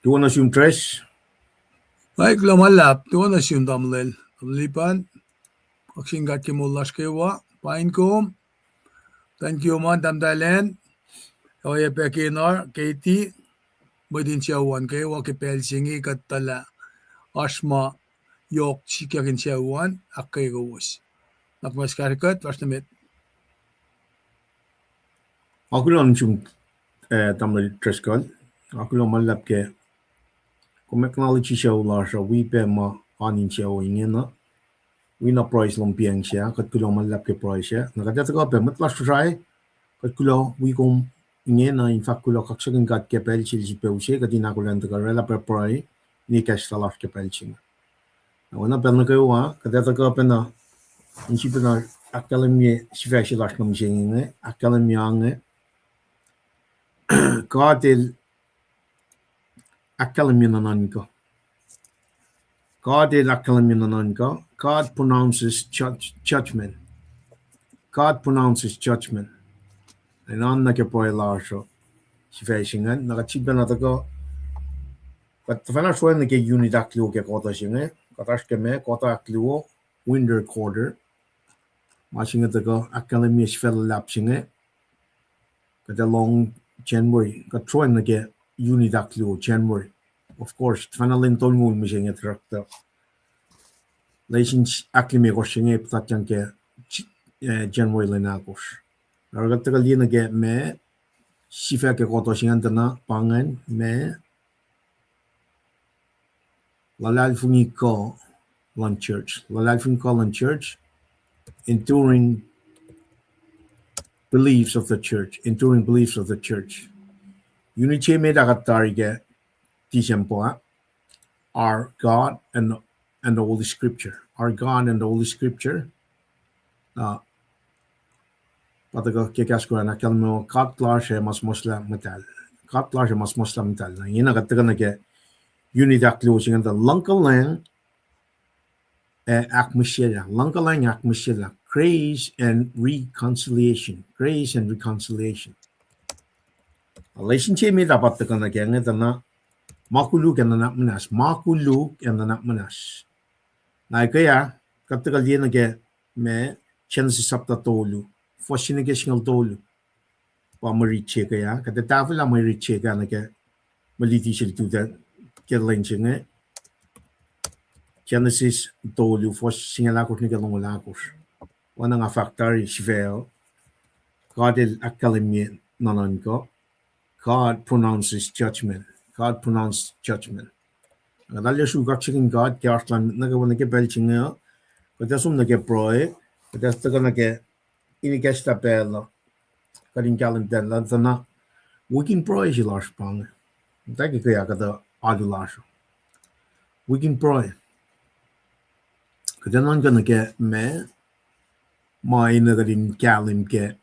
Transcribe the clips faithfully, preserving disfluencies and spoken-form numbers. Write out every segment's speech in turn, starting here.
Tuo nuh sum Tres. Ai, kuloh ma luhlahp, tuo nuh sum tamuhlwel, tamuhlwel Lipan. Kaksakihn God ke moul lasr kwewa, pain kom. Thank you, man, tahmtahel acn. Oacyacpac Kenar, Katie, mwet in sucu an kwewa ke pacl se inge kuht tuh lah oasr ma yohk sikyak in sucu an ahkkweye kowos. Nuhnak muhnahs kahsre kuht, fahsr nuh met. Nga kuloh nuh sum, eh, tamuhlwel Driscoll. Nga kuloh ma luhlahp ke kom acknowledge sucu lasr uh, wi pac ma oan in sucu ingena. Wi na pruhe lom piacng sac, kuht kuloh ma luhlahp ke pruhe sac. Na kuht ac tuhkuh pac mwet lasr Kosrae, kuht kuloh wi kom ingena, in fahk kuloh kaksakihn God ke pacl se el sifilpac use kuht in ahkolah in tuhkuh oraclah pac pruhe, in ikacslah lasr ke pacl se inge. Na oacna pacl nuh kwewa, kuht ac tuhkuh pacna, in sifilpacna ahkkahlwemye sifac se lasr nuh mihsenge inge, ahkkahlwemye inge. God el ahkkahlwemye nuhnuhnkuh. God el ahkkahlwemye nuhnuhnkuh. God pronounces judge-, judgment. God pronounces judgment. Engan nuh ke pruhe lasr uh sifac se ingacn, na kuht sifilpacna tuhkuh, kuht tuhfahna sroacng nuh ke unit ahkluo ke quarter se inge, kuht oasr ke ma quarter ahkluo, winter quarter. Ma se inge tuhkuh ahkkahlwemye sifac luhlahp se inge. Kuht ac lohng January, kuht sroacng nuh ke unit ahkluo January. Of course, tuhfahna lwen tolngoul mihsenge tuhsruhktuh lesin ahklimekohsr se inge puhtatyang ke, eh, January lwen ahkosr. Na oruh kuht tuhkuh liye nuh ke ma sifac ke quarter se ingacn tuh na pa ingacn ma luhlahlfongi kuh luhn church. Luhlahlfongi kuh luhn church, enduring beliefs of the church, enduring beliefs of the church. Unit se met ah kuht tari ke December, Our God and, and the Holy Scripture. Our God and the Holy Scripture. Na pa tuhkuh ke kahs Koran ahkkahlwemye, God lasr ac ma suhmuhslah muhtahl. God lasr ac ma suhmuhslah muhtahl. Na ingena kuht tuhkuh nuh ke unit ahkluo se ingacn tuh luhngkuhlwacng ac ahkmihsyelah. Luhngkuhlwacng ac ahkmihsyelah. Grace and reconciliation. Grace and reconciliation. Lesin se met ah pa tuhkuh nuh ke inge tuh na ma koluk ac nuhnak muhnahs. Ma koluk ac nuhnak muhnahs. Na ekuh ah, kuht tuhkuh liye nuh ke ma Genesis sapta tolu, fuhs se nuh ke singucul tolu. Pa mwe rit se ekuh ah, kuht ac tahfwelah mwe rit se ekuh ah nuh ke mwe luti se lututacng ke lwen se inge. Genesis tolu, fuhs singucul ahkosr nuh ke longoul ahkosr. Oacna nga fahk tari sifac uh, God el ahkkahlwemye nuhnuhnkuh. God pronounces judgment. God pronounces judgment. Nga tahllah sruhk kaksakihn God ke oasr lun nuh kwewa nuh ke pacl se inge uh, kuht ac som nuh ke pruhe, kuht ac tuhkuh nuh ke in ikacslah pacl uh, kuht in kahlwem tacn lah tuh na, wik in pruhe se lasr pa inge. Muhta ke kuh ah kuhtuh alu lasr uh, wik in pruhe. Kuht ac nuhnkuh nuh ke ma, ma enenuh kuht in kahlwem ke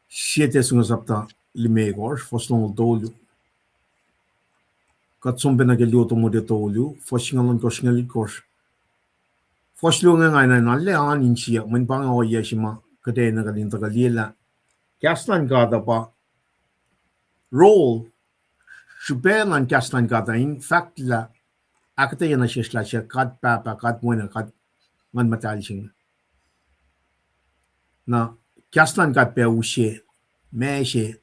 Sie Tesalonika sapta limekohsr, fuhs longoul tolu. Kuht som pacna ke Luo Timothy tolu, fuhs singucul ohnkohsr, singucul itkohsr. Fuhs luo inge nga enenuh na lah oan insiyuck, mweyen pa inge ohiyac se ma kuht enenuh kuht in tuhkuh liye lah kahs luhn God uh pa role, srihpac luhn kahs luhn God uh in fahk lah ahkuhtweyac nuh sesr lah suc God Pahpah, God Wen, God Nguhn Muhtahl se inge. Na kahs luhn God pac use ma se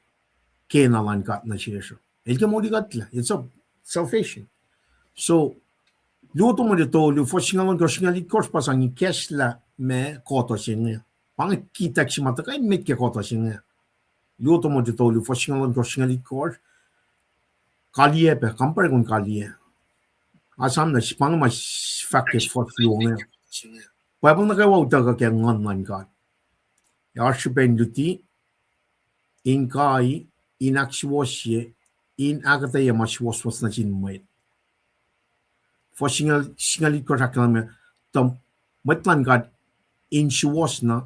kena luhn God nuh sesr. El ke molikuhtlac, it's a salvation. So, Luo Timothy tolu, fuhs singucul ohnkohsr, singucul itkohsr pa sang ikacslah ma kuhtuh se inge. Pa inge kihtack se ma tuhkuh emet ke kuhtuh se inge. Luo Timothy tolu, fuhs singucul ohnkohsr, singucul itkohsr. Kaliyac pac, compare kom kaliyac. Asam na, pa inge ma fahk ke fuhs luo inge. Bible nuh kwewa utuckuh ke Nguhn luhn God. Ac oasr srihpac in luti, in kai, in ahksuwohsye, in ahkuhtweyac ma suwohswohs nuh sin mwet. Fuhs singucul, singucul itkohsr ahkkahlwemye, tuh mwet luhn God in suwohs na,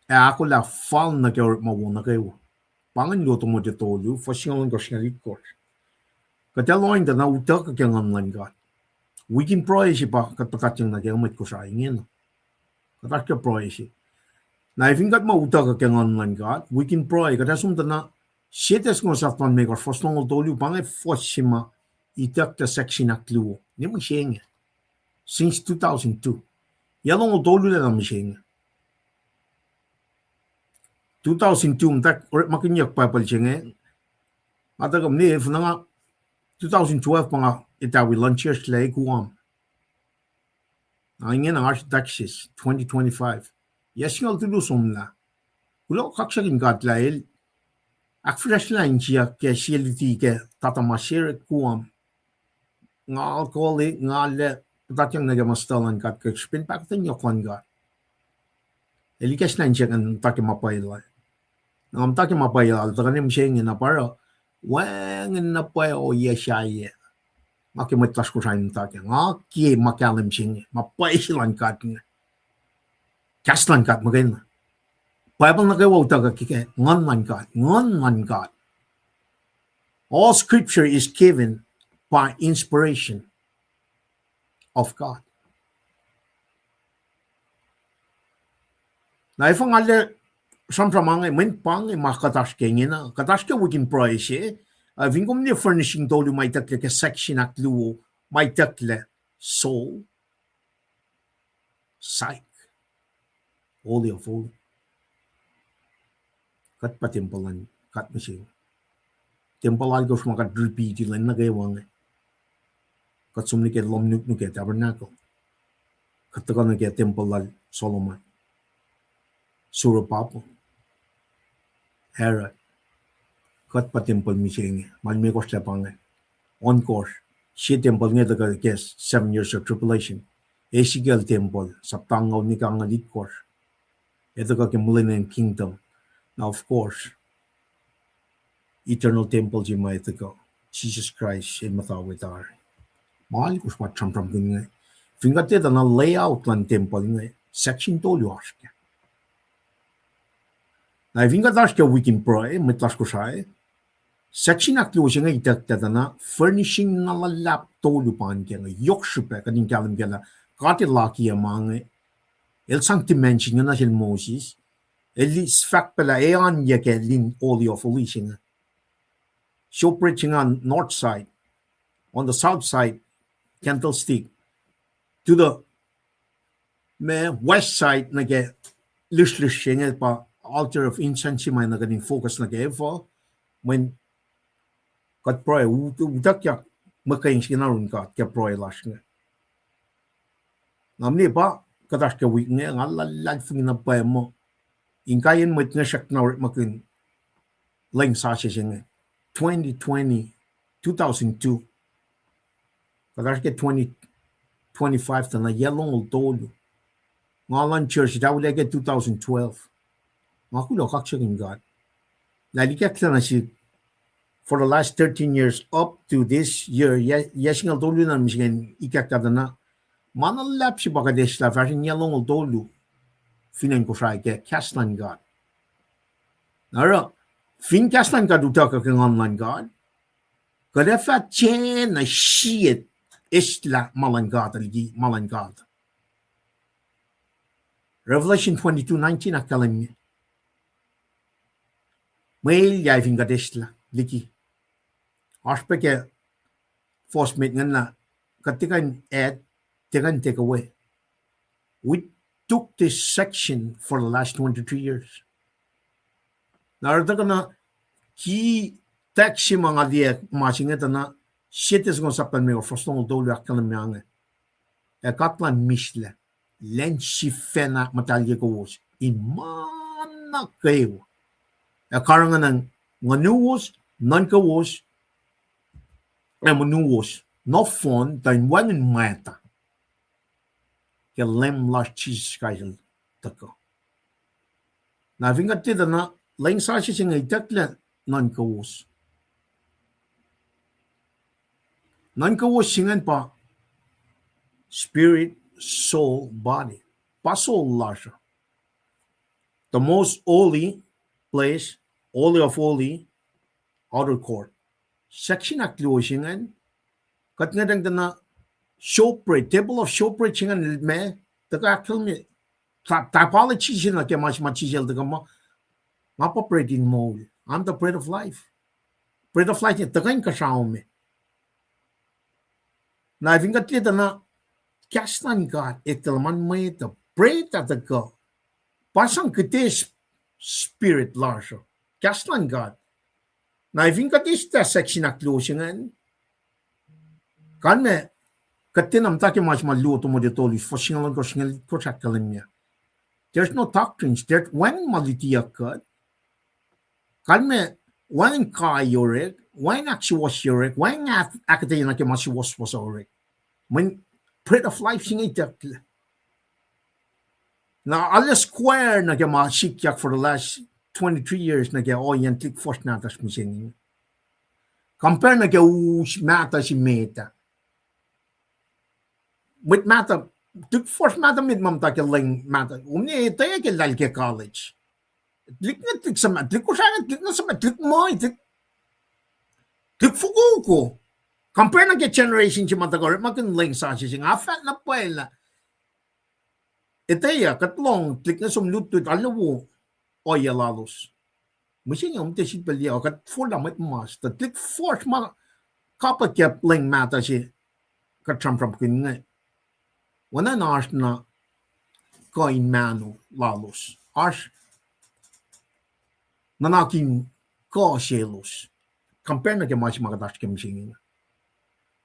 ac ahkolah fal nuh ke orekma wo nuh kwewa. Pa ingacn Luo Timothy tolu, fuhs singucul ohnkohsr, singucul itkohsr. Kuht ac lohacng tuh na utuckuh ke Nguhn luhn God. Wik in pruhe se pa kuht puhtatyang nuh ke mwet Kosrae ingena. Kuht oasr ke pruhe se. Na efin kuht ma utuckuh ke Nguhn luhn God, wik in pruhe, kuht ac som tuh na Sie Thessalonians sapta limekohsr, fuhs longoul tolu, pa inge fuhs se ma itucklac section ahkluo. Ne mihsenge. Since two thousand two. Yac longoul tolu lah na mihsenge. Two thousand two, muhta orekmakihnyuck Bible se inge. Nga tuhkuh ne, finne nga, two thousand twelve pa nga etawi luhn church lac Guam. Na ingena oasr Texas, twenty twenty-five. Yac singucul tolu somlah. Kuloh kaksakihn God lah El ahkfihsrwacsryelah insiyuck ke sie luti ke tata ma sere Guam. Nga alkoholic, nga lac, puhtatyang nuh ke muhstuhl luhn God, ke srihpen pahkotwen yohk luhn God. El ikacslah insiyuck in muhta ke ma pwacye lal. Na nga muhta ke ma pwacye lal, tuhkuh ne mihsenge na pa oruh, wacngihn na pwacye ohiyac sahyac. Nga ke mwet lasr Kosrae muhta ke, nga ke ma kahlwem se inge, ma pwacye se luhn God inge. Kahs luhn God muhkwena. Bible nuh kwewa utuckuh ke, ke nguhn luhn God, nguhn luhn God. All scripture is given by inspiration of God. Na efuh nga lac sramsram inge, mweyen pa inge ma kuht oasr ke ingena, kuht oasr ke wik in pruhe se, uh, fin kom liye furnishing tolu ma itucklac ke section ahkluo, ma itucklac soul, psyche, holy of holy. Kuht pa tempuhl luhn God mihsenge. Tempuhl alkosr ma kuht repeat-i lwen nuh kwewa inge. Kuht som nuh ke lohm nuknuk ke tabernacle. Kuht tuhkuh nuh ke tempuhl lal Solomon, Zerubbabel, Herod. Kuht pa tempuhl mihsenge, ma limekohsr lah pa inge. Ohnkohsr, sie tempuhl inge tuhkuh ke seven years of tribulation. Ezekiel tempuhl, sapta angngaul nuh ke angngaul itkohsr. Ac tuhkuh ke millennium kingdom. Now, of course, eternal tempuhl se ma ac tuhkuh, Jisus Kraist El muhta we tari. Ma alkosr pa sramsramkihn inge. Fin kuht etuh na layout luhn tempuhl inge, section tolu oasr kac. Na fin kuht oasr ke wik in pruhe, mwet lasr Kosrae, section ahkluo se inge itucklac tuh na furnishing na luhlahp tolu pa inge, yohk srihpac kuht in kahlwem kac lah God El lakiyac ma inge, El sang dimension inge nuh sel Moses, El eis fahk pac lah e oan yac ke lin holy of holies se inge. Showbread se inge on north side, on the south side, candlestick, to the, ma, west side nuh ke lihsrlihsr se inge pa altar of incense se ma nuh kuht in focus nuh ke efuh, mweyen kuht pruhe, ut-, utuckyak muhkwena srihke na run God ke pruhe lasr inge. Nga mne pa kuht oasr ke wik inge, nga luhlahlfongi na pwacye muh inkaiyacn mwet inge srackna orekmakihn lwen sasuc se inge, twenty twenty, two thousand two. Kuht oasr ke twenty twenty-five tuh na yac longoul tolu. Nga luhn church, etawi lac ke two thousand twelve. Nga kuloh kaksakihn God lah El ikacklah nuh sihk for the last thirteen years up to this year, yac, yac singucul tolu na mihsenge ikacklah tuh na. Ma na luhlahp se pa kuht eslah fahsr in yac longoul tolu fin acn Kosrae ke kahs luhn God. Na oruh, fin kahs luhn God utuckuh ke nguhn luhn God, kuht ac fah tiacna sie eslah ma luhn God liki ma luhn God. Revelation twenty-two nineteen ahkkahlwemye mwe elyah fin kuht eslah liki. Oasr pac ke fuhs met ingena, kuht tiac kuh in add, tiac kuh in take away. We took this section for the last twenty-three years. Na oruh tuhkuh na ki text se ma nga liye ma se inge tuh na, Sie Thessalonians sapta limekohsr, fuhs longoul tolu ahkkahlwemye inge. Ac God Elan mihslac lwen sifacna muhtahlye kowos in ma nuh kwewa, ac karihngihnacng nguhnuwos, nuhnkowos, ac monuwos nohfohn tuh in wacngihn mwacta ke Leum lasr Jisus Kraist El tuhkuh. Na fin kuht tiac tuh na, lwen sasuc se inge itucklac nuhnkowos. Nuhnkowos se ingacn pa spirit, soul, body. Pa soul lasr uh. The most holy place, holy of holy, outer court. Section ahkluo se ingacn, kuht ngwetacng tuh na showbread, table of showbread se ingacn me, tuhkuh ahkkahlwemye, ty-, typology se nuh ke ma se ma Jisus El tuhkuh muh, nga pa bread in moul. I'm the bread of life. Bread of life, tuhkuh inkuhsrao me. Na fin kuht liye tuh na kahs luhn God eklac luhman mwet uh, bread ah tuhkuh, pa sang kuht eis spirit lasr uh, kahs luhn God. Na fin kuht eis ta section ahkluo se ingacn, kalmac, kuht tiacna muhta ke ma se ma luo Timothy tolu, fuhs singucul ohnkohsr, singucul itkohsr ahkkahlwemye. There's no doctrines, there wacngihn ma lutiyuck kuht. Kalmac, wacngihn kai orek, wacngihn ahksuwohsye orek, wacngihn ahk-, ahkuhtweyac nuh ke ma suwohswohs orek. Mweyen bread of life se inge itucklac. Na arlac square nuh ke ma sikyak for the last twenty-three years nuh ke ohiyacn tuhlihk fuhsr nahtuhsr mihsenge. Compare nuh ke us mahtuh se met ah. Mwet mahtuh, tuhlihk fuhsr mahtuh met ma muhta ke leng mahtuh, kom ne etweyuck ke lal ke college. Tuhlihk inge, tuhlihk suhmaht, tuhlihk Kosrae, tuhlihk na suhmaht, tuhlihk muhi, tuhlihk, tuhlihk fokoko. Compare nuh ke generation se ma tuhkuh orekmakihn leng sasuc se inge, nga fahk na pwacye lah etweyuck, kuht lohng tuhlihk inge som lutlut, arlac wo ohiyac lalos. Mihsenge om tiac sifilpac liye, kuht forlah mwet mas, tuh tuhlihk fuhsr ma kapwack ke leng mahtuh se kuht sramsramkihn inge, oacna oasr na kuh in mahno lalos, oasr nuhnak in kuh selos. Compare nuh ke ma se ma kuht oasr ke mihsenge.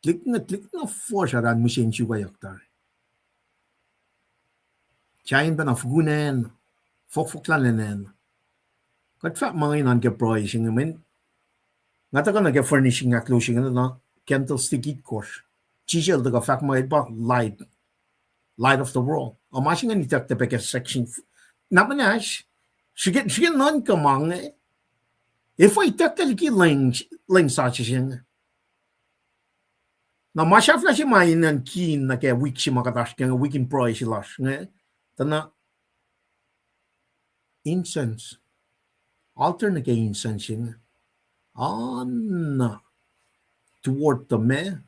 Tuhlihk inge, tuhlihk na fuhsr ah, mihsenge sukwacyuck tari. Sahyacn pacna fukun acn, fohkfohk lal acn. Kuht fahk ma inge nuh ke pruhe se inge, mweyen nga tuhkuh nuh ke furnishing ahkluo se inge, na candlestick itkohsr. Jisus El tuhkuh fahk muh El pa light, light of the world. Ac ma se inge itucklac pac ke section. Na muhnahs, srihke, srihke nuhnkuh ma inge, efuh itucklac liki leng, leng sasuc se inge. Na ma sahflah se ma inen key nuh ke wik se ma kuht oasr ke inge, wik in pruhe se lasr inge, tuh na incense. Altar nuh ke incense se inge, oacna toward the me,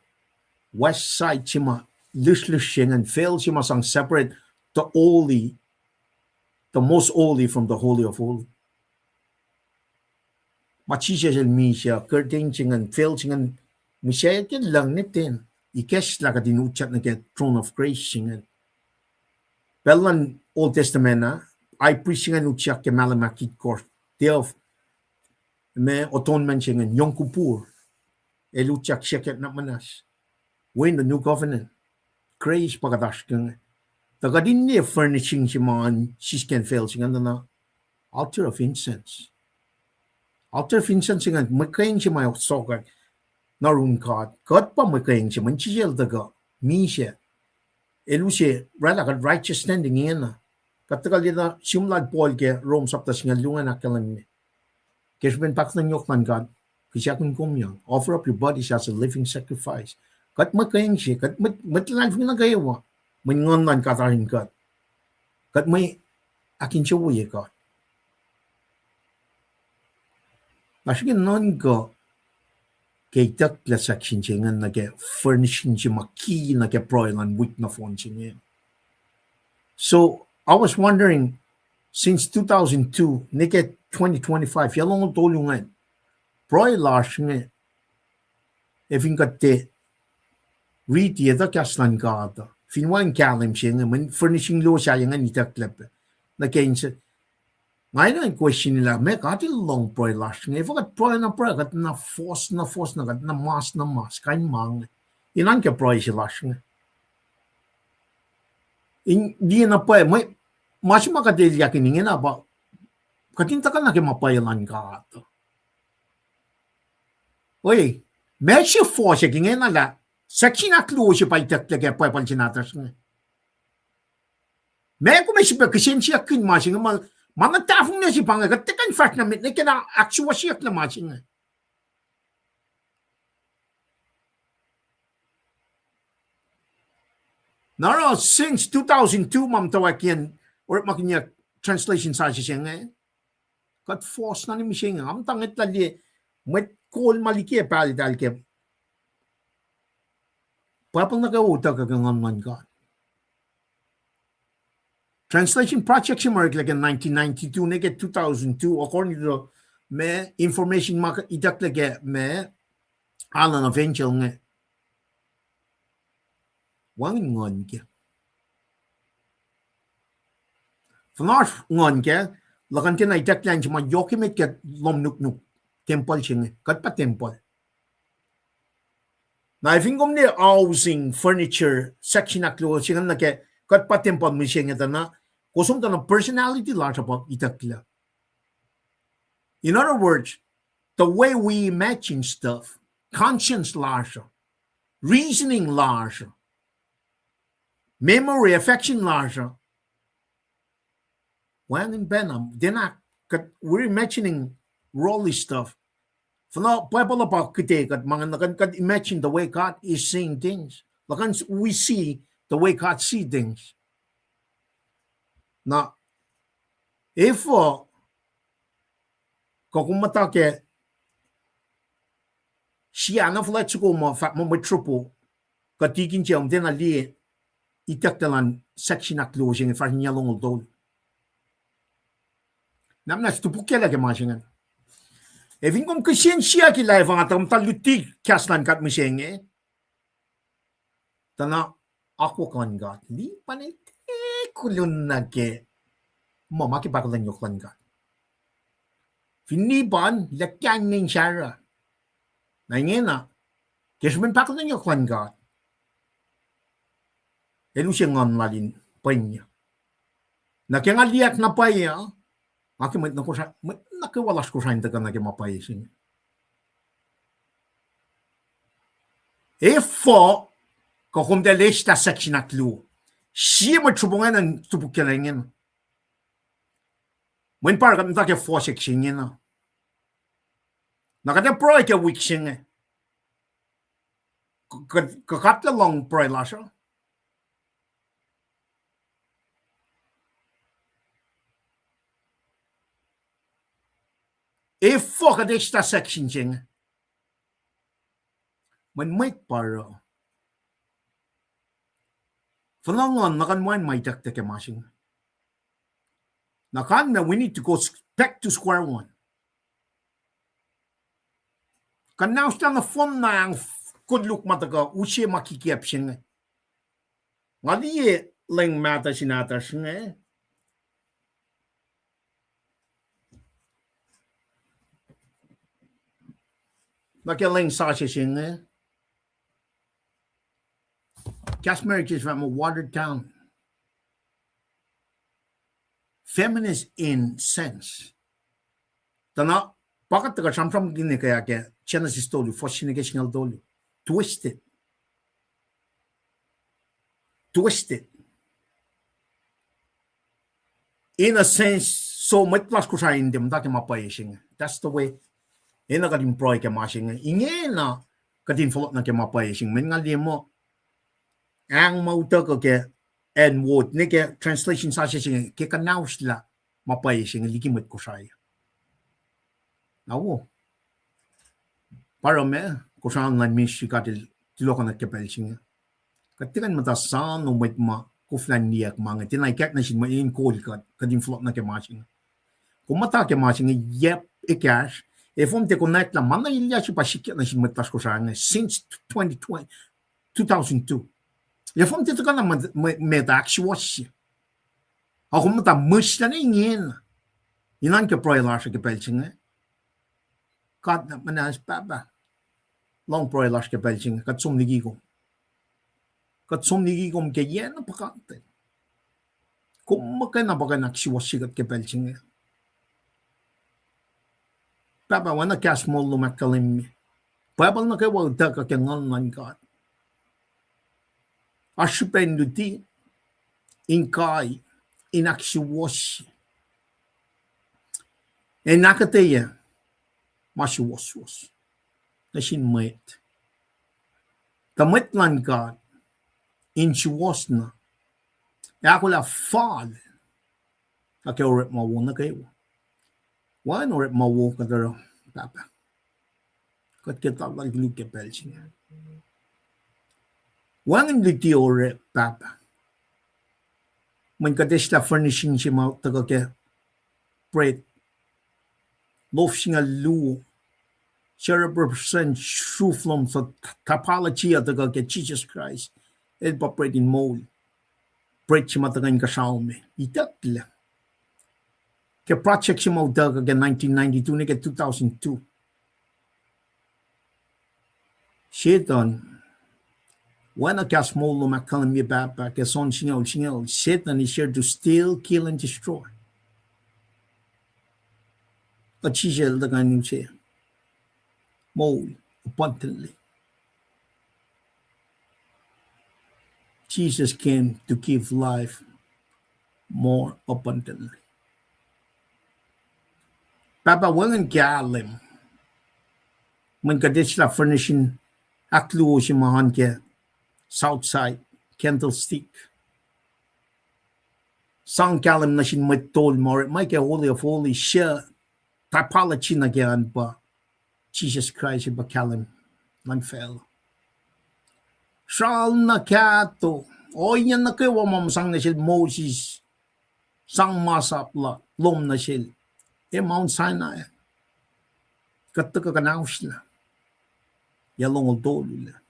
west side se ma lihsrlihsr se ingacn, veil se ma sang separate the holy, the most holy from the holy of holy. Ma Jisus El misac, curtain se ingacn, veil se ingacn, misac ke lucng nuh ten, ikacslah kuht in utyak nuh ke throne of grace se ingacn. Pacl luhn Old Testament ah, high priest se ingacn utyak ke mahlwem ahkitkohsr, day of, ma, atonement se ingacn, Yom Kippur. El utyak siyuck na muhnahs. We're in the new covenant. Grace pa kuht oasr ke inge. Tuh kuht in liye furnishing se ma an sisken veil se ingacn, na altar of incense. Altar of incense ingacn, muhkwena se ma sokwack nuh yurin God. Kuht pa muhkwena se, mweyen Jisus El tuhkuh, misac. El use, oraclah kuht righteous standing ingena. Kuht tuhkuh liye na sihm lal Paul ke Rom sapta singucul luo ingacn ahkkahlwemye, ke srihpen pahkotwen yohk luhn God, kihsakihn kom yang, offer up your bodies as a living sacrifice. Kuht muhkwena se, kuht mwet, mwet luhlahlfongi nuh kwewa, mweyen Nguhn luhn God oasr in kuht. Kuht mwe ahkinsewowoye God. Na srihke nuhnkuh ke itucklac section se ingacn nuh ke furnishing se ma key nuh ke pruhe luhn wik nohfohn se inge. So, I was wondering, since two thousand two, nuh ke twenty twenty-five, yac longoul tolu ingacn, pruhe lasr inge, ac fin kuht tiac riti etuh kahs luhn God, fin wacngihn kahlwem se inge, mweyen furnishing luo sahyac ingacn itucklac pac. Nuh ke inse, nga enenuh in question lah, meac God El lohng pruhe lasr inge? Efuh kuht pruhe na pruhe, kuht na fohs na fohs na, kuht na mas na mas, kain ma inge. Enenuh ke pruhe se lasr inge in liye na pwacye, mwe, ma se ma kuht elyahkihn ingena pa kuht in tuhkuh nuh ke ma pwacye luhn God. Oi, meac se fohsack ingena lah section ahkluo se pa itucklac ke Bible se nahtuhsr inge? Meac kom ac sifilpac kihsen siyuck kihn ma se inge, ma, ma na tahfonglac se pa inge, kuht tiac kuh in fahsr nuh met, ne ke na ahksuwohsyucklac ma se inge. Na oruh since two thousand two ma muhtwacwacackiyacn orekmakihnyuck translation sasuc se inge, kuht fohs na nuh mihsenge. Nga muhta ngwetlah liye mwet kol ma liki pahluh eltahl ke Bible nuh kwewa utuckuh ke Nguhn luhn God. Translation project se ma oreklac ke nineteen ninety-two nuh ke two thousand two, according to the ma information ma itucklac ke ma Island of Angel inge. Wacngihn nguhn kac. Fin oasr nguhn kac, luhkuhn tiacna itucklac in se ma yohk emet ke lohm nuknuk, tempuhl se inge, kuht pa tempuhl. Na fin kom liye housing, furniture, section ahkluo se inge nuh ke kuht pa tempuhl mihsenge tuh na, kowos som tuh na personality lasr uh pa itucklac. In other words, the way we imagine stuff, conscience lasr uh, reasoning lasr uh, memory, affection lasr uh, wacngihn pacna, tiacna, kuht, we're imagining worldly stuff. Fin Bible uh pa kihte kuht ma ingacn, kuht, kuht imagine the way God is seeing things. Luhkuhn we see the way God see things. Na, efuh, kuh kom muhta ke, sie na fuhlwact soko ma fahk muh mwet sropo, kuht tikin se um tiacna liye itucklac luhn section ahkluo se inge, fahsr in yac longoul tolu. Na muhnahs topukyaclah ke ma se ingacn. Ac fin kom kihsen siyuck lah efuh nga tuh muhta luti kahs luhn God mihsenge, tuh na akwuck luhn God, Lipan el tiac kolun nuh ke muh ma ke pahkotwen yohk luhn God. Fin Lipan el kahing in Sarah, na ingena, ke srihpen pahkotwen yohk luhn God, el use nguhn lal in pwenya. Na ke nga liyacack na pwacye uh, nga ke mwet nuh Kosrae, mwet nuh kwewa lasr Kosrae in tuhkuh nuh ke ma pwacye se inge. Efuh, kuh kom tiac leslah section ahkluo. Sie mwet sropo ingena in topukyaclah ingena. Mweyen pa oruh kuht muhta ke fohs se ingena. Na kuht ac pruhe ke wik se inge. Kuh, kuh, kuht ac lohng pruhe lasr uh. Efuh kuht eslah section se inge. Mweyen mwet pa oruh, fuhnuh nguhn nuh ke ma in ma itucklac ke ma se inge. Na kalmac, we need to go s-, back to square one. Kuhnahoslah nohfohn na ahng f-, koluk ma tuhkuh use ma kikiacp se inge. Nga liye leng mahtuh se nahtuhsr inge. Nuh ke leng sasuc se inge. Kahs America se fahk muh watered down. Feminist in sense. Tuh na, pa kuht tuhkuh sramsramkihn ke, ke Genesis tolu, fuhs se nuh ke singucul tolu. Twisted. Twisted. In a sense, so mwet lasr Kosrae in tiac muhta ke ma pwacye se inge. That's the way. Enenuh kuht in pruhe ke ma se inge. Ingena kuht in fohlohk nuh ke ma pwacye se inge. Mweyen nga liye muh ahng ma utuckuh ke N word nuh ke translation sasuc se inge ke kuhnahoslah ma pwacye se inge liki mwet Kosrae. Na wo. Pa oruh ma, Kosrae online ministry kuht el tulohkohnak ke pacl se inge. Kuht tiac kuh in muhta soano mwet ma koflah in liyeyuck ma inge. Tiacna ikack nuh sin mwet in kol kuht, kuht in fohlohk nuh ke ma se inge. Kom muhta ke ma se inge, yep, ekahsr. Efuh kom tiac konwacack lah ma na elyah se pa sikyak nuh sin mwet lasr Kosrae inge since twenty twenty, two thousand two. Efuh kom tiac tuhkuh na met, met, met ahksuwohsye. Ac kom muhta mihslac ingena. Inan ke pruhe lasr ke pacl se inge. God na muhnahs Pahpah. Lohng pruhe lasr ke pacl se inge. Kuht som liki kom. Kuht som liki kom ke yac na puhkantwen. Kom muhkwena pa kuh in ahksuwohsye kuht ke pacl se inge. Pahpah, oacna kahs moul lom ahkkahlwemye, Bible nuh kwewa utuckuh ke nguhn luhn God. Oasr srihpac in luti, in kai, in ahksuwohsye, in ahkuhtweyac ma suwohswohs nuh sin mwet. Tuh mwet luhn God in suwohs na, ac ahkolah fal nuh ke orekma wo nuh kwewa. Wacngihn orekma wo kuht oruh, Pahpah. Kuht ke tala koluk ke pacl se inge. Wacngihn luti oruh, Pahpah. Mweyen kuht eslah furnishing se ma tuhkuh ke bread. lof singucul luo, se represent sruhf lom suc typology uh tuhkuh ke Jisus Kraist. El pa bread in moul. Bread se ma tuhkuh inkuhsrao me itucklac. Ke project se ma utuckuh ke nineteen ninety-two nuh ke two thousand two, Setuhn, oacna kahs moul lom ahkkahlwemye Pahpah ke John singucul singucul, Satan is here to steal, kill, and destroy. Ac Jisus el tuhkuh in use moul abundantly. Jesus came to give life more abundantly. Pahpah, wacngihn kahlwem. Mweyen kuht eslah furnishing ahkluo se ma oan ke Southside Candlestick. Sang kahlwem nuh sin mwet tol ma orekma ke Holy of Holies, se typology nuh ke an pa Jisus Kraist el pa kahlwem luhn facluh. Sral na kahto, ohiyac nuh kwewa ma sang nuh sel Moses, sang masap la lom nuh sel, e Mount Sinai, kuht tuhkuh kuhnaoslah, yac longoul tolu lac.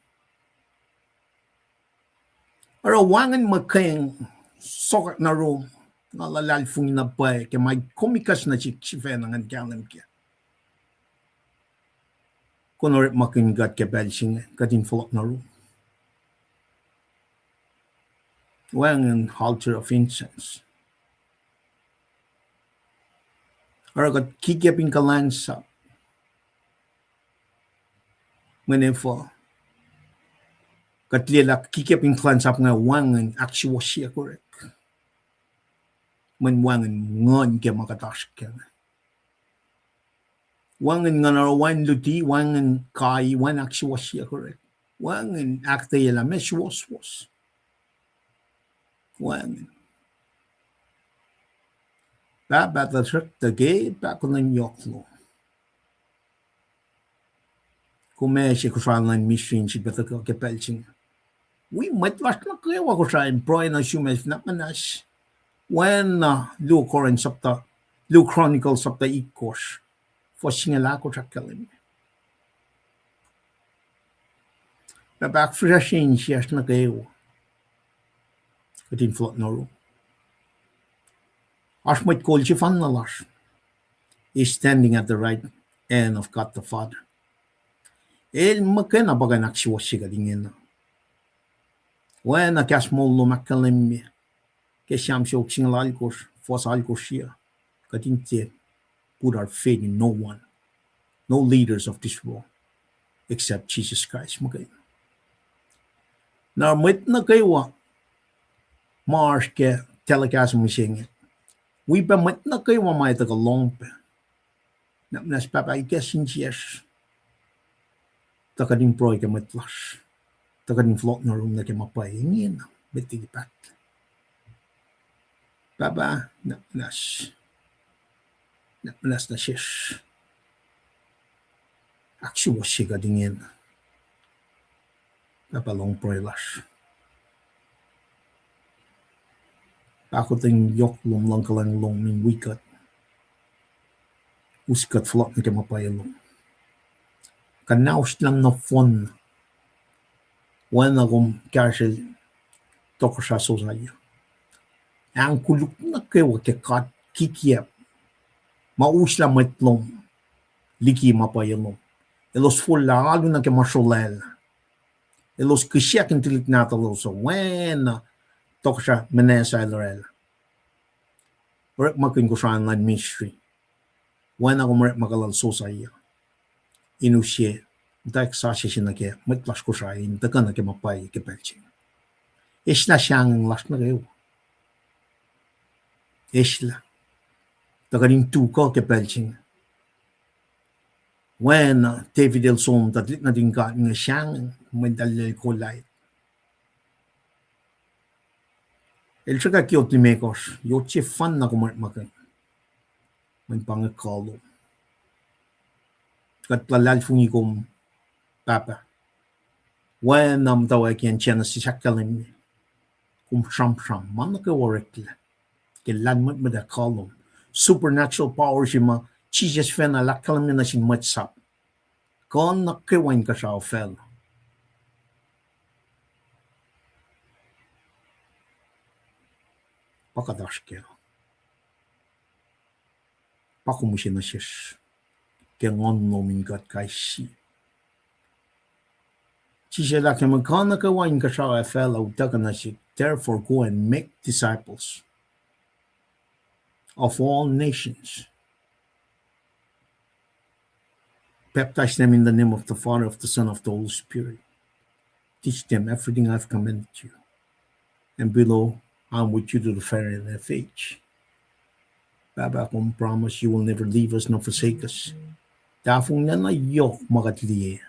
Oruh wacngihn muhkweng sokwack nuh rom, nga luhlahlfongi na pwacye ke ma kom ikacs nuh sihk sifacna ngan kahlwem kac. Kom orekmakihn kuht ke pacl se inge, kuht in fohlohk nuh rom. Wacngihn altar of incense. Oruh kuht kikiap in kuhlwacnsap. Mweyen efuh kuht liyelah kikiap in kuhlwacnsap inge wacngihn ahksuwohsyeyuck orek? Mweyen wacngihn nguhn ke ma kuht oasr kac. Wacngihn nguhn oruh wacngihn luti, wacngihn kai, wacngihn ahksuwohsyeyuck orek. Wacngihn ahkuhtweyac lah meac suwohswohs. Wacngihn. Pahpah, tuhsruhktuh ke pahkotwen yohk lom, kom ac se Kosrae luhn misin sifilpac tuhkuh ke pacl se inge. Wi mwet lasr nuh kwewa Kosrae in pruhe nuh sum ac nuhnak muhnahs. Oacna luo Corinth sapta, luo Chronicles sapta itkohsr, fuhs singucul ahkosr ahkkahlwemye. Pahpah, ahkfihsrwacsrye insiyacsr nuh kwewa, kuht in fohlohk nuh rom. Oasr mwet kol sefanna lasr is standing at the right hand of God the Father. El muhkwena pa kuh in ahksuwohsye kuht ingena. Oacna kahs moul lom ahkkahlwemye ke Sam siofok singucul alkosr, fuhs alkosr, kuht in tiac put our faith in no one, no leaders of this world, except Jesus Christ muhkwena. Na mwet nuh kwewa ma oasr ke telecast mihsenge, wi pac mwet nuh kwewa ma etuh kuh lohng pac, nuhnak muhnahs Pahpah ikacslah insiyacsr, tuh kuht in pruhe ke mwet lasr, tuh kuht in fohlohk nuh rom nuh ke ma pwacye ingena met liki paht. Pahpah, nuhnak muhnahs, nuhnak muhnahs nuh sesr. Ahksuwohsye kuht ingena, Pahpah, lohng pruhe lasr. Pahkotwen yohk lom, luhngkuhlwacng lom in wi kuht, us kuht fohlohk nuh ke ma pwacye lom. Kuhnaoslah nohfohn oacna kom kahsrwel Tohkohsrah Josiah. Ahng koluk nuh kwewa ke God kikiap ma uslah mwet lom liki ma pwacye lom. Elos forlah alu nuh ke ma srolwaclah. Elos kihsyak in tuhlihk nahtuhlos uh oacna Tohkohsrah Manasseh el oraclah. Orekmakihn Kosrae luhn ministry oacna kom orekmakihn lal Josiah in use muhtwacwacack sasuc se nuh ke mwet lasr Kosrae in tuhkuh nuh ke ma pwacye ke pacl se inge. Eslah sahngweng lasr nuh kwewa. Eslah. Tuh kuht in tu kuh ke pacl se inge oacna David el som tuh tuhlihk nuhtin God inge sahngweng mweyen tahlil Goliath. El sruhkwack yot limekohsr, yot sefanna kom orekmakihn, mweyen pa inge kuh lom. Kuht luhlahlfongi kom, Pahpah, oacna muhtwacwacackiyacn Genesis ahkkahlwemye, kom sramsram ma nuh kwewa oreklac ke lahlmwetmwet ac kuh lom. Supernatural power se ma Jisus fin ahkkahlwemye nuh sin mwet sap, kuh nuh kwewa inkuhsrao facluh, pa kuht oasr kac. Pa kom use nuh sesr ke nguhn lom in kuht kais sie. Jisus el ahkkahlwemye, kuh nuh kwewa inkuhsrao ac facluh utuckuh nuh sihk, therefore go and make disciples of all nations. Baptize them in the name of the Father, of the Son, of the Holy Spirit. Teach them everything I have commanded you. And behold, I am with you to the very end of age. Pahpah, kom promise you will never leave us nor forsake us. Tahfonglac na yohk ma kuht liye,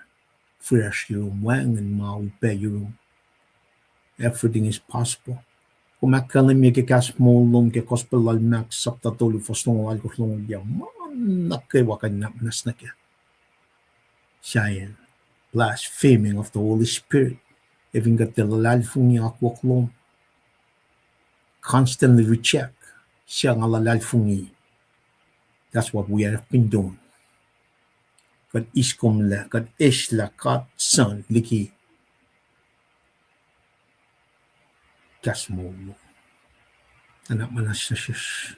fihsracsr yurum, wacngihn ma upac yurum. Everything is possible. Kom ahkkahlwemye ke kahs moul lom ke Gospel lal Mark sapta tolu fuhs longoul alkosr, longoul yac, ma nuh kwewa kuh in nwacsnwacs nuh kac. Sahyacn blaspheming of the Holy Spirit. Efin kuht tiac luhlahlfongi akwuck lom, constantly reject, suc nga luhlahlfongi. That's what we have been doing. Kuht eis komlac, kuht eslah God Son liki kahs moul lom. Nuhnak muhnahs nuh sesr.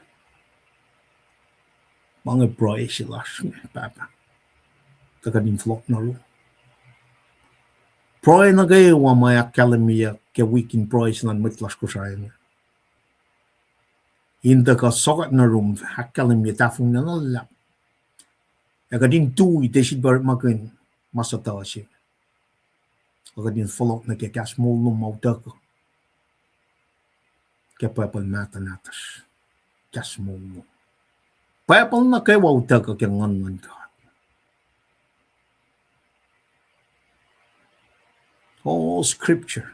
Ma inge pruhe se lasr inge, Pahpah, tuh kuht in fohlohk nuh rom. Pruhe nuh kwewa ma ahkkahlwemyeyuck ke wik in pruhe se luhn mwet lasr Kosrae inge, in tuhkuh sokwack nuh rom, ahkkahlwemye tahfonglac na luhlahp, ac kuht in tui tesit orekmakihn ma suhtuh se, ac kuht in fohlohk nuh ke kahs moul lom ma utuckuh ke Bible mahtuh nahtuhsr. Kahs moul lom, Bible nuh kwewa utuckuh ke Nguhn luhn God. All scripture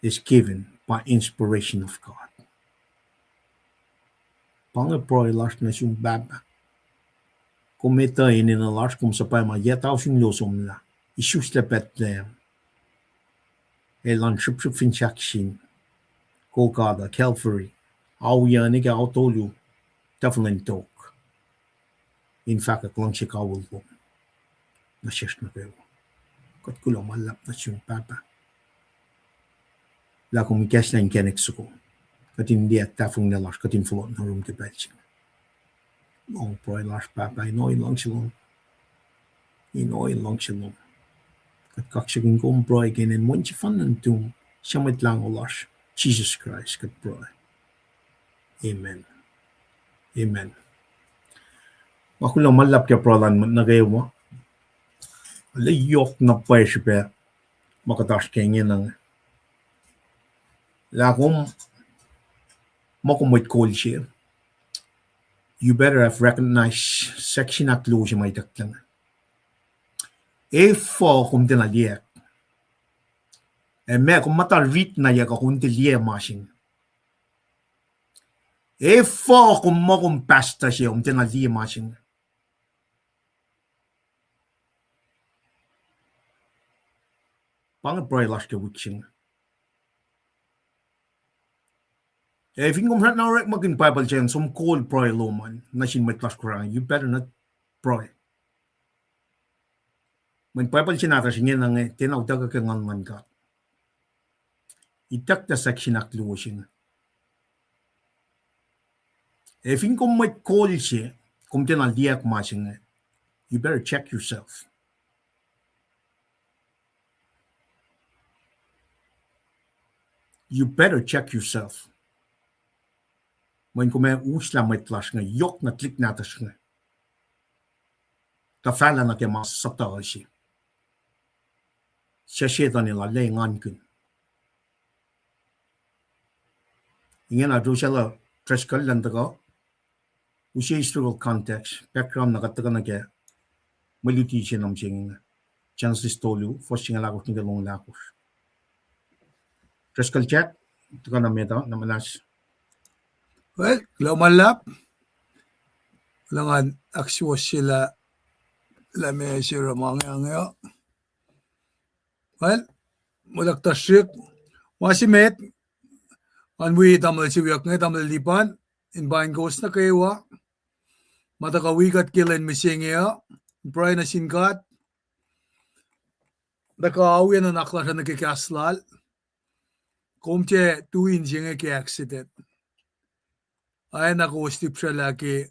is given by inspiration of God. Pa inge pruhe lasr nuh sum, Pahpah. Kom etuh enenuh lasr, kom suhpwacma yac tausin luo somlah, isuslac Bethlehem, elan srihpsrihp fin sahk sin Golgotha, Calvary, ao yac nuh ke ao tolu, tahfuhn tok, in fahkwack luhngse kawihl lom nuh sesr nuh kwewa. Kuht kuloh ma luhlahp nuh sum, Pahpah, lah kom ikacslah inkacnek soko, kuht in liye tahfonglac lasr, kuht in fohlohk nuh rom ke pacl se inge. Lohng pruhe lasr, Pahpah, in ohiyac luhngse lom, in ohiyac luhngse lom. Kuht kaksakihn kom pruhe ke inen Wen sefanna nuhtum, suc Mwet Lahngo lasr, Jisus Kraist, kuht pruhe. Amen. Amen. Nga kuloh ma luhlahp ke pruhe luhn mwet nuh kwewa. Arlac yohk na pwacye srihpac ma kuht oasr ke ingena inge, lah kom, ma kom mwet kol se, you better have recognized section ahkluo se ma itucklac inge. Efuh kom tiacna liyacack? Ac meac, kom muhta rit na yac kuh kom tiac liye ma se inge? Efuh kom muh kom pastor se, kom tiacna liye ma se inge? Pa inge pruhe lasr ke wik se inge. Ac fin kom srackna orekmakihn Bible se an, som kol pruhe lom an nuh sin mwet lasr Kosrae, you better not pruhe. Mweyen Bible se nahtuhsr ingena inge tiacna utuckuh ke Nguhn luhn God. Itucklac section ahkluo se inge. Ac fin kom mwet kol se, kom tiacna liyacack ma se inge, you better check yourself. You better check yourself. Mweyen kom ac uslah mwet lasr inge, yohkna tuhlihk nahtuhsr inge, tuh fahlah nuh ke ma suhtuh se, suc Setuhn el arlac engankihn. Ingena Drusella Driscoll elan tuhkuh, use historical context, background na kuht tuhkuh nuh kac, mwe luti se nuh mihsenge inge, Genesis tolu, fuhs singucul ahkosr nuh ke longoul ahkosr. Driscoll Jack, tuhkuh na met uh, na muhnahs. Well, kuloh ma luhlahp. Kuloh ngan ahksuwohsyelah lah meac se oruh ma inge uh. Well, muhlkuhnlah srihk, ma se met, ngan wi tamuhlwel se wiyuck inge, tamuhlwel Lipan, in paing kowos nuh kwewa. Ma tuhkuh wi kuht ke lwen mihsenge uh, pruhe nuh sin God, tuhkuh oacna nuhnak lasr uh nuh ke kahs lal. Kom tiac tui inse inge ke accident. Oacna kowos lihpsrwaclah ke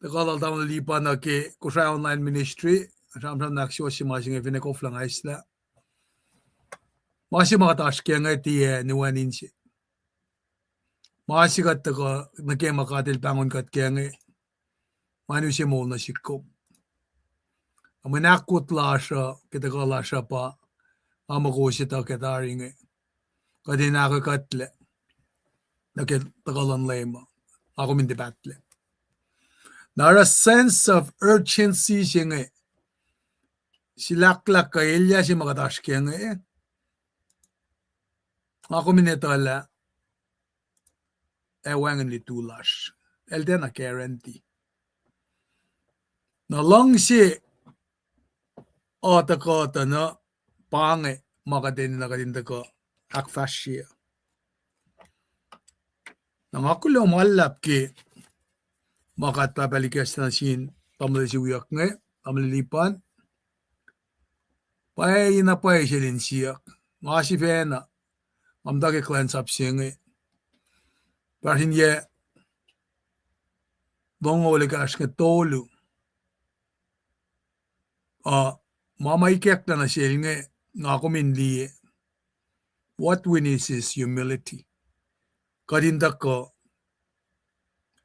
tuhkuh lal tamuhlwel Lipan uh ke Kosrae Online Ministry, sramsram na ahksuwohsye ma se inge finne koflah nga eislah. Ma se ma kuht oasr kac inge tiac nuh wacngihn se. Ma se kuht tuhkuh nuh ke ma God El pahngon kuht kac inge, ma in use moul nuh sihk kom. Mwe ahkkot lasr uh ke tuhkuh lasr uh pa, nga muh kowos etuh ke tari inge, kuht in ahkoekuhtlac nuh ke tuhkuh luhn Leum uh, nga kom in tiac pahtlac. Na oruh sense of urgency se inge, silahklahk kuh elyah se ma kuht oasr kac inge, nga kom in etuhlah ac wacngihn lutu lasr. El tiacna guarantee. Na luhngse uh tuhkuh tuh na pa inge ma kuht enenuh kuht in tuhkuh ahkfahsrye. Na nga kuloh ma luhlahp ke ma kuht pahpah likacsna nuh sin tamuhlwel se wiyuck inge, tamuhlwel Lipan. Pwacye na pwacye sel in siyuck. Nga sifacna, nga muhta ke kuhlwacnsap se inge, pahsrin yac longoul ekahsr inge tolu. Uh, ma ma ikacklah nuh sel inge, nga kom in liye, what we need is humility. Kuht in tuhkuh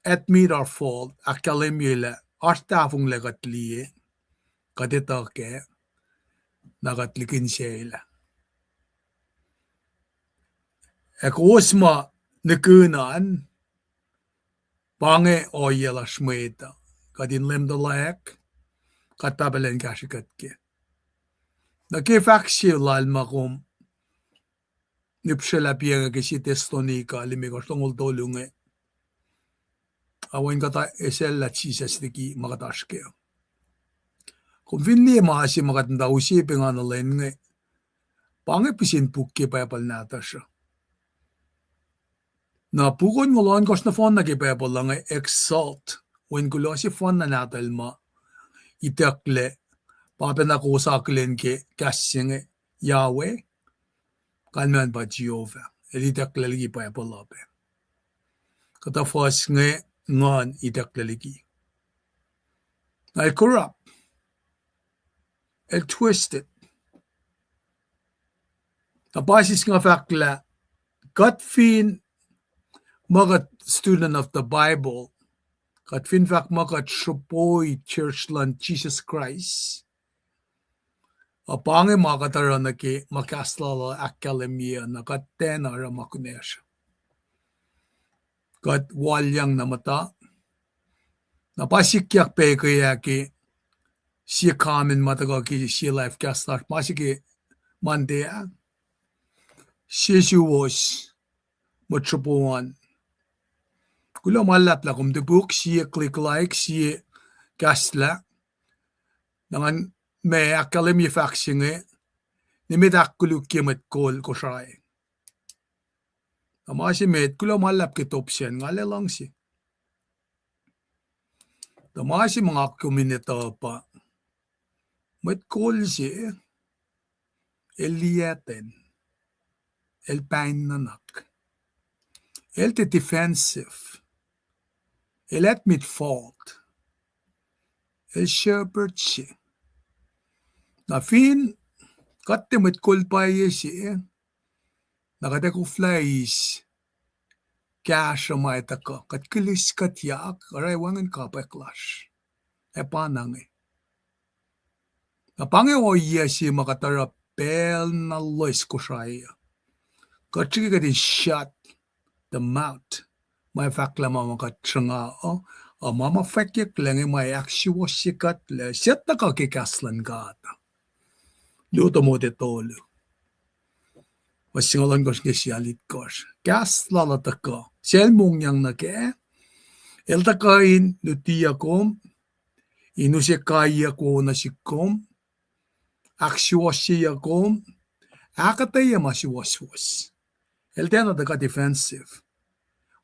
admit our fault, ahkkahlwemye lah oasr tahfonglac kuht liye, kuht etuh kac, na kuht likinsaclah. Ac kowos ma nihkihn an, pa inge ohiyac lasr mwet uh, kuht in Leum tuhlac, kuht pahpah lacn kahsrwe kuht kac. Na ke fahk se lal ma kom lihpsrwaclah piyacng ke sie Thessalonica limekohsr longoul tolu inge, a wacngihn kuht esacllah Jisus liki ma kuht oasr kac. Kom fin liye ma se ma kuht muhta use pac nga nuh lwen inge, pa inge pihsen puk ke Bible nahtuhsr uh. Na puk onngoul ohnkohsr nohfohn nuh ke Bible uh inge exalt, wen kuloh sefanna nahtuhl ma itucklac, pa pacna kowos akihlen ke kahs se inge, Yahweh, kalmac an pa Jehovah, el itucklac liki Bible uh pac. Kuhtuh fuhs inge nguhn itucklac liki. Na el corrupt, el twisted. Na pa sis nga fahk lah kuht fin muh kuht student of the Bible, kuht fin fahk muh kuht sruhpoi church luhn Jisus Kraist, a pa inge ma kuht oruh nuh ke ma kahs lal uh ahkkahlwemye uh, na kuht tiacna oruh ma kunacsr. Kuht walyang na muhta. Na pa sikyak pac ke ah ke sie comment ma tuhkuh ke sie live cast lasr ma se ke Monday ah. Sie suwos, mwet sruhpo an. Kuloh ma luhlahp lah kom topuk sie click like, sie kahslah. Na ngan ma ahkkahlwemye fahk se inge, nimet ahkkolukye mwet kol Kosrae. Na ma se met, kuloh ma luhlahp ke top sacn, nga luhngse. Tuh ma se ma nga kom in etuh pa, mwet kol se, el liyacten, el pain nuhnak, el tiac defensive, el admit fault, el shepherd se. Na fin kuht tiac mwet kol pwacye se, na kuht ac koflah eis kahsruh ma tuhkuh, kuht kilis kuhtyak, oruh wacngihn kapwack lasr. Ac pa na inge. Na pa inge ohiyac se ma kuht oruh pacl na loes Kosrae uh. Kuht srihke kuht in shut the mouth. Ma fahk lah ma ma kuht sruhnga uh, uh, ma ma fwackyucklac inge ma ahksuwohsye kuhtlac, suc tuhkuh ke kahs luhn God. Luo Timote tolu, fuhs singucul ohnkohsr ke sialidkohsr. Kahs lal uh tuhkuh, sel mongyang nuh kac, el tuhkuh in lutiyuck kom, in use kaiyuck wowo nuh sihk kom, ahksuwohsyeyuck kom, ahkuhtweyac ma suwohswohs. El tiacna tuhkuh defensive.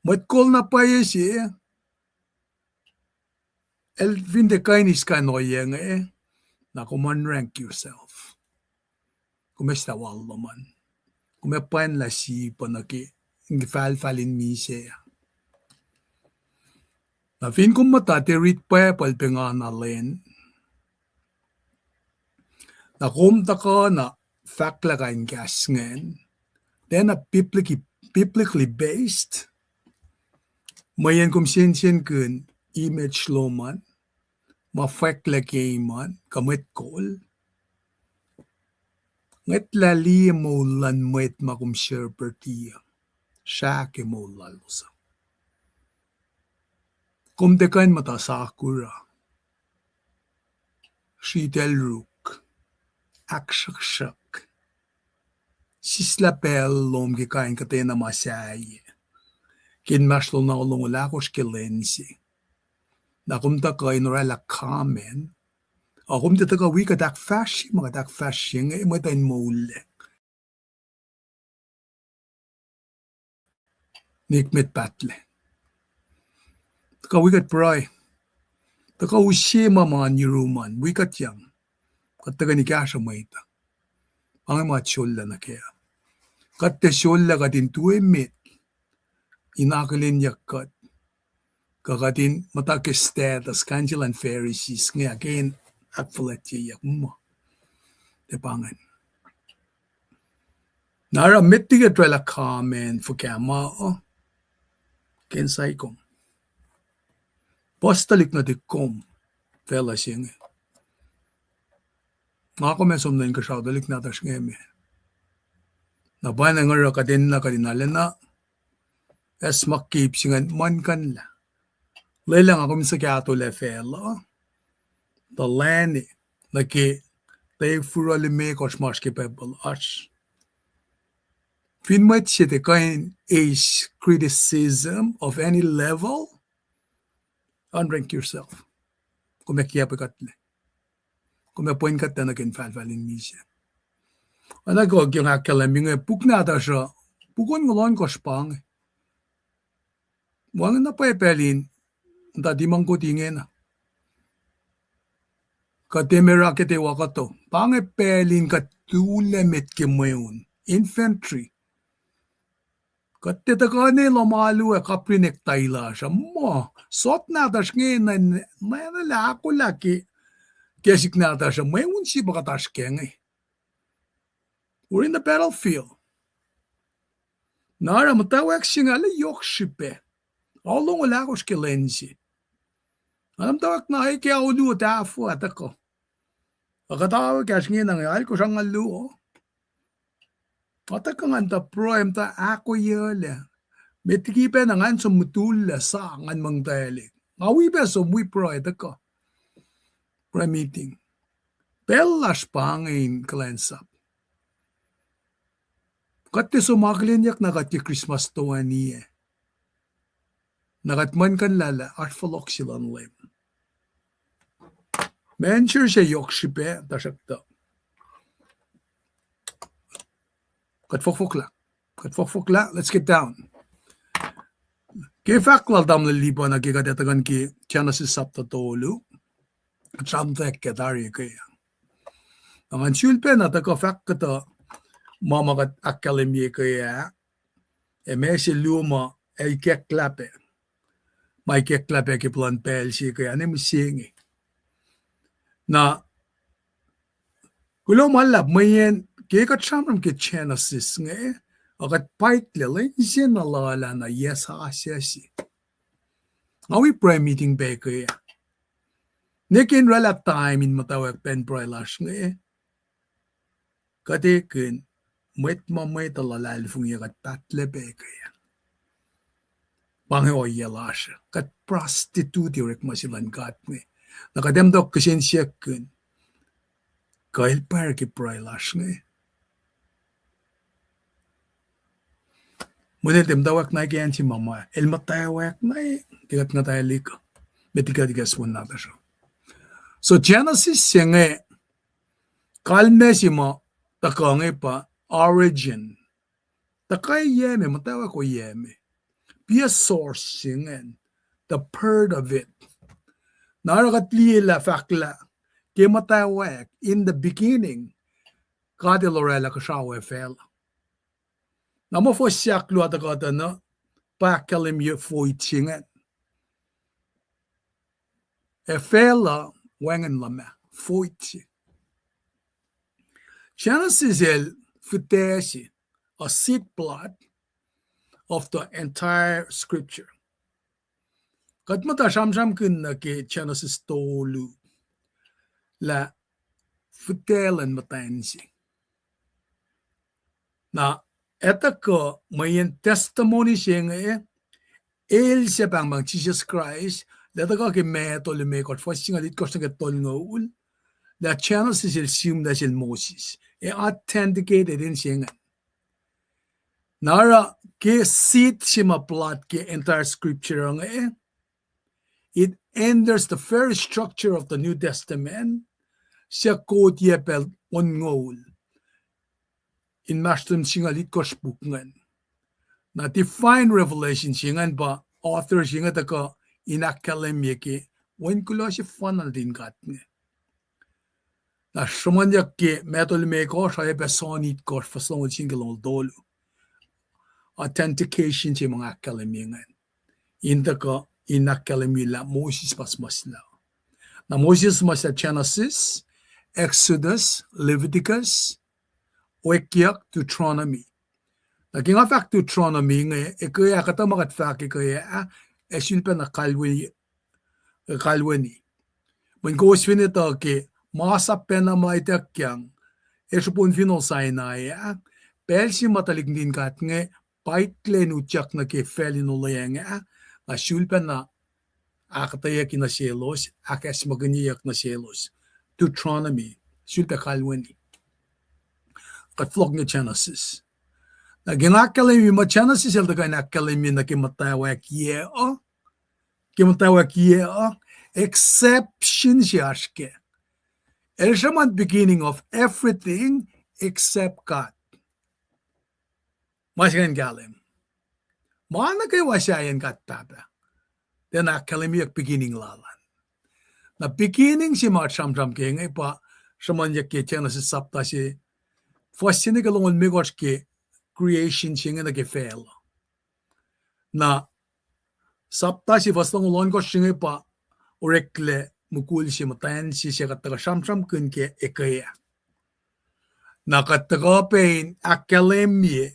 Mwet kol na pwacye se, el fin tiac kuh in eis kain ohiyac inge, na kom unrank yourself. Kom eslah wal lom an. Kom ac pwacnlah sip uh nuh ke inge fahlfahl in misac. Na fin kom muhta tiac read Bible pa nga na lwen, na kom tuhkuh na fahklah kain kahs ingacn, tiacna biblically, biblically based, mweyen kom sensenkihn image lom an, ma fwacklac ke iman kuh mwet kol, ngwetlah liye moul luhn mwet ma kom shepherd-i uh, srah ke moul lalos uh. Kom tiac kuh in muhta sakur uh, sritaclruk, ahksruhksruhk, sislah pacl lom ke kain kuhtwena ma sahyac, ke inmahsrlon ao longoul ahkosr ke lwen se. Na kom tuhkuh in oraclah comment, a kom tiac tuhkuh wi kuht ahkfahsrye ma kuht ahkfahsrye inge, mwet uh in moullac. Nikmet pahtlac. Tuhkuh wi kuht pruhe. Tuhkuh use ma ma in yurum an wi kuht yang. Kuht tuhkweni kahsruh mwet uh. Pa inge ma kuht sollah nuh kac. Kuht tiac sollah kuht in tu emet in akihlenyuck kuht, kuh kuht in muhta ke status kain se luhn Pharisees inge, ahkfuhlwactyeyuck muh tiac pa ingacn. Na oruh met liki oraclah comment fuhkah ma uh, ke insight kom. Puhs tuhlihk nuhtihk kom facluh se inge. Nga kom ac som nuh inkuhsrao tuhlihk nahtuhsr inge me. Na pa inge oruh kuht enenuh kuht in arulacna acsmak ke ip se ingacn muhlkuhnlah. Lwelah nga kom in suhkahtolac facluh, tuhlani, nuh ke tafura limekohsr ma oasr ke Bible oasr. Fin mwet se tiac kuh in eis criticism of any level, unrank yourself. Kom ac kiacpwe kuhtlac. Kom ac pwen kuhtlac nuh ke infahlfahl in misac. Oacna ke nga ahkkahlwemye inge, puk nahtuhsr uh, puk onngoul ohnkohsr pa inge. Wacngihn na pwacye pacl in muhta timac kot ingena. Kuht tiac mera ke tewa kuhto. Pa inge pacl in kuht tulac met ke mweun. Infantry. Kuht tiac tuhkuh ne lohm alu ac kaprinek tailasr uh. Muh, sot nahtuhsr inge na, na, na lah ahkolah ke, ke sik nahtuhsr uh. Mweun se pa kuht oasr kac inge. We're in the battlefield. Na oruh muhtwacwacack se inge arlac yohk srihpac. Ao longoul ahkosr ke lwen se. Arlac muhtwacwacack na ke ao luo tahfuh ah tuhkuh. Ac kuht ao ekahsr ingena inge, alkosr angngaul luo. Nga tuhkuh ngan tuh pruhe, muhta ahkoeyuclac. Met liki pacna ngan som mutullac sa ngan muhtwaclihk. Nga wi pac som wi pruhe tuhkuh. Prayer meeting. Pacl lasr pa inge in kuhlwacnsap. Kuht tiac som akihlenyuck na kuht ke Christmas toeni ah. Na kuht muhlkuhnlah lah oasr fohlohk se luhn Leum. Mansur se yohk srihpac, tuhsruhktuh kuht fohkfohklah. Kuht fohkfohklah, let's get down. Ke fahk lal tamuhlwel Lipan uh ke kuht etuh kuh in ke Genesis sapta tolu, kuht sramtweack ke tari ke. Na ngan sulpac na tuhkuh fahk kuhtuh ma ma kuht ahkkahlwemye ke ah, ac ma se luo ma ac ikacklah pac. Ma ikacklah pac ke puhlan pacl se ke ah, ne mihsenge. Na kuloh ma luhlahp mweyen ke kuht sramsram ke Genesis inge, ac kuht paiklac lwen se na lal ah na yac sasuc se. Nga wi prayer meeting pac ke ah. Ne ke in oraclah time in muhtwacwacack pacl in pruhe lasr inge, kuht ekihn mwet ma mwet uh luhlahlfongi, kuht pahtlac pac ke ah. Pa inge ohiyac lasr uh. Kuht prostitute orekma se luhn God inge. Na kuht ac muhta kihsen siyuck kuh in, kuh el pwacr ke pruhe lasr inge. Mweyen el tiac muhtwacwacack na ke acn se ma ma el muhtwacwacack na ke kuht nguhtwaclihk uh. Met liki kuht ikacslah nahtuhsr uh. So Genesis se inge, kalmac se ma tuhkuh inge pa origin. Tuhkuh oyac me, muhtwacwacack oyac me. Piac source se ingacn, the birth of it. Na oruh kuht liye lah fahk lah ke muhtwacwacack, in the beginning, God El oraclah kuhsrao ac facluh. Na muh fuhs se ahkluo tuh kuht enenuh pa ahkkahlwemye void se ingacn. Ac facluh wacngihn luhmah, void se. Genesis el fihtac se, a seed plot of the entire scripture. Kuht muhta sramsramkihn nuh ke Genesis tolu lah fihtac luhn muhtwacn se. Na etuh kuh mweyen testimony se inge, el se pahngpahng Jisus Kraist, lah tuhkuh ke Matthew limekohsr, fuhs singucul itkohsr nuh ke tolngoul, lah Genesis el sihmlac sel Moses, ac authenticated in se ingacn. Na oruh ke seed se ma plot ke entire scripture inge, it enters the very structure of the New Testament, se kot yac pacl onngoul inmahsrlon singucul itkohsr puk ingacn. Na divine revelation se ingacn pa author se inge tuhkuh in ahkkahlwemye ke Wen kuloh sefanna nuhtin God inge. Na sruhmuhnyuck ke Matthew limekohsr, oacyacpac John itkohsr, fuhs longoul sie nuh ke longoul tolu. Authentication se ma nga ahkkahlwemye ingacn, in tuhkuh in ahkkahlwemye lah Moses pa suhmuhslah. Na Moses suhmuhslah Genesis, Exodus, Leviticus, Wakyuck, Deuteronomy. Na ke nga fahk Deuteronomy inge, ekuh ah, kuhtuh ma kuht fahk ekuh ah, ac sulpacna kalweni, kalweni. Mweyen kowos fin etuh ke masap pacna ma ituckyang, ac sruhpon finohl Sinai ah, pacl se ma tuhlihk nuhtin God inge paitlacn utyak nuh ke facl in olweacng ah, na sulpacna ahkuhtweyucki nuh selos, ahkacsmakihnyeyuck nuh selos. Deuteronomy, sulpac kalweni. Kuht fohlohk nuh ke Genesis. Na ke nga ahkkahlwemye muh Genesis el tuhkuh in ahkkahlwemye nuh ke muhtwacwacack yac uh, ke muhtwacwacack yac uh, exception se oasr kac. El sruhmuhn beginning of everything except God. Ma se ingacn kahlwem. Ma nuh kwewa sahyacn God Pahpah, tiacna ahkkahlwemyeyuck beginning lal an. Na beginning se ma sramsram ke inge pa sruhmuhnyuck ke Genesis sapta se, fuhs se nuh ke longoul limekohsr ke creation se inge nuh ke facluh. Na sapta se fuhs longoul ohnkohsr se inge pa oreklac mukul se muhtwacn se suc kuht tuhkuh sramsramkihn ke ekuh ah. Na kuht tuhkuh pac in ahkkahlwemye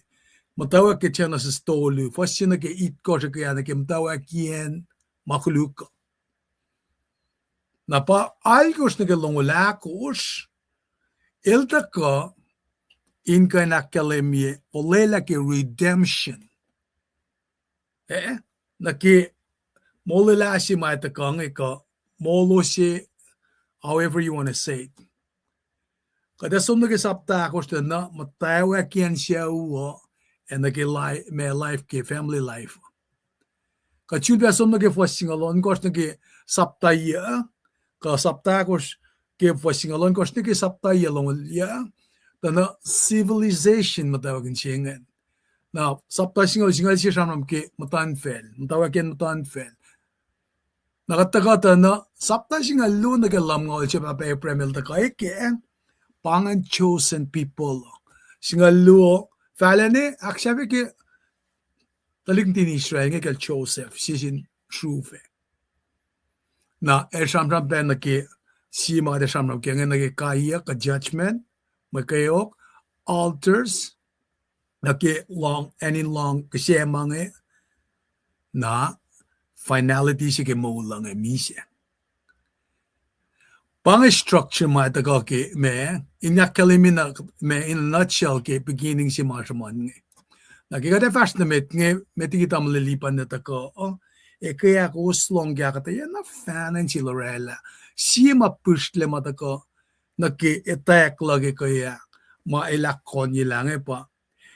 muhtwacwacack ke Genesis tolu, fuhs se nuh ke itkohsr, ekuh ah nuh ke muhtwacwacack iyacn ma koluk uh. Na pa alkosr nuh ke longoul ahkosr, el tuhkuh in kuh in ahkkahlwemye olwelah ke redemption. Eh, nuh ke molwelah se ma tuhkuh inge kuh molo se, however you want to say it. Kuht ac som nuh ke sapta ahkosr tuh na muhtwacwacack iyacn sucu uh, ac nuh ke li-, ma life ke family life. Kuht sulpac som nuh ke fuhs singucul ohnkohsr nuh ke sapta yac, kuh sapta ahkosr ke fuhs singucul ohnkohsr nuh ke sapta yac longoul yac, tuh na civilization muhtwacwacack in se ingacn. Na sapta singucul, singucul se sramsram ke muhtuhnfacl, muhtwacwacack iyacn muhtuhnfacl. Na kuht tuhkuh tuh na sapta singucul luo nuh ke lumngaul se pahpah Abraham el tuhkuh kac, pa ingacn chosen people. Singucul luo, fahlacna ahksahfye ke tuhlihk nuhtin Israel inge kacl Joseph, sie sin sruhf ah. Na el sramsram pac nuh ke, sie ma kuht ac sramsram ke inge nuh ke kaiyuck kuh judgment, mwe kweok, altars, nuh ke lohng, acn in lohng kihsac ma inge, na finality se ke moul uh inge misac. Pa inge structure ma tuhkuh ke ma, in ahkkahlwemye na, ma in a nutshell ke beginning se ma sruhmuhn inge. Na ke kuht ac fahsr nuh met inge, met liki tamuhlwel Lipan el tuhkuh, uh, ac ke ahkos lohng ke ahkuhtweyac na fahnan sel oraclah. Sie ma pihsrlac ma tuhkuh nuh ke etwacack luhk ekuh ah, ma el ahkkahlwemye lah inge pa,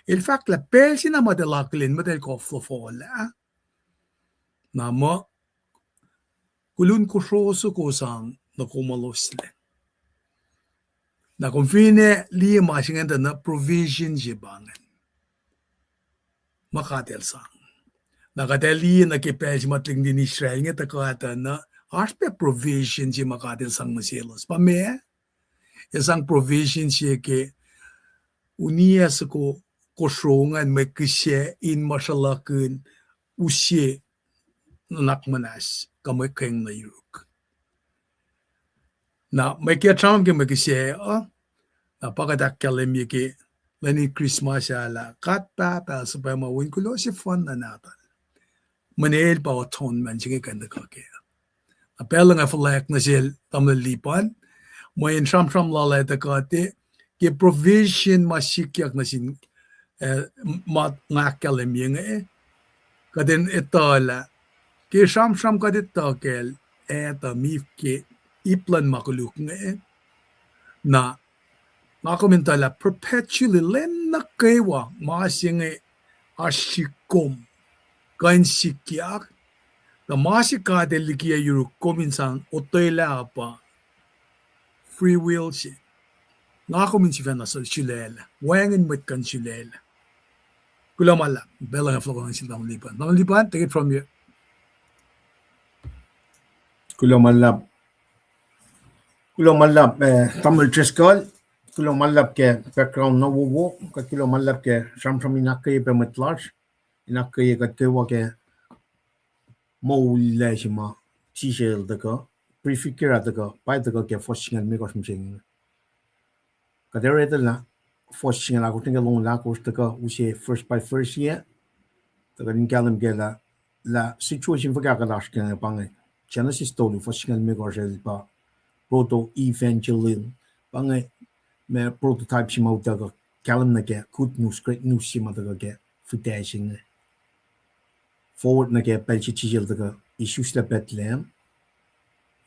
el fahk lah pacl se na ma eltahl akihlen, ma eltahl koflofohl ah, na muh, kolun kosro soko sang nuh komuloslac. Na kom finne liye ma se ingacn tuh na provision se pa ingacn ma God El sang. Na kuht ac liye nuh ke pacl se ma tuhlihk nuhtin Israel inge tuhkuh tuh na Oasr pac provision se ma God El sang nuh selos. Pa meac? El sang provision se ke uniyac soko kosro ingacn mwe kihsac in ma sruhlahkihn use nuhnak muhnahs kuh mwe kacng nuh yuruk. Na mwe kiht sramsram ke mwe kihsac uh, na pa kuht ahkkahlwemye ke lwen in Christmas ah lah God Pahpah suhpwacma wen kuloh sefanna nahtuhl. Mweyen El pa atonement se inge kuh in tuhkuh kac. Na pacl inge fuhlwact nuh sel tamuhlwel Lipan, mweyen sramsram lal ah tuhkuh te ke provision ma sikyak nuh sin, eh, ma nga ahkkahlwemye inge, kuht in etuh lah ke sramsram kuht etuh kacl, eh, tuh mi ke ip luhn ma koluk inge, na nga kom in etuh lah perpetually lwen nuh kwewa ma se inge oasr sihk kom kuh in sikyak, tuh ma se God El liki yuruk kom in sang otwelah pa free will se. Nga kom in sifacna sulaclah, wacngihn mwet kuh in sulaclah. Kuloh ma luhlahp, pacl inge fohlohkohn sel tamuhlwel Lipan. Tamuhlwel Lipan, take it from here. Kuloh ma luhlahp. Kuloh ma luhlahp, eh, tamuhlwel Driscoll. Kuloh ma luhlahp ke background na wowo. Kuht kuloh ma luhlahp ke sramsram in ahkkweye pac mwet lasr, in ahkkweye kuht kwewa ke moul lac se ma Jisus El tuhkuh, prefigure ah tuhkuh, pa El tuhkuh ke fuhs singucul limekohsr mihsenge. Kuht ac etuh lah fuhs singucul ahkosr nuh ke longoul ahkosr tuhkuh use verse by verse ah, tuhkuh in kahlwem ke lah, lah situation fuhkah kuht oasr ke inge. Pa inge Genesis tolu fuhs singucul limekohsr el pa proto-evangelium. Pa inge ma prototype se ma utuckuh kahlwem nuh ke good news, great news se ma tuhkuh ke fihtac se inge. Forward nuh ke pacl se Jisus El tuhkuh isuslac Bethlehem.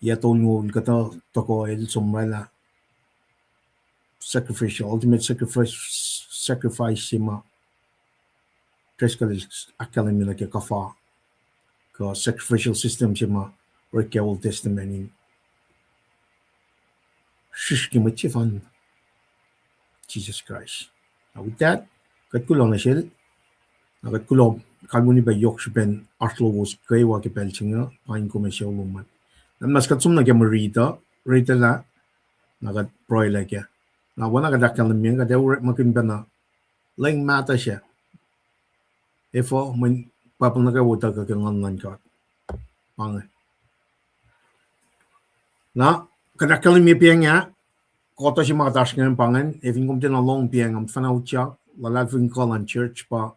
Yac tolngoul kuhtuh tohkoh el som oraclah sacrificial, ultimate sacrifice, sacrifice se ma Driscoll el ahkkahlwemye nuh ke kuhfa, kuh sacrificial system se ma orek ke Old Testament in srihsrngi mwet sefanna, Jisus Kraist. Na with that, kuht kuloh nuh sel, na kuht kuloh kalweni pac yohk srihpen oasr lowos kwewa ke pacl se inge, paing kom ac sucu lom an. Na mas kuht som nuh ke mwe riti uh, riti lah, na kuht pruhelah kac. Na oacna kuht ahkkahlwemye, kuht ac orekmakihn pacna leng mahtuh sac. Efuh? Mweyen Bible nuh kwewa utuckuh ke Nguhn luhn God. Pa inge. Na kuht ahkkahlwemye pa inge, kuhtuh se ma kuht oasr ingacn pa ingacn, ac fin kom tiacna lohng pa inge, nga muhta fahna utyak, luhlahlfongi kuh luhn church pa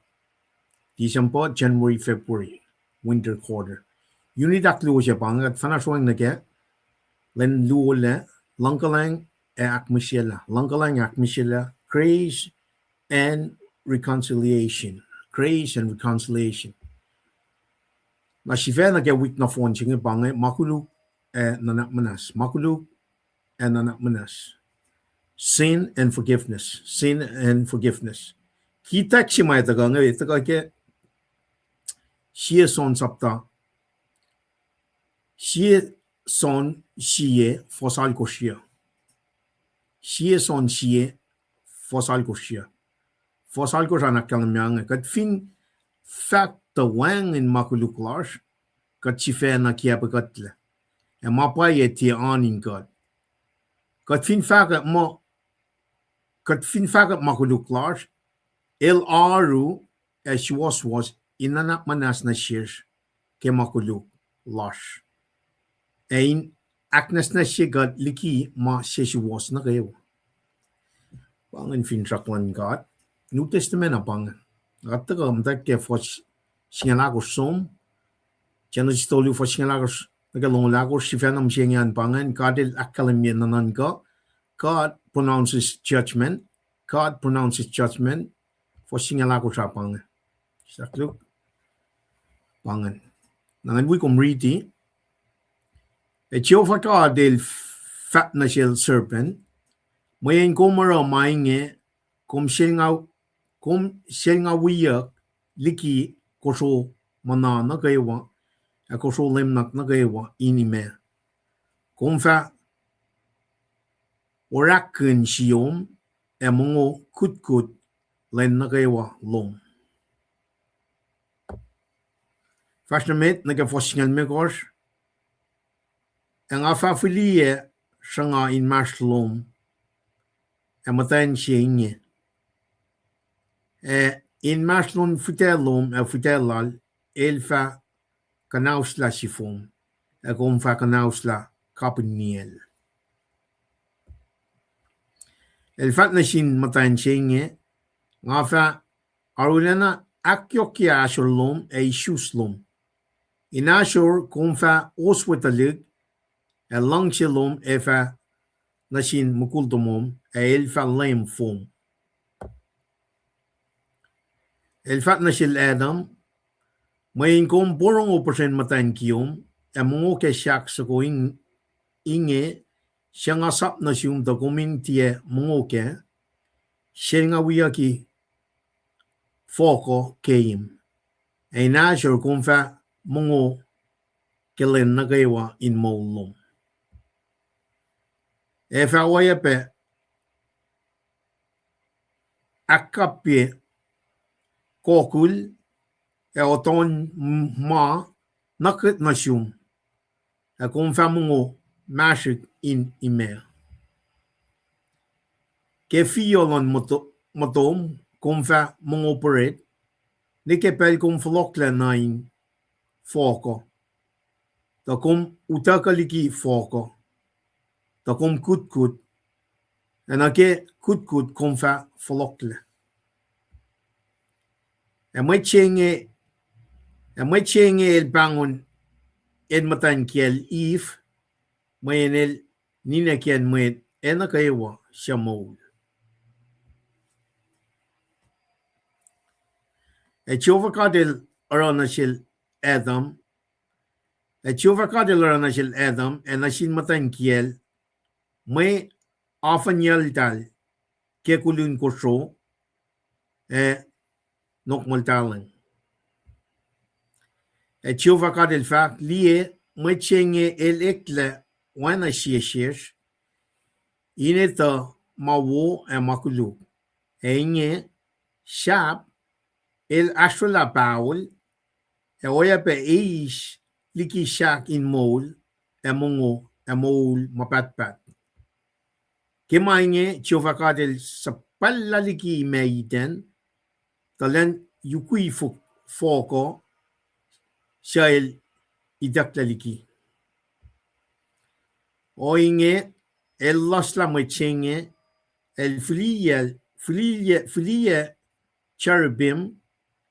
December, January, February, winter quarter. Unit ahkluo se pa inge, kuht fahna sroacng nuh kac, lwen luo lac, luhngkuhlwacng ac ahkmihsyelah, luhngkuhlwacng ac ahkmihsyelah, grace and reconciliation, grace and reconciliation. Na sifacna ke wik nohfohn se inge pa inge, ma koluk ac nuhnak muhnahs, ma koluk ac nuhnak muhnahs. Sin and forgiveness, sin and forgiveness. Ki text se ma tuhkuh inge, tuhkuh ke Sie John sapta, Sie John sie, fuhs alkosr. Sie John sie, fuhs alkosr. Fuhs alkosr an ahkkahlwemye inge, kuht fin fahk tuh wacngihn ma koluk lasr, kuht sifacna kiacpwe kuhtlac, ac ma pwacye tiac oan in kuht. Kuht fin fahkwack muh, kuht fin fahkwack ma koluk lasr, El oaru ac suwohswohs in nuhnak muhnahs nuh sesr ke ma koluk lasr, ac in ahknwacsnwacsye kuht liki ma sesuwohs nuh kwewa. Pa ingacn finsrak luhn God. New Testament uh pa inge. Kuht tuhkuh muhtwacwacack ke fuhs singucul ahkosr som, Genesis tolu fuhs singucul ahkosr nuh ke longoul ahkosr, sifacna mihsenge an pa ingacn, God El ahkkahlwemye nuhnuhnkuh. God pronounces judgment. God pronounces judgment. Fuhs singucul ahkosr ah pa inge. Sahk Luke. Pa ingacn. Na ngan wi kom riti. Ac Jehovah God El fahk nuh sel serpent, Mweyen kom oruh ma inge, kom sel nga, kom sel nga wiyuck liki kosro muhna nuh kwewa, ac kosro lwemnuhk nuh kwewa in imac. Kom fah orahkkihn siyom, ac mongo kutkut lwen nuh kwewa lom. Fahsr nuh met nuh ke fuhs singucul limekohsr. Ac nga fah fihliyac sruhnga inmahsrlom ac muhtwacn se inge, ac inmahsrlon fihtac lom ac fihtac lal, el fah kuhnahoslah sifom, ac kom fah kuhnahoslah kapihn niyacl. El fahk nuh sin muhtwacn se inge, nga fah arulacna ahkyohkye ahsor lom ac isus lom. In ahsor kom fah oswe tuhlihk, ac luhngse lom ac fah nuh sin mukul tomom, ac el fah leum fom. El fahk nuh sel Adam, mweyen kom porongo puhsren muhtwacn kiyom, ac mongo ke sahk soko in-, inge, suc nga sap nuh sum tuh kom in tiac mongo kac, sel nga wiyucki fohk uh keim, ac in ahsor kom fah mongo ke lwen nuh kwewa in moul lom. Ac fah oacyacpac ahkkapye kokul ac oton ma nuhkihk nuh sum, ac kom fah mongo masrihk in imac. Ke fiyo luhn moto-, motom kom fah mongo pret, ne ke pacl kom fohlohklac nuh in fohk uh, tuh kom utuckuh liki fohk uh, tuh kom kutkut, ac nuh ke kutkut kom fah fohlohklac. Ac mwet se inge, ac mwet se inge el pahngon el muhtwacn kiyacl Eve, mweyen el ninac kiyacn mwet ac nuh kwewa suc moul. Ac Jehovah God el oruh nuh sel Adam, ac Jehovah God el oruh nuh sel Adam ac nuh sin muhtwacn kiyacl mwe afuhnyacltahl ke kulun kosro ac nokmuhltahlwacng. Ac Jehovah God el fahk, liye, mwet se inge el eklac oacna sie sesr, in etuh ma wo ac ma koluk. Ac inge, sahp el ahsrwelah pahol, ac oacyacpac eis liki sahk in moul ac mongo ac moul ma pahtpaht. Ke ma inge Jehovah God el suhpwacllah liki imac Eden, tuh elan yukwi fo-, fohk uh suc el itucklac liki. Ohinge, el lohslah mwet se inge, el fihliyac, fihliyac, fihliyac cherubim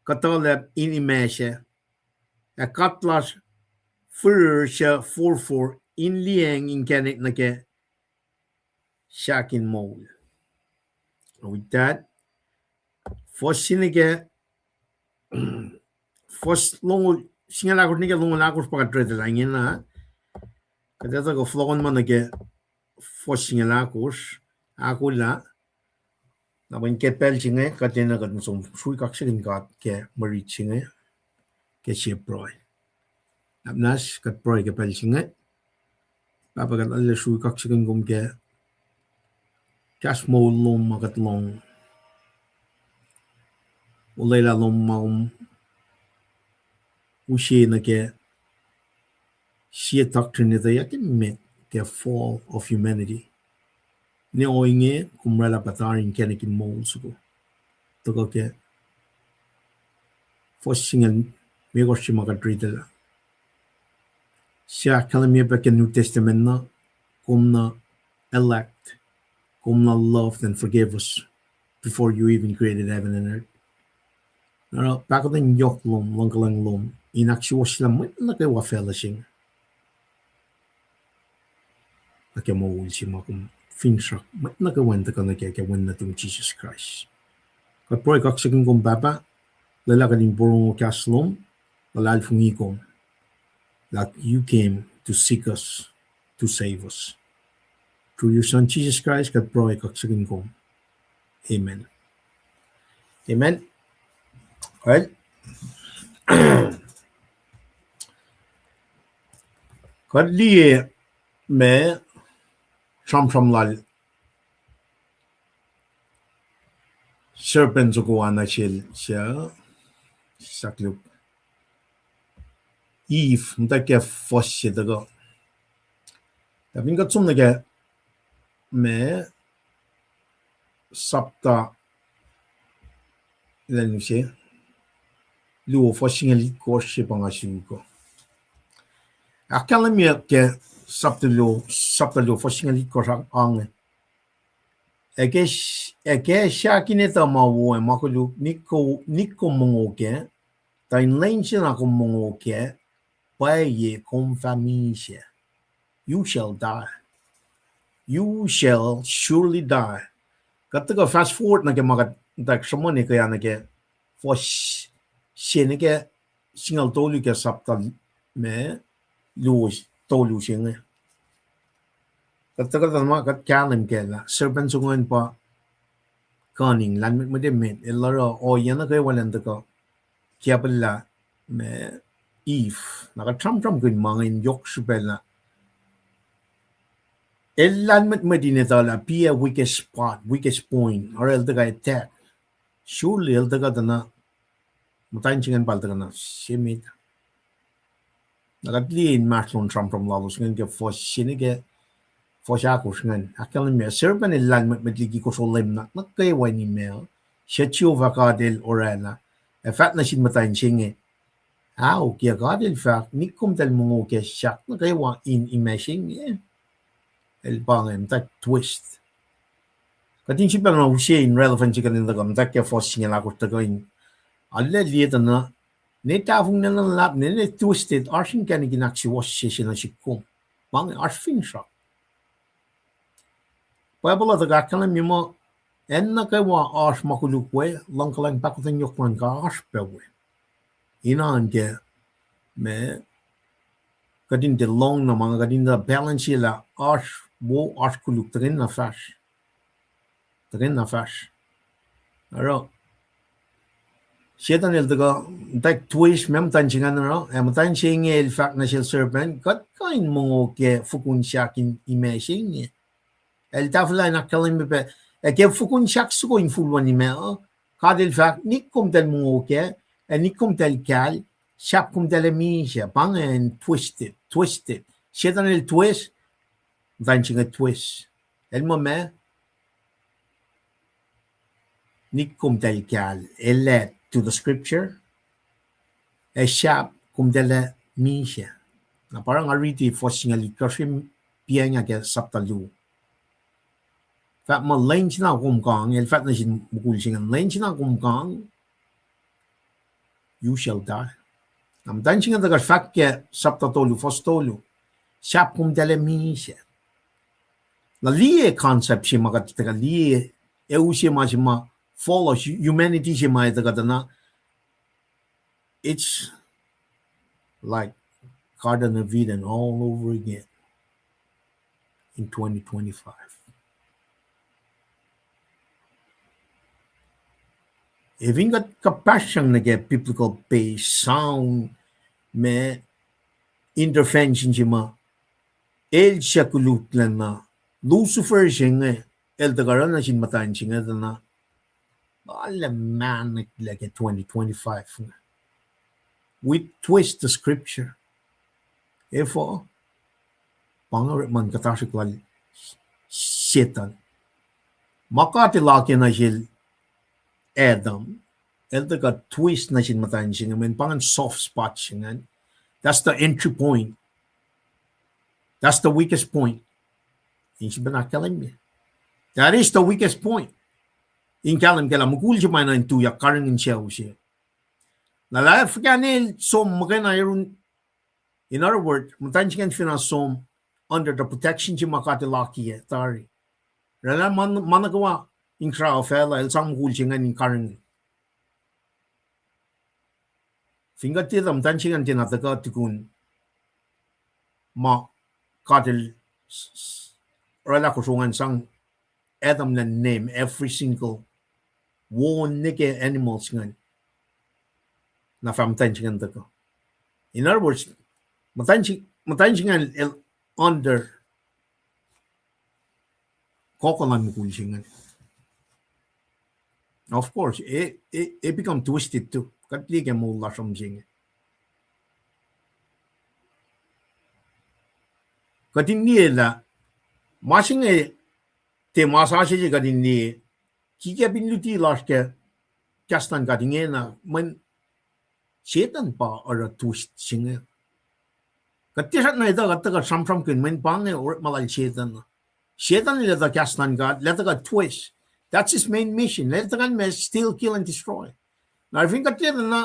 kuhtuhlacp in imac sac, ac katlas firir suc forfor in liyacacng inkacnek nuh ke sahk in moul. With that, fuhs se nuh ke, fuhs longoul, singucul ahkosr nuh ke longoul ahkosr pa kuht read lah ingena. Kuht etuh kuh fohlohkohnma nuh ke fuhs singucul ahkosr, ahkolah. Na pwacye ke pacl se inge, kuht enenuh kuht in som srui kaksakihn God ke mwe rit se inge, ke sie pruhe. Apnahs, kuht pruhe ke pacl se inge. Pahpah, kuht arlac srui kaksakihn kom ke kahs moul lom ma kuht lohng. Olwelah lom ma kom use nuh ke sie doctrine etweyuck emet ke fall of humanity. Ne ohinge kom oraclah pa tari inkacnek in moul soko. Tuhkuh ke fuhs singucul limekohsr se ma kuht riti lah, suc ahkkahlwemye pac ke New Testament na, kom na elect, kom na loved and forgave us before you even created heaven and earth. Na oruh pahkotwen yohk lom, luhngkuhlwacng lom, in ahksuwohsyelah mwet nuh kwewa facluh se inge. Nuh ke moul se ma kom finsrak mwet nuh kwewa in tuhkuh nuh ke, ke wen nuhtum Jisus Kraist. Kuht pruhe kaksakihn kom Pahpah, lwelah kuht in porongo kahs lom, luhlahlfongi kom, that you came to seek us, to save us. Through your Son Jesus Christ, kuht pruhe kaksakihn kom. Amen. Amen. Well, kuht liye ma sramsram lal serpent soko an nuh sel, suc, sakluk, Eve, muhta ke fuhs se tuhkuh. Ac fin kuht som nuh ke ma sapta, lwen se, luo fuhs singucul itkohsr se pa nga suk uh. Ahkkahlwemye ke sapta luo, sapta luo fuhs singucul itkohsr ange. Ac ke, ac ke sahk in etuh ma wo ac ma koluk, nik kom, nik kom mongo kac, tuh in lwen se na kom mongo kac, pwacye kom fah misac. You shall die. You shall surely die. Kuht tuhkuh fast forward nuh ke ma kuht, kuht sruhmuhn ke ah nuh ke fuhs se nuh ke singucul tolu ke sapta ma luo tolu se inge. Kuht tuhkuh tuh ma kuht kahlwem kac lah serpent se ingacn pa cunning, lahlmwetmwet emet, el oruh ohiyac nuh kwewa elan tuhkuh kiacpwelah ma Eve. Na kuht sramsramkihn ma inge in yohk srihpac lah el lahlmwetmwet in etuh lah piac weakest spot, weakest point, oruh el tuhkuh attack. Surely el tuhkuh tuh na, muhtwacn se ingacn pa el tuhkuh na se met. Na kuht liye inmahsrlon sramsram lalos ingacn ke fuhs se nuh ke fuhs ahkosr ingacn. Ahkkahlwemye, serpent el lahlmwetmwet liki kosro lwemnak nuh kwewa in imac uh, suc Jehovah God el oraclah, ac fahk nuh sin muhtwacn se inge, ao, kiac God el fahk, nik komtahl mongo ke sahk nuh kwewa in imac se inge. El pa inge muhtwacwacack twist. Kuht in sifilpac na use in relevance kuht in tuhkuh muhtwacwacack ke fuhs singucul ahkosr tuhkuh in arlac liye tuh na, ne tahfonglac luhlahp, ne, ne twisted, oasr inkacnek in ahksuwohsye se nuh sihk kom. Pa inge oasr finsrak. Bible uh tuhkuh ahkkahlwemye muh, acn nuh kwewa oasr ma koluk we, luhngkuhlwacng, pahkotwen, yohk luhn God oasr pac we. Ina nuh ke ma kuht in tiac lohng na ma inge, kuht in tiac balance lah oasr wo, oasr koluk, tuhkweni na fahsr. Tuhkweni na fahsr. Oruh Setan el tuhkuh, muhtwacwacack twist ma muhtwacn se ingacn oruh, ac muhtwacn se inge el fahk nuh sel serpent, kuht kuh in mongo ke fokoko sahk in imac se inge. El tahfwelah in ahkkahlwemye pac, ac ke fokoko sahk soko infulwacn imac uh, God el fahk, nik komtahl mongo kac, ac nik komtahl kahl, sahp komtahl ac misac. Pa inge in twisted, twisted. Setan el twist, muhtwacn se inge twist. El muh ma, nik komtahl kahl, el add to the scripture, ac sahp komtahl ac misac. Na pa oruh nga riti fuhs singucul itkohsr, piacng ke sapta luo. Fahk muh lwen se na kom kang, el fahk nuh sin mukul se ingacn, lwen se na kom kang, you shall die. Na muhtwacn se inge tuhkuh fahk ke sapta tolu, fuhs tolu, sahp komtahl ac misac. Na liye concept se ma kuht tuhkuh liye, ac use ma se ma fall, humanity se ma tuhkuh tuh na, it's like Garden of Eden all over again in twenty twenty-five. Ac fin kuht kuhpahsryang nuh ke biblical base, sound, ma intervention se ma el suc koluk lacna Lucifer se inge, el tuhkuh oruh nuh sin muhtwacn se inge tuh na, arlac mahneklac ke twenty twenty-five inge. We twist the scripture. Efuh? Pa inge orekma in kuhtasrihk lal Setan. Ma God el akiyac nuh sel Adam, el tuhkuh twist nuh sin muhtwacn se inge, mweyen pa ingacn soft spot se ingacn. That's the entry point. That's the weakest point. In sifilpac ahkkahlwemye, that is the weakest point. In kahlwem kac lah mukul se ma enenuh in tuyak karihngihn sucu se, na lah fuhkah el som muhkwena yurin, in other words, muhtwacn se ingacn fin som under the protection se ma God el akiyac tari, oraclah ma nuh kwewa in kra facluh, el sang mukul se ingacn in karihngihn. Fin kuht tiac tuh muhtwacn se ingacn tiacna tuhkuh tukun ma God el oraclah kosro ingacn sang Adam elan name every single wo nuh ke animals ingacn, na fah muhtwacn se ingacn tuhkuh. In other words, muhtwacn se, muhtwacn se ingacn el under kokolan mukul se ingacn. Of course, e, e, e become twisted too. Kuht liye ke moul lasr uh mihsenge. Kuht in liye lah Ma se inge, tiac ma sasuc se kuht in liye, kikiacp in luti lasr ke kahs luhn God ingena, mweyen Setan pa oruh twist se inge. Kuht tiac srackna etuh, kuht tuhkuh sramsramkihn mweyen pa inge orekma lal Setan. Setan el etuh kahs luhn God, el etuh kuh twist. That's his main mission. El etuh kuh ma steal, kill, and destroy. Na fin kuht liye tuh na,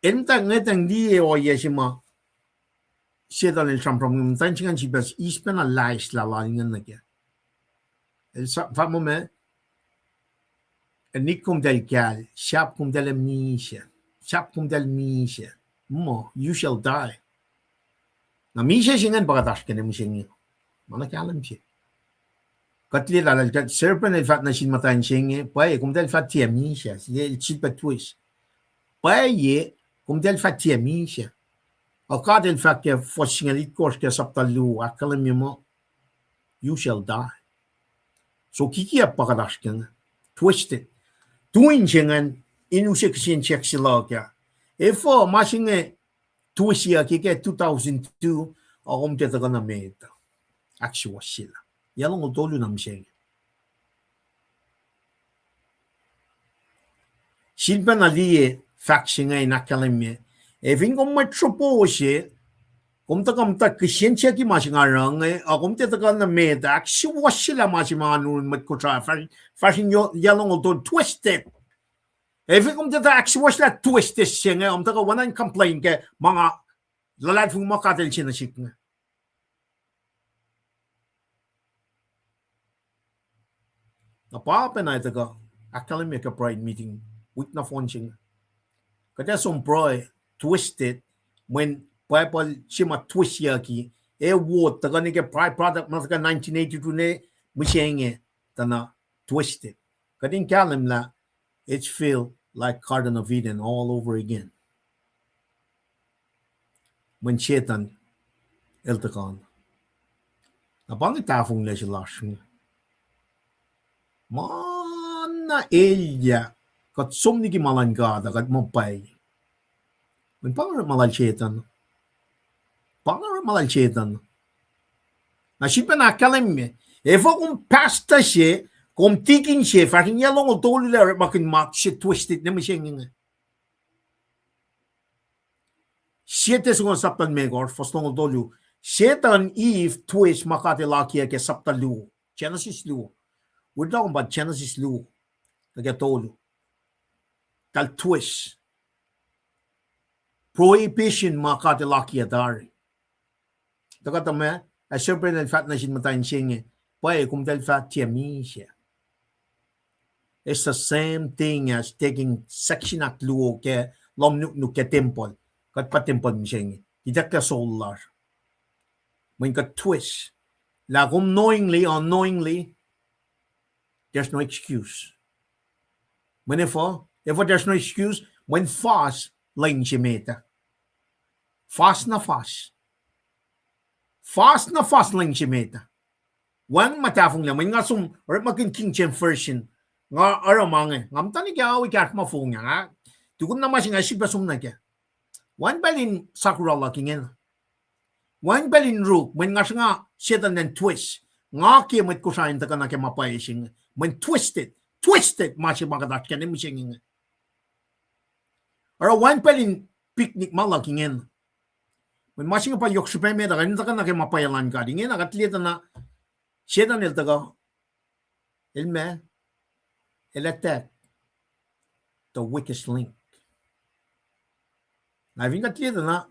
el muhtwacta ngwetacng liye ohiyac se ma Setan el sramsram, muhtwacn se ingacn sifilpac eis pacna laislah lal ingacn nuh kac. El sa-, fahk muh ma, ac nik komtahl kahl, sahp komtahl ac misac, sahp komtahl misac, muh, you shall die. Na misac se ingacn pa kuht oasr kac mihsenge. Ma na kahlwem se. Kuht liye lah, lah, serpent el fahk nuh sin muhtwacn se inge, pwacye, komtahl fah tiac misac, el sifilpac twist. Pwacye, komtahl fah tiac misac. Ac God el fahk ke fuhs singucul itkohsr ke sapta luo, ahkkahlwemye muh, you shall die. So kikiacp pa kuht oasr kac inge. Twisted. Tuin se ingacn, in use kihsen siyuck se luhk ah. Efuh ma se inge twist-yucki ke two thousand two, ac kom tiac tuhkuh nuh met. Ahksuwohsyelah. Yac longoul tolu na mihsenge. Sifilpacna liye fahk se inge in ahkkahlwemye. Ac fin kom mwet sropo se, kom tuhkuh muhta kihsen siyucki ma se nga oruh inge, ac kom tiac tuhkuh nuh met, ahksuwohsyelah ma se ma oan yurin mwet Kosrae, fahsr-, fahsr in yo-, yac longoul tolu, twisted. Ac fin kom tiac tuh ahksuwohsyelah twisted se inge, kom tuhkuh oacna in complain ke ma nga luhlahlfongi ma God el se nuh sihk inge. Na pa pacna ac tuhkuh ahkkahlwemye ke pruhe meeting wik nohfohn se inge. Kuht ac som pruhe twisted, mweyen Bible se ma twist-yucki, ac wo tuhkuh nuh ke by-product ma tuhkuh nineteen eighty-two ne mihsenge, tuh na twisted. Kuht in kahlwem lah it's feel like Garden of Eden all over again. Mweyen Setan el tuhkuh. Na pa inge tahfonglac se lasr inge. Ma na elyah, kuht som liki ma luhn God, kuht muh pwacye. Mweyen pa inge orekma lal Setan. Pa inge orekma lal Setan. Na sifilpacna ahkkahlwemye, efuh kom pastor se, kom tikin se, fahsr in yac longoul tolu lah orekmakihn ma se twisted ne mihsenge inge. Sie Tessalonians sapta limekohsr, fuhs longoul tolu. Setan Eve twist ma God el akiyac ke sapta luo. Genesis luo. Wihta kom pa Genesis luo. Nuh ke tolu. Tal twist. Prohibition ma God el akiyac tari. Tuhkuh tuh ma, ac serpent el fahk nuh sin muhtwacn se inge, pwacye, komtahl fah tiac misac. It's the same thing as taking section ahkluo ke lohm nuknuk ke tempuhl. Kuht pa tempuhl mihsenge. Itucklac soul lasr. Mweyen kuht twist. Lah kom knowingly, unknowingly, there's no excuse. Mweyen efuh, efuh there's no excuse, mweyen fas lwen se met ah. Fas na fas. Fas na fas lwen se met ah. Wacngihn ma tahfonglac, mweyen nga som orekmakihn King James Version. Nga oruh ma inge, nga muhta nuh ke ao ekahsr ma fong ah, tukun na ma se nga sifilpac som nuh kac. Wacngihn pacl in sakura luhk ingena. Wacngihn pacl in ruk, mweyen nga sruhnga Setan elan twist. Nga ke mwet Kosrae in tuhkuh nuh ke ma pwacye se inge. Mweyen twisted, twisted ma se ma kuht oasr kac ne mihsenge inge. Oruh wacngihn pacl in picnic ma luhk ingena. Mweyen ma se inge pa yohk srihpac met ah, kuht in tuhkuh nuh ke ma pwacye luhn God. Ingena kuht liye tuh na Setan el tuhkuh, el ma, el attack the weakest link. Na fin kuht liye tuh na,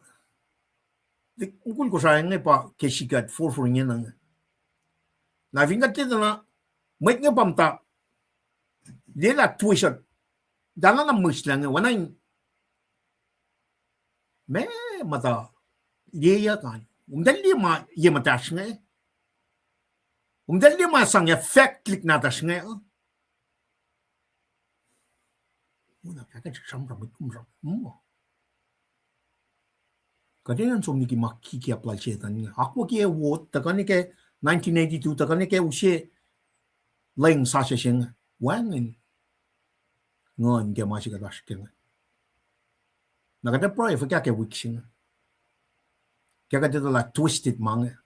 mukul Kosrae inge pa ke sikuht forfor ingena inge. Na fin kuht liye tuh na, mwet inge pa muhta, liye lah twist, tuh na na mihslac inge, oacna in, ma muhta, liye kan. Komtahl liye ma ye muhtahsr inge. Komtahl liye ma sang effect liki nahtuhsr inge. Muna fahkwack sramsram, kom sramsram. Kuht enenuh in som liki ma kikiacp lal Setan inge. Akwucki ac wo, tuhkuh nuh ke nineteen eighty-two, tuhkuh nuh ke use lwen sasuc se inge. Wacngihn nguhn ke ma se kuht oasr ke inge. Na kuht ac pruhe fuhkah ke wik se inge? Ke kuht etuh lah twisted ma inge.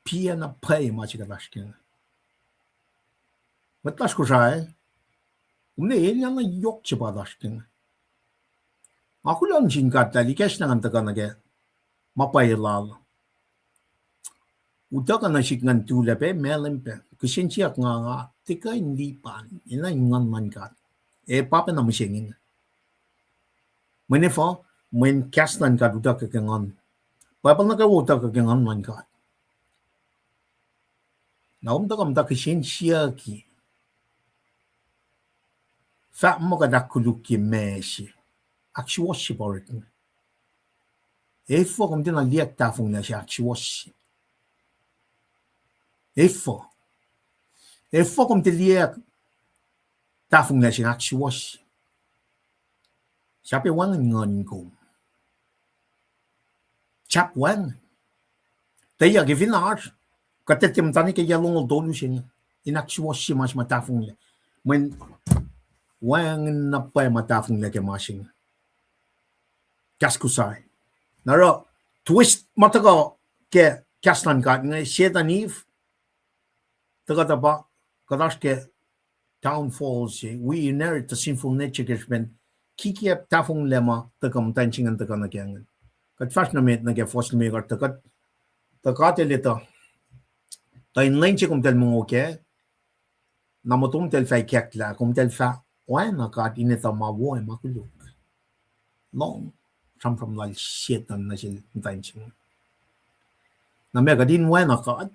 Piac na pwacye ma se kuht oasr ke inge. Mwet lasr Kosrae, kom ne elyah na yohk se pa oasr ke inge. Nga kuloh nuh sin God lah ikacslah ngan tuhkuh nuh ke ma pwacye lal. Utuckuh nuh sihk ngan tulac pac, mahlwem pac. Kihsen siyuck nga, nga tiac kuh in lipan, enenuh in nguhn luhn God. Ac pa pacna mihsenge inge. Mweyen efuh, mweyen kahs luhn God utuckuh ke nguhn. Bible nuh kwewa utuckuh ke nguhn luhn God. Na kom tuhkuh muhta kihsen siyucki, fahk muh kuht ahkkolukye ma se, ahksuwohsye pa orek inge. Efuh kom tiacna liye tahfonglac se ahksuwohsye? Efuh? Efuh kom tiac liye tahfonglac se ahksuwohsye? Sahp ac wacngihn nguhn kom. Sahp wacngihn. Tuh yac ke fin oasr, kuht tiac muhta nuh ke yac longoul tolu se inge, in ahksuwohsye ma se ma tahfonglac. Mweyen wacngihn na pwacye ma tahfonglac ke ma se inge. Kahs Kosrae. Na oruh twist ma tuhkuh ke kahs luhn God inge, Satan, Eve, tuhkuh tuh pa, kuht oasr ke downfall se, we inherit the sinful nature ke srihpen kikiacp tahfonglac ma tuhkuh muhtwacn se ingacn tuhkuh nuh ke ingacn. Kuht fahsr nuh met nuh ke fuhs limekohsr, tuh kuht, tuh God El etuh, tuh in lwen se komtahl mongo kac, na motomtahl fah ikacklah, komtahl fah oacna God in etuh ma wo ac ma koluk. Lohng, sramsram lal Satan nuh sel muhtwacn se inge. Na meac kuht in oacna God?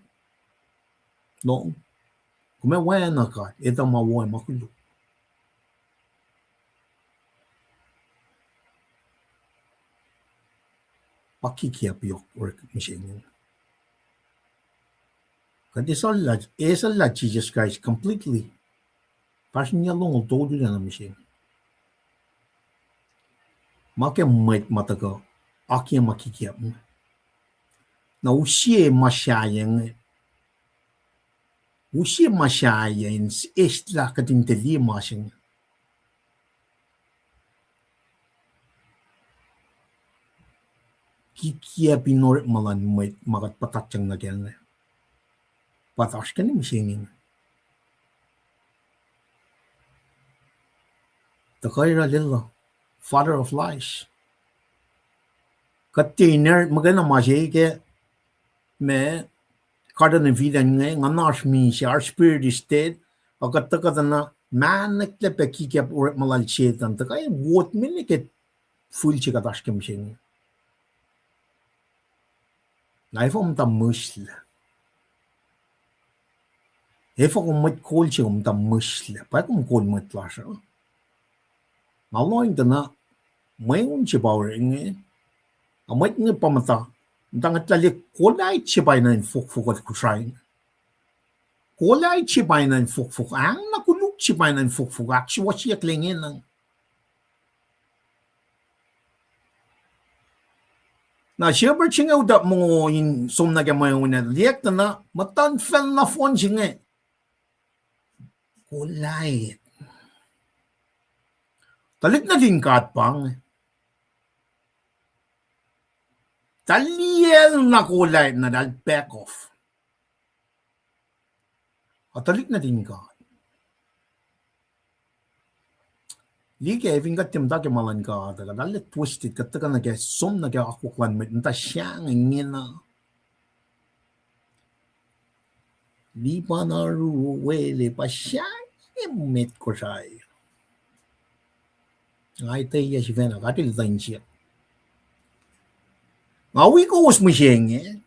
Lohng. Kom ac oacna God, etuh ma wo ac ma koluk. Pa kikiacp yohk orek mihsenge. Kuht eslah, eslah Jisus Kraist completely. Fahsr in yac longoul tolu na mihsenge. Ma ke mwet ma tuhkuh akiyac ma kikiacp inge. Na use ma sahyac inge, use ma sahyac in eslah kuht in tiac liye ma se inge. Kikiacp in orekma luhn mwet ma kuht puhtatyang nuh ke inge. Pa oasr ke mihsenge inge. Tuhkuh oruh lwelah, father of lies. Kuht tiac inherit muhkwena ma se ke ma Garden of Eden inge, nguhnasr misac, our spirit is dead, a kuht tuhkuh tuh na mahneklac pac kikiacp orekma lal Setuhn, tuhkuh wot me nuh ke fihl se kuht oasr ke mihsenge. Na efuh muhta mihslac? Efuh kom mwet kol se kom muhta mihslac? Pa kom kol mwet lasr uh. Nga lohng tuh na mweun se pa oruh inge, a mwet inge pa muhta, muhta ngwetlah lah kolait se pa enenuh in fohkfohk uh Kosrae. Kolait se pa enenuh in fohkfohk, ahng na koluk se pa enenuh in fohkfohk, ahksuwohsyeyucklac ingena. Na shepherd se inge utuck mongo in som nuh ke mweun ah, liye tuh na muhtuhnfacl nohfohn se inge kolait. Tuhlihk nuhtin God pa inge. Tuh liyacl na kolait na eltahl back off. A tuhlihk nuhtin God. Liye ke fin kuht tiac muhta ke ma luhn God, kuht arlac twisted, kuht tuhkuh nuh ke som nuh ke akwuck luhn mwet, muhta sahngweng ingena. Lipan oaru wele pa sahngweng met Kosrae. Nga etweyuc sifacna, kuht el tuh insiyuck. Nga wi kowos mihsenge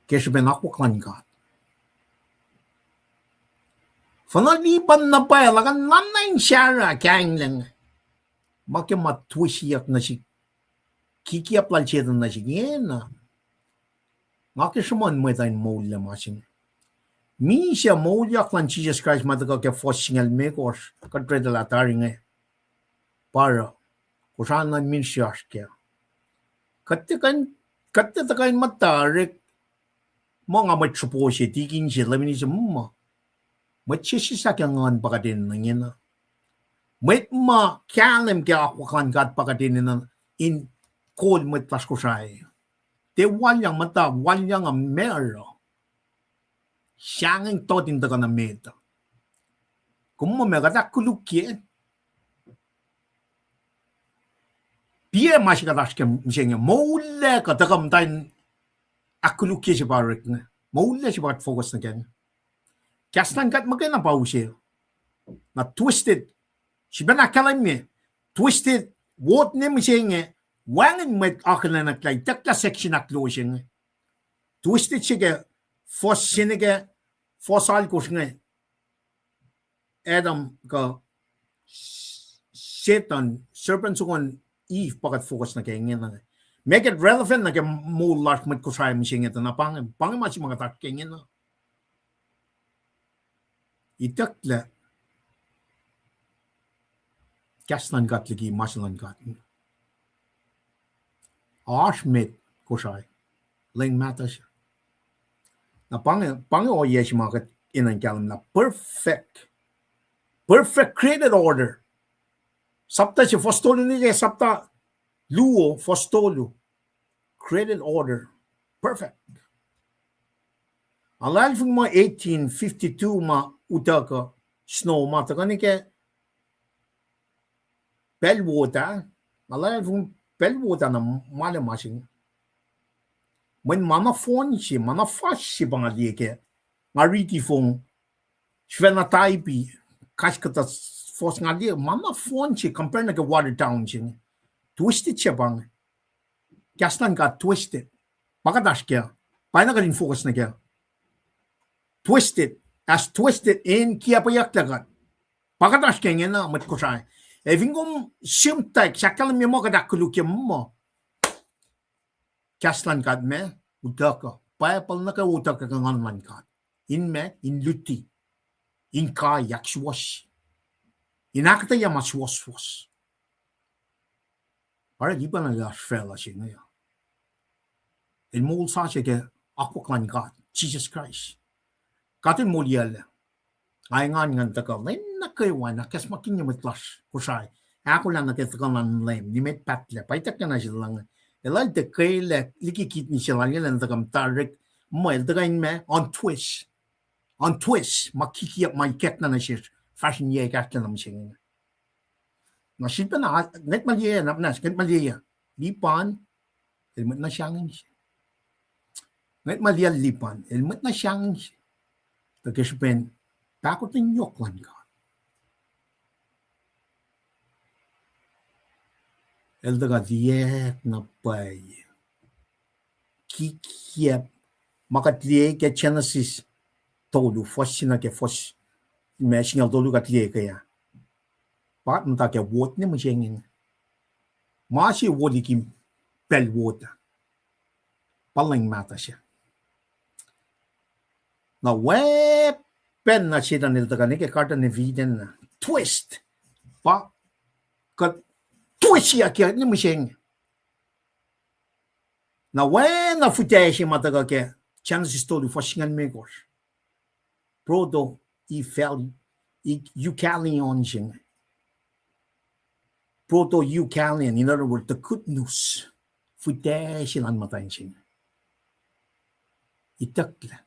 ke srihpen akwuck luhn God. Fuhnuh lipan na pwacye lah kuh na in sahra kainglac. Ma ke ma twisiyuck nuh sihk, kikiacp lal Setuhn nuh sihk ingena. Nga ke sruhmuhn mwet uh in moullac ma se inge. Misac moulyak luhn Jisus Kraist ma tuhkuh ke fuhs singucul limekohsr, kuht read lah tari inge. Pa oruh, Kosrae na ministry oasr kac. Kuht tiac kuh in, kuht tiac tuhkuh in muhta orek, muh nga mwet sropo se, tikin se, leman se, muh mwet se sislah ke nguhn pa kuht enenuh ingena. Mwet ma kahlwem ke akwuck luhn God pa kuht enenuh in kol mwet lasr Kosrae. Tiac walyang muhta, walyang uh ma oruh. Sahngweng tot in tuhkuh nuh met uh. Kom muh ma kuht ahkkolukye. Piac ma se kuht oasr ke mihsenge, moul lac kuh tuhkuh muhta in ahkkolukye se pa orekma inge. Moul lac se pa kuht focus nuh kac inge. Kahs luhn God muhkwena pa use. Na twisted. Srihpac na ahkkahlwemye. Twisted. Wot ne mihsenge. Wacngihn mwet akihlenak lah itucklah section ahkluo se inge. Twisted se ke, fuhs se nuh ke, fuhs alkosr inge. Adam kuh Satan, serpent soko Eve pa kuht focus nuh ke ingena. Make it relevant nuh ke moul lasr mwet Kosrae mihsenge tuh na pa inge, pa inge ma se ma kuht oasr ke ingena. Itucklac kahs luhn God liki ma se luhn God. Oasr met Kosrae, leng mahtuh se. Na pa inge, pa inge ohiyac se ma kuht enenuh in kahlwem lah perfect, perfect created order. Sapta se fuhs tolu nuh ke sapta luo fuhs tolu. Created order. Perfect. Aluhlahlfongi muh eighteen fifty-two ma utuckuh snow ma tuhkuh nuh ke pacl wot ah, aluhlahlfongi pacl wot ah na ma luhn ma se inge. Mweyen ma na fohn se, ma na fuhs se pa nga liye ke, nga riti fong, sifacna taipi, kais kuhtuh fuhs nga liye, ma na fohn se compare nuh ke water down se inge. Twisted se pa inge. Kahs luhn God twisted. Pa kuht oasr kac. Pa na kuht in focus nuh kac. Twisted. As twisted in kiacpweyucklac kuht. Pa kuht oasr ke ingena mwet Kosrae. Ac fin kom sihmtack, sahk kahlwem ye muh kuht ahkkolukye muh kahs luhn God ma utuckuh. Bible nuh ke utuckuh ke Nguhn luhn God. In ma, in luti. In kai ahksuwohsye. In ahkuhtweyac ma suwohswohs. Oruh lipan lasr facluh se inge. El moul sasuc ke akwuck luhn God, Jisus Kraist. God El moliyuclac. Ac engan ngan tuhkuh lwen nuh kwewa in ahkacsmakihnye mwet lasr Kosrae. Ahkolah nuh ke tuhkuh luhn Leum, nimet pahtlac, pa ituckyang na sel luhn. Elah el tiac kwelah liki kidney se lal, elah el tuhkuh muhta orek, muh el tuhkuh in ma, untwist. Untwist, ma kikiyuck ma ikackna nuh sesr, fahsr in yac kahsrlac nuh mihsenge. Na sifilpacna, ngwet ma liye, na, na, ngwet ma liye, lipan, el mwet na sahngweng se. Ngwet ma liye lipan, el mwet na sahngweng se. Tuh ke srihpen pahkotwen yohk luhn God, el tuhkuh tiac na pwacye. Kikiacp, ma kuht liye ke Genesis tolu, fuhs se nuh ke fuhs, ma singucul tolu kuht liye ke ah. Pa kuht muhta ke wot ne mihsenge. Ma se wo liki pacl wot ah. Pa leng mahtuh se. Na weapon na Setan el tuhkuh nuh ke Garden of Eden na twist. Pa kuht twist-iyuck ne mihsenge. Na oacna fihtac se ma tuhkuh ke Genesis tolu fuhs singucul limekohsr. Proto-evangelion, e-, euangelion se inge. Proto-euangelion, in other words, the good news. Fihtac se luhn muhtwacn se inge. Itucklac.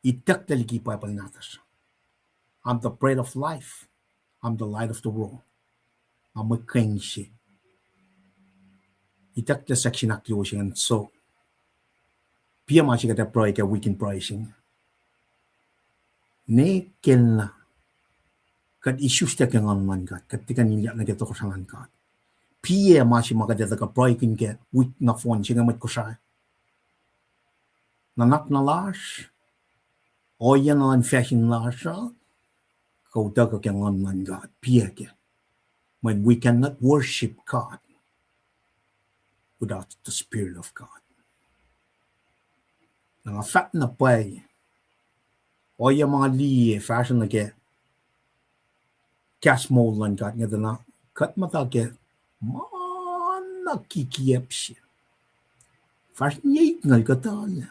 Itucklac liki Bible nahtuhsr. I'm the bread of life. I'm the light of the world. Nga mwe keng se. Itucklac section ahkluo se ingacn, so. Piac ma se kuht ac pruhe ke wik in pruhe se inge. Ne kena kuht isuslac ke Nguhn luhn God, kuht tiac kuh in ilyak nuh ke tohkohsrahi luhn God. Piac ma se ma kuht ac tuhkuh pruhekihn ke wik nohfohn se inge mwet Kosrae. Nuhnak na lasr, ohiyac na luhn facsin lasr uh, kuht tuhkuh ke Nguhn luhn God, piac kac. When we cannot worship God without the Spirit of God. Na nga fahk na pwacye, ohiyac ma nga liye fahsruh nuh ke kahs moul luhn God inge tuh na kuht muhta ke ma na kikiacp se. Fahsr in yac itngucul kuhtuh.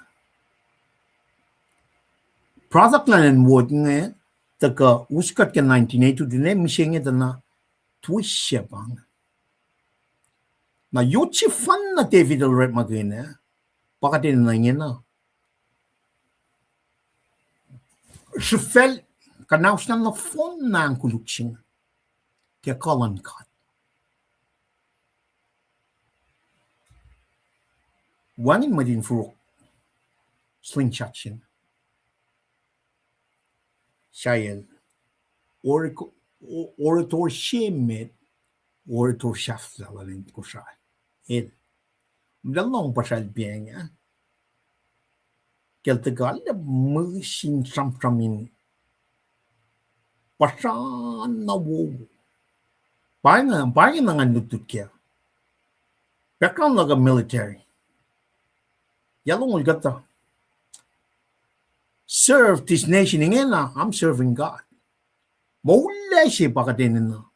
Product luhn acn wot inge tuhkuh us kuht ke nineteen eighty-two, ne mihsenge tuh na twist se pa inge. Na yot sefanna David el orekmakihn ah, pa kuht enenuh ingena. Srihfacl, kuhnauslah nohfohn na ahngkoluk se inge ke kuh luhn God. Wacngihn mwet in forok slingshot se inge. Sahyacl, orator se met, orator sahflah luhn acn Kosrae. El, muhta lohng puhsral pacng ah, ke el tuhkuh lah mihs in sramsram in puhsra na wo. Pa inge, pa inge na ngan lutlut kac. Background luhk uh military. Yac longoul kuhtuh. Serve this nation ingena, I'm serving God. Moul lah se pa kuht enenuh.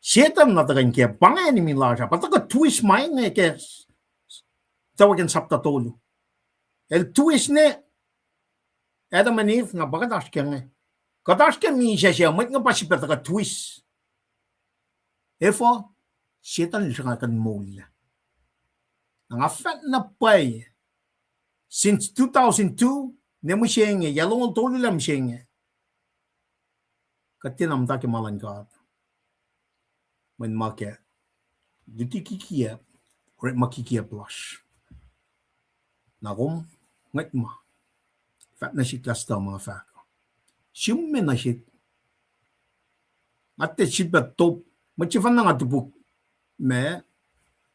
Setan na tuhkuh in ke pa inge enemy lasr ah, pa tuhkuh twist ma inge ke Tawakin sapta tolu. El twist ne Adam and Eve, na pa kuht oasr ke inge. Kuht oasr ke misac se, mwet inge pa sifilpac tuhkuh twist. Efuh? Setan el sruhnga kuht in moul lah. Na nga fahk na pwacye, since two thousand two, ne mihsenge, yac longoul tolu lah mihsenge, kuht tiacna muhta ke ma luhn God. Mweyen ma ke luti kikiacp, orekma kikiacp lasr. Na kom ngwetma, fahk nuh sihk lah stuh ma fahk uh. Sihm me nuh sihk. Nga tiac sifilpac top, mwet sefanna nga topuk ma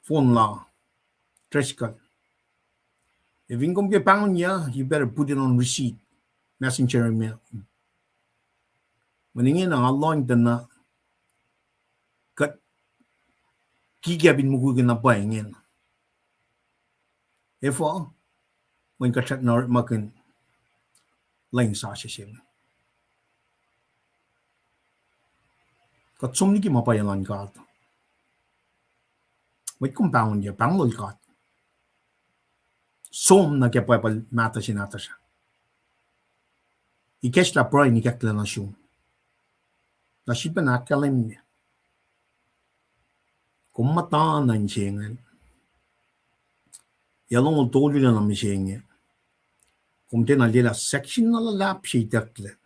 phone la, Driscoll. Ac fin kom ke pahngonyuc, you better put it on receipt. Messenger me. Mweyen ingena nga lohng tuh na kuht kikiacp in mukwikwi na pwacye ingena. Efuh? Mweyen kuht srackna orekmakihn lwen sasuc se inge. Kuht som liki ma pwacye luhn God. Mwet kom pahngonyuc, pahngol God. Som nuh ke Bible mahtuh se nahtuhsr ah. Ikacslah pruhe in ikacklah nuh sum. Na sifilpac ahkkahlwemye. Kom muhta nuh in se inge. Yac longoul tolu lah nuh mihsenge. Kom tiacna liye lah section na luhlahp se itucklac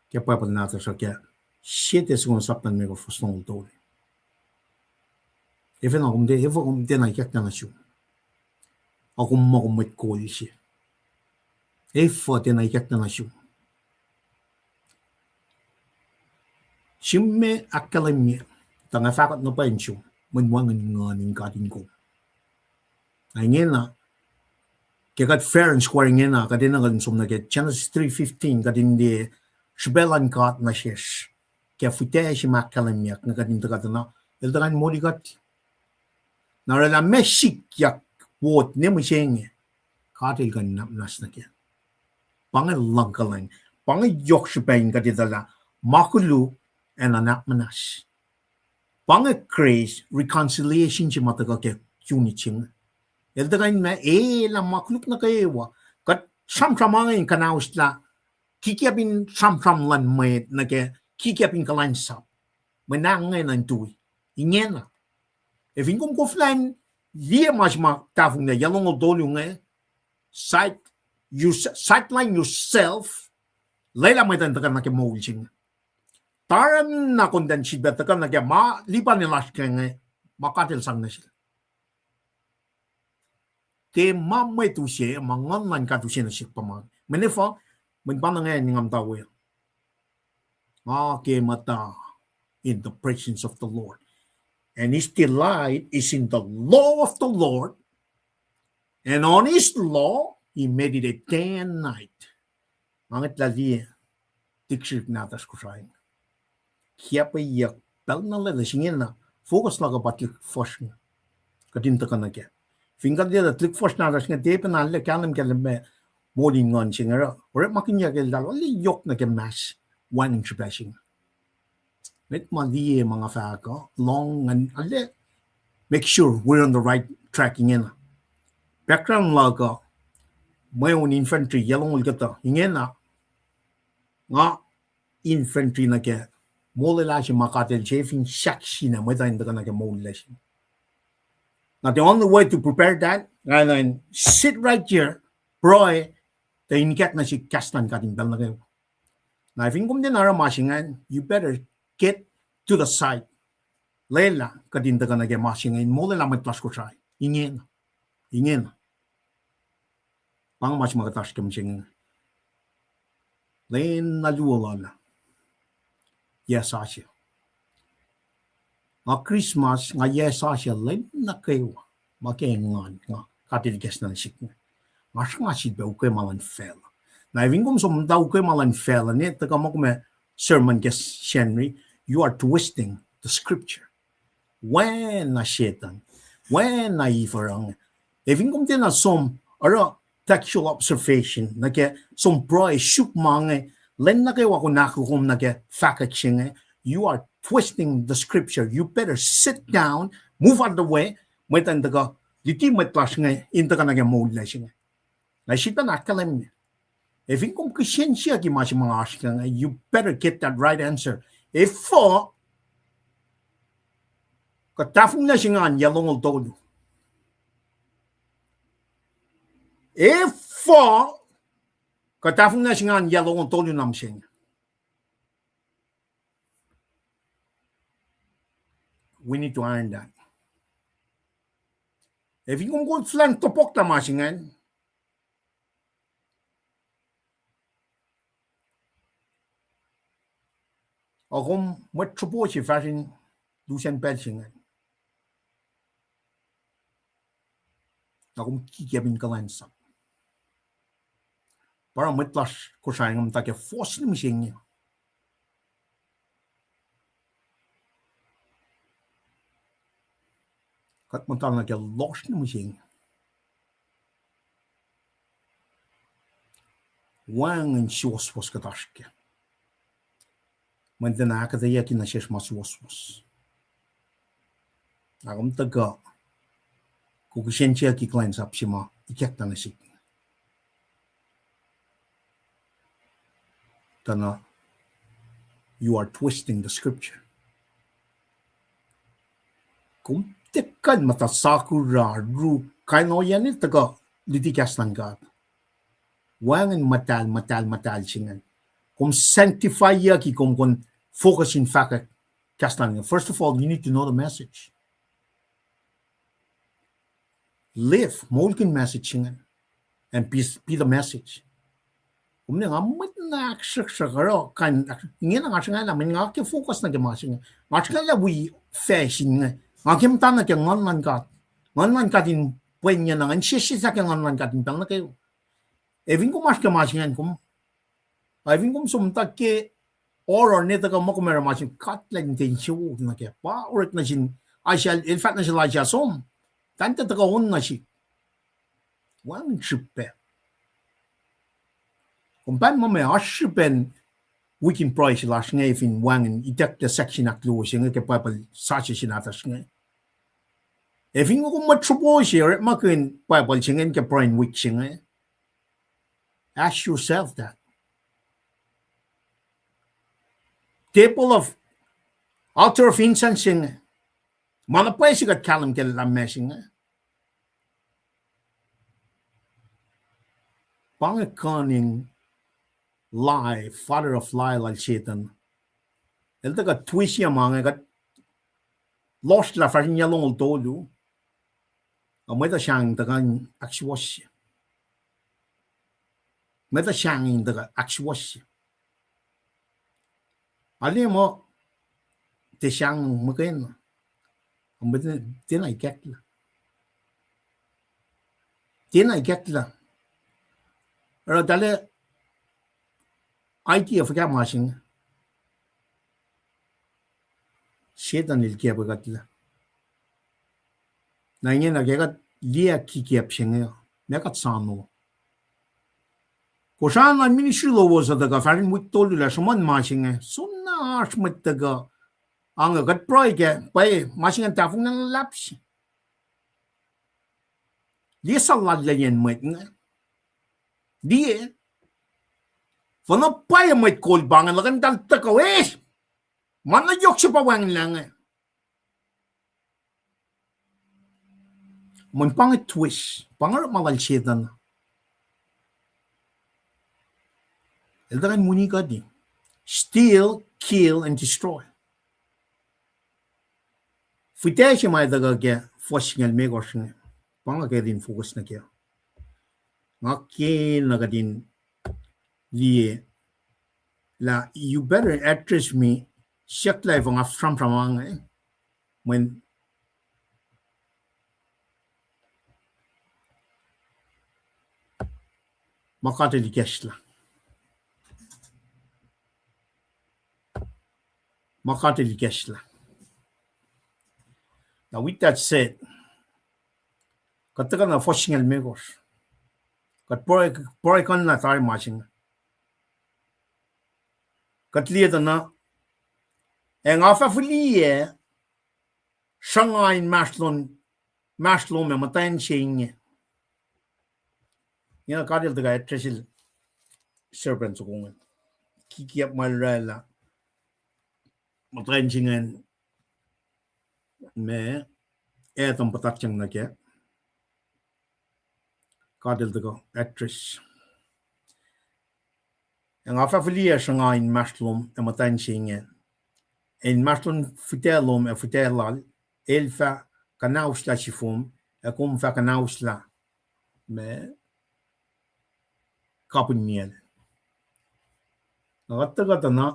ke Bible nahtuhsr uh ke Sie Tesalonika sapta limekohsr fuhs longoul tolu. Efuh na kom tiac, efuh kom tiacna ikacklah nuh sum? Ac kom muh kom mwet kol se. Efuh tiacna ikacklah nuh sum? Sihm me ahkkahlwemye, tuh nga fahkot na pwacye in sum, mweyen wacngihn nguhn in God in kom. Na ingena, ke kuht fair and square ingena, kuht enenuh kuht in som nuh ke Genesis three fifteen, kuht in liye srihpac luhn God nuh sesr ke fihtac se ma ahkkahlwemyeyuck, na kuht in tuhkuh tuh na, el tuhkuh in moli kuht. Na orwaclah ma sikyak wot ne mihsenge, God el kuh in nahk muhnahs nuh kac. Pa inge luhngkuhlwacng, pa inge yohk srihpac in kuht etuh lah ma koluk ac nuhnak muhnahs. Pa inge grace, reconciliation se ma tuhkuh ke unit se inge. El tuhkuh in ma elah ma koluk nuh kwewa. Kuht sramsram inge in kuhnauslah kikiacp in sramsram luhn mwet nuh ke kikiacp in kuhlwacnsap. Mwe na inge nuh in tui. Ingena. Ac fin kom koflah in liye ma se ma tahfonglac, yac longoul tolu inge, side, you s-, sideline yourself, lwelah mwet in tuhkuh nuh ke moul se inge. Taran na kom tiac sifilpac tuhkuh nuh ke ma lipan lasr ke inge, ma God el sang nuh sel. Tiac ma mwet use, ma Nguhn luhn God use nuh sihk pa ma. Mweyen efuh, mweyen pa na nga in nga muhta we. Nga ke muhta in the presence of the Lord. And his delight is in the law of the Lord. And on his law he meditate day and night. Nga ngwetlah liye tiksrik nahtuhsr Kosrae. Kiacpweyuck pacl na lwelah se ingena, focus luhk uh pa tuhlihk fuhsr inge. Kuht in tuhkuh nuh kac. Fin kuht liye tuhlihk fuhsr nahtuhsr inge tiac pacna lah kahlwem kahlwem ma moul in nguhn se inge oruh orekmakihnyuck eltahl, arlac yohk nuh ke mas wacngihn srihpac se inge. Met ma liye ma nga fahk uh, lohng ngan arlac make sure we're on the right track ingena. Background luhk uh, mweun infantry, yac longoul kuhtuh ingena, nga infantry nuh ke Molwelah se ma God El se fin sahk sina mwet uh in tuhkuh nuh ke moul lac se. Na the only way to prepare that, nga na in sit right here, pruhe, tuh in ikack nuh sihk kahs luhn God in pacl nuh kwewa. Na fin kom tiacna oruh ma se ingacn, you better get to the side. Lwelah kuht in tuhkuh nuh ke ma se inge in molwelah mwet lasr Kosrae. Ingena. Ingena. Pa inge ma se ma kuht oasr ke mihsenge. Lwen na luo lal ah, yac sasuc. Nga Christmas, nga yac sasuc lwen nuh kwewa. Ma ke engan, nga God El ikackna nuh sihk inge. Nga sruhnga sifilpac ukwe ma luhn facluh. Na fin kom som muhta ukwe ma luhn facluh, ne tuhkuh ma kom ac sermon ke Sacnri, you are twisting the scripture. Wacna Setuhn, wacna iferang. Ac fin kom tiacna som oruh textual observation, nuh ke som pruhe suk ma inge, lwen nuh kwewa kom ahkoo kom nuh ke fahkwack se inge, you are twisting the scripture. You better sit down, move out of the way, mwet uh in tuhkuh, luti mwet lasr inge in tuhkuh nuh ke moul lac se inge. Na Setuhn ahkkahlwemye. Ac fin kom kihsen siyucki ma se ma nga oasr ke inge, you better get that right answer. Efuh kuht tahfonglac se ingacn yac longoul tolu? Efuh kuht tahfonglac se ingacn yac longoul tolu na mihsenge? We need to iron that. Ac fin kom kol fulan topuk lah ma se ingacn, ac kom mwet sropo se fahsr in lusen pacl se ingacn, na kom kikiacp in kuhlwacnsap. Pa oruh mwet lasr Kosrae inge muhta ke fohs nuh mihsenge. Kuht muhta nuh ke lohsr nuh mihsenge. Wacngihn suwohswohs kuht oasr kac. Mweyen tiacna ahkuhtweyucki nuh sesr ma suwohswohs. Na kom tuhkuh, kom kihsen siyucki kuhlwacnsap se ma ikackna nuh sihk, tuh na you are twisting the scripture. Kom tiac kuh in muhta sakuhra, ruk, kain ohiyac ne tuhkuh luti kahs luhn God. Wacngihn muhtahl, muhtahl, muhtahl se ingacn. Kom sanctify-yucki, kom kuh in focus in fahkwack kahs luhn God. First of all, you need to know the message. Live, moulkihn message se ingacn. And be, be the message. Kom ne nga mwet na ahksruhksruhk oruh kain, ingena nga sruhnga lah mweyen nga ke focus nuh ke ma se inge. Nga sruhnga lah wi fac se inge. Nga ke muhta nuh ke Nguhn luhn God. Nguhn luhn God in pwen ye na ngan sesseslah ke Nguhn luhn God in pacl nuh kwewa. Ac fin kom oasr ke ma se ingacn, kom, ac fin kom som muhta ke oruh ne tuhkuh ma kom oruh ma se inge, kuht lah in ten se wo nuh ke pa orek nuh sin Isaiah, el fahk nuh sel Isaiah, som, tante tuhkuh on nuh sihk. Wacngihn srihpac. Kom pahn muh ma oasr srihpen wikin pruhe se lasr inge fin wacngihn itucklac section ahkluo se inge ke Bible sasuc se nahtuhsr inge. Ac fin kom mwet sropo se orekmakihn Bible se inge ke pruhe in wik se inge, ask yourself that. Table of, altar of incense se inge, ma na pwacye se kuht kahlwem ke lah ma se inge. Pa inge cunning lie, father of lie lal Setuhn. El tuhkuh twist ma inge, kuht lohsrlah fahsr in yac longoul tolu. Ac mwet uh sahngweng tuhkuh in ahksuwohsye. Mwet uh sahngweng tuhkuh ahksuwohsye. Arlac muh tiac sahngweng muhkwena. Mwet uh tiacna ikacklah. Tiacna ikacklah. Oruh tahl idea fuhkah ma se inge. Setuhn el kiacpwe kuhtlac. Na ingena ke kuht liye kikiacp se inge, ma kuht soano. Kosrae na ministry lowos uh tuhkuh fahsr in wik tolu lah sruhmuhn ma se inge, soenna oasr mwet tuhkuh. Ange kuht pruhe kac, pwacye, ma se inge tahfonglac luhlahp se. Liye suhlallacliyacn mwet inge. Liye. Fuhnuh pwacye mwet kol pa inge, luhkuhn tahl tuhkuh, eh! Ma na yohk se pa wacngihnlac inge. Mweyen pa inge twist, pa inge orekma lal Setuhn. El tuhkuh in muni kuht, steal, kill, and destroy. Fihtac se ma tuhkuh ke fuhs singucul limekohsr inge, pa inge kuht in focus nuh kac. Nga ke na kuht in liye lah you better address me, siyuck lah efuh nga sramsram inge, mweyen ma kuht el ikacslah. Ma kuht el ikacslah. Now with that said, kuht tuhkuh na fuhs singucul limekohsr. Kuht pruhe, pruhe kuh na tari ma se inge. Kuht liye tuh na, ac nga fah fihliyac sruhnga inmahsrlon, mahsrlom ac muhtwacn se inge. Ingena God el tuhkuh address-i serpent soko inge. Kikiap ma el oraclah muhtwacn se ingacn, ma Adam puhtatyang nuh kac. God el tuhkuh address. Ac nga fah fihliyac sruhnga inmahsrlom ac muhtwacn se inge. Ac inmahsrlon fihtac lom ac fihtac lal, el fah kuhnaoslah sifom, ac kom fah kuhnaoslah ma kapihn niyacl. Na kuht tuhkuh tuh na,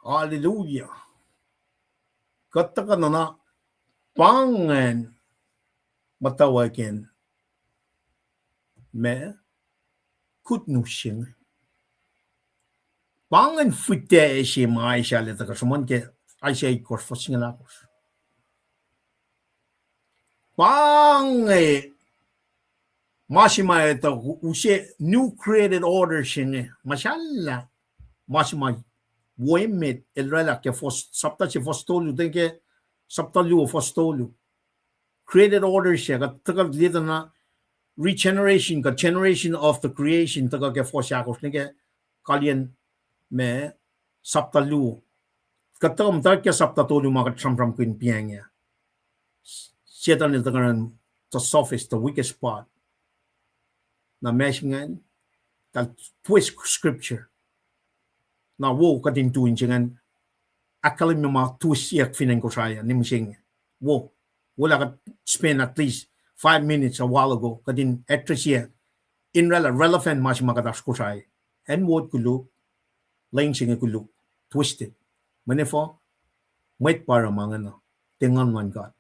hallelujah. Kuht tuhkuh na, na pa ingacn muhtwacwacack in ma good news se inge. Pa ingacn fihtac se ma Isaiah el tuhkuh sruhmuhn ke Isaiah itkohsr fuhs singucul ahkosr. Pa inge ma se ma etuh use new created order se inge. Ma sahlah ma se ma wo emet el oraclah ke fuhs, sapta se fuhs tolu, tuhn ke sapta luo fuhs tolu. Created order se, kuht tuhkuh liye tuh na regeneration, kuh generation of the creation, tuhkuh ke fuhs ahkosr nuh ke kalweni ma sapta luo. Kuht tuhkuh muhtwacwacack ke sapta tolu ma kuht sramsramkihn piacng ah. Setuhn el tuhkuh in the softest, the weakest part. Na ma se ingacn, eltahl twist scripture. Na wo kuht in tu in se ingacn, ahkkahlwemye ma twist-yack fin acn Kosrae ah, ne mihsenge. Wo, wo lah kuht spend at least five minutes a while ago kuht in address-i in oraclah relevant ma se ma kuht oasr Kosrae. Acn wo koluk, lwen se inge koluk, twisted. Mweyen efuh? Mwet pa oruh ma ingacn uh, tiac Nguhn luhn God.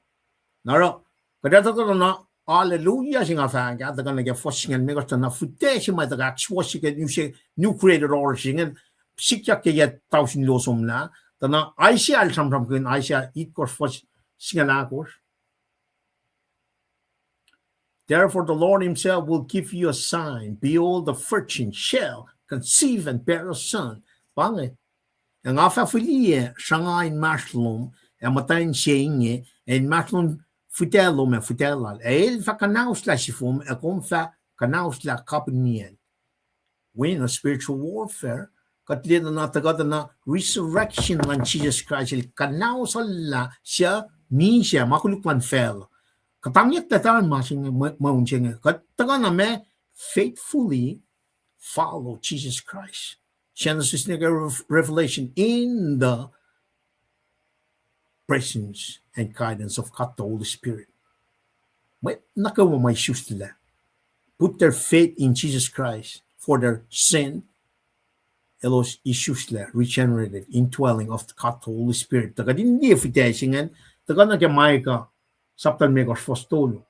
Na oruh, kuht ac tuhkuh na, hallelujah se nga fahk ah, tuhkuh nuh ke fuhs singucul limekohsr, tuh na fihtac se ma tuhkuh ahksuwohsye ke new created order se ingacn, sikyak ke yac tausin luo somlah, tuh na Isaiah el sramsramkihn, Isaiah itkohsr fuhs singucul ahkosr. Therefore, the Lord himself will give you a sign. Behold, the virgin shall conceive and bear a son. Pa inge, ac nga fah fihliyac sruhnga inmahsrlom ac muhtwacn se inge, ac inmahsrlon fihtac lom ac fihtac lal. Ac el fah kuhnaoslah sifom, ac kom fah kuhnaoslah kapihn niyacl. We're in a spiritual warfare. Kuht liye na tuhkuh na resurrection luhn Jisus Kraist el kuhnaoslah suc misac ma koluk luhn facluh. Kuhtangyuck tuh tari ma se inge, mwe-, mweun se inge. Kuht tuhkuh na ma faithfully follow Jesus Christ. Genesis nuh ke Rev-, Revelation in the presence and guidance of God the Holy Spirit. Mwet nuh kwewa ma isuslac, put their faith in Jesus Christ for their sin, elos isuslac regenerated indwelling of God the Holy Spirit. Tuhkuh in liye fihtac se ingacn, tuhkuh nuh ke Micah sapta limekohsr fuhs tolu.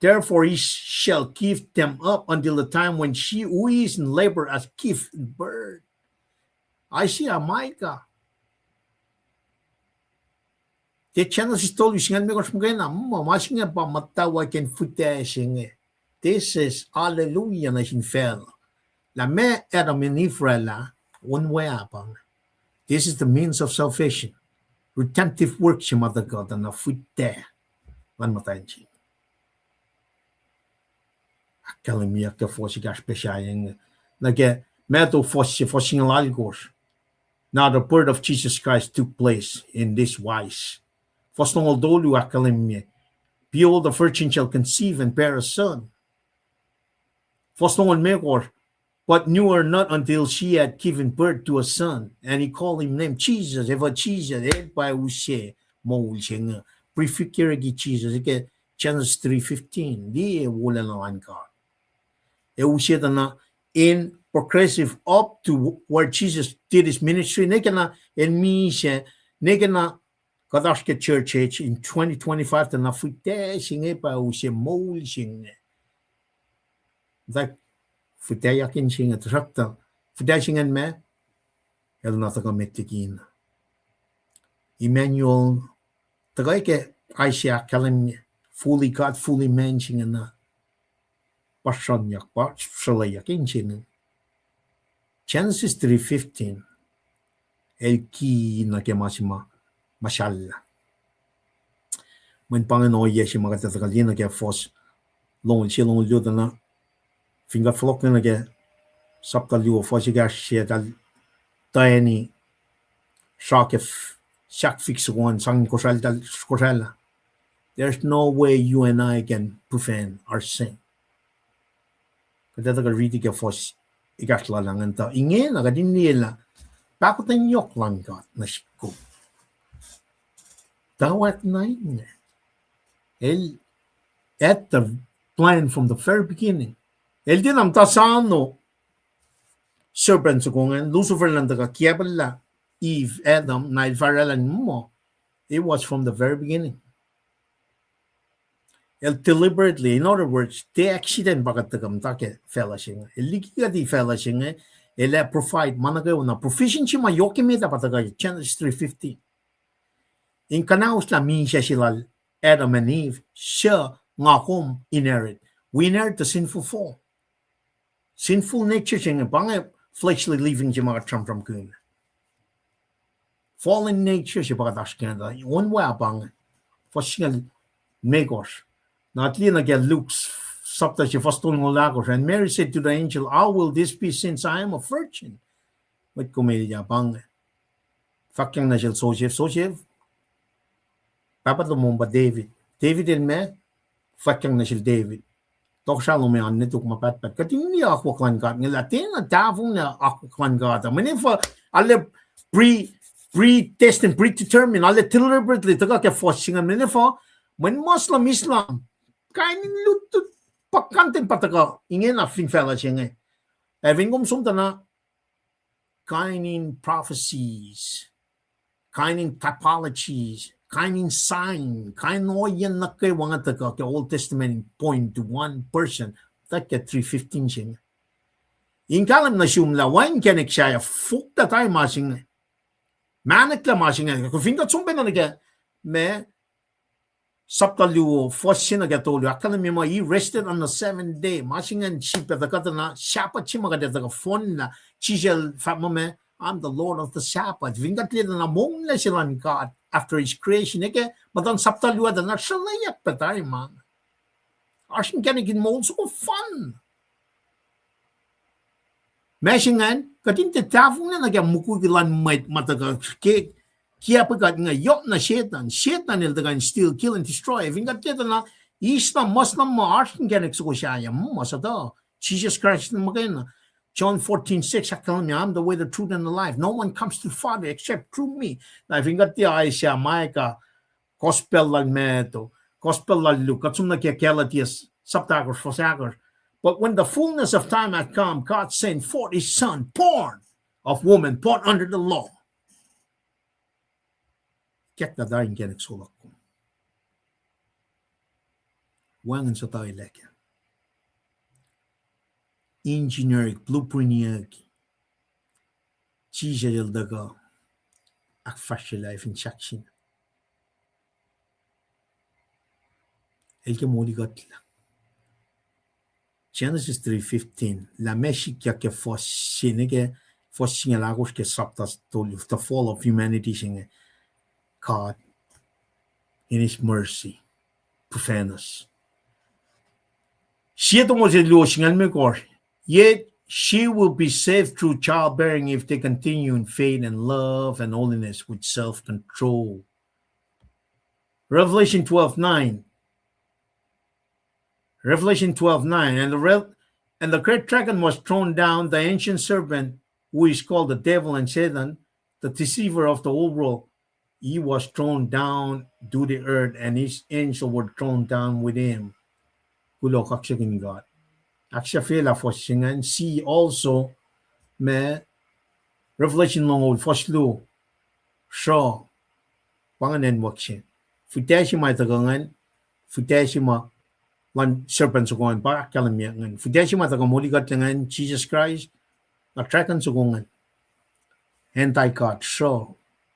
Therefore he shall give them up until the time when she who is in labor has given birth. Isaiah, Micah, ke Genesis tolu singucul limekohsr muhkwena, ma, ma se inge pa muhtwacwacack in fihtac se inge. This is hallelujah nuh sin facluh. Lah ma Adam and Eve oraclah, onwe ah pa inge. This is the means of salvation. Redemptive work se ma tuhkuh tuh na fihtac luhn muhtwacn se. Ahkkahlwemyeyuck ke fuhs ekahsr pac sahyac inge. Nuh ke Matthew fuhs se, fuhs singucul alkosr. Now the birth of Jesus Christ took place in this wise. Fuhs longoul tolu ahkkahlwemye, behold, a virgin shall conceive and bear a son. Fuhs longoul limekohsr, but knew her not until she had given birth to a son, and he called him name Jesus, efuh Jesus, el pa use moul se inge. Prefigure-ki Jesus ke Genesis three fifteen, liye wolacna luhn God. Ac use tuh na in progressive up to where Jesus did his ministry, ne ke na el misac, ne ke na kuht oasr ke church age in twenty twenty-five tuh na fihtac se inge pa use moul se inge. Tuh fihtac yak in se inge, tuhsruhktuh fihtac se ingacn ma, el na tuhkuh met liki na. Emmanuel, tuhkuh ke Isaiah ahkkahlwemye, fully God, fully man se inge na. Puhsranyuck, puhsrweleyuck in se inge. Genesis three fifteen, el ki nuh ke ma se ma, ma sahllahlah. Mweyen pa ingacn ohiyac se ma kuht ac tuhkuh liye nuh ke fuhs longoul se, longoul luo tuh na, fin kuht fohlohk nuh ke sapta luo fuhs ekahsr se, eltahl tuhkweni sra ke sahk fik soko an, sang kosrael, eltahl kosraelah. There's no way you and I can prevent our sin. Kuht ac tuhkuh riti ke fuhs ekahsr lal ingacn tuh ingena kuht in liye lah pahkotwen yohk luhn God nuh sihk kom. Tuh wacngihn El had the plan from the very beginning. El tiacna muhta sano serpent soko ingacn, Lucifer, elan tuhkuh kiacpwelah Eve, Adam, na el fah oraclah in muh. It was from the very beginning. El deliberately, in other words, tiac accident pa kuht tuhkuh muhta ke facluh se inge. El liki kuht facluh se inge, El ac provide ma nuh kwewa. Na provision se ma yohk emet ah pa tuhkuh Genesis three fifteen. In kuhnaoslah misac se lal Adam and Eve, suc nga kom inherit. We inherit the sinful fall. Sinful nature se inge, pa inge fleshly living se ma kuht sramsramkihn. Fallen nature se pa kuht oasr kac inge, on wa pa inge. Fuhs singucul limekohsr. Na kuht liye nuh ke Luke sapta se fuhs tolngoul ahkosr. And Mary said to the angel, How will this be, since I am a virgin? Mwet kom elyah pa inge. Fahkyang nuh sel Joseph, Joseph, pahpah lom pa David. David el meac? Fahkyang nuh sel David. Tohkohsrah lom an nuh tok ma pahtpaht. Kuht in liye akwuck luhn God inge lah tiacna tahfonglac akwuck luhn God ah. Mweyen efuh, arlac pre, predestined, predetermined, arlac deliberately tuhkuh ke fuhs se inge. Mweyen efuh, mweyen Muslim, Islam, kain in lutlut puhkantwen pa tuhkuh ingena fin facluh se inge. Ac fin kom som tuh na, kain in prophecies, kain in typologies, kain in sign, kain in ohiyacn nuh kwewa inge tuhkuh ke Old Testament in point to one person, tuh ke three fifteen se inge. In kahlwem nuh sum lah wacngihn inkacnek sahyac, foklah tari ma se inge. Mahniklah ma se inge, kuh fin kuht som pacna nuh ke, ma, sapta luo, fuhs se nuh ke tolu, ahkkahlwemye muh He rested on the seventh day. Ma se ingacn sifilpac tuhkuh tuh na Sabbath se ma kuht ac tuhkuh fohnlah. Jisus El fahk muh ma, I'm the Lord of the Sabbath. Fin kuht liye tuh na monglac se luhn God after His creation, e ke muhtuhn sapta luo tuh na sruhlweyuck pac tari ma. Oasr inkacnek in moul soko fun. Ma se ingacn, kuht in tiac tahfonglac nuh ke mukwikwi luhn mwet ma tuhkuh ke, kiacpwe kuht inge, yohk na Setuhn. Setuhn el tuhkuh in steal, kill and destroy. Fin kuht liye tuh na Islam, Muslim ma oasr inkacnek soko sahyac, ma sutuh. Jisus Kraist el muhkwena. John fourteen six, ahkkahlwemye, I'm the way, the truth, and the life. No one comes to the Father except through me. Na fin kuht liye Isaiah, Micah, Gospel lal Matthew, Gospel lal Luke, kuht som nuh ke Galatians sapta ahkosr, fuhs ahkosr. But when the fullness of time had come, God sent forth His Son, born of woman, born under the law. Ikacklah tari inkacnek soko luhk kom. Wacngihn sutuh elac kac. Engineer, blueprint-iyuck. Jisus El tuhkuh ahkfahsryelah fin sahk se inge. El ke molikuhtlah. Genesis three fifteen, lah ma sikyak ke fuhs se inge, ke fuhs singucul ahkosr ke sapta tolu, the fall of humanity se inge. God, in His mercy, prepares. Sie Timothy luo singucul limekohsr, yet she will be saved through childbearing if they continue in faith and love and holiness with self-control. Revelation twelve nine. Revelation twelve nine. And the, rev- and the great dragon was thrown down, the ancient serpent, who is called the devil and Satan, the deceiver of the whole world. He was thrown down to the earth, and his angel were thrown down with him. Kuloh kaksakihn God. Ahksahfyelah fuhs se ingacn, see also, ma Revelation longoul fuhs luo, sruh, pa ingacn acnwuck se. Fihtac se ma tuhkuh ingacn, fihtac se ma luhn serpent soko ingacn, pa ahkkahlwemye ingacn. Fihtac se ma tuhkuh moli kuhtlac ingacn, Jesus Christ, na dragon soko ingacn. Anti-God, sruh,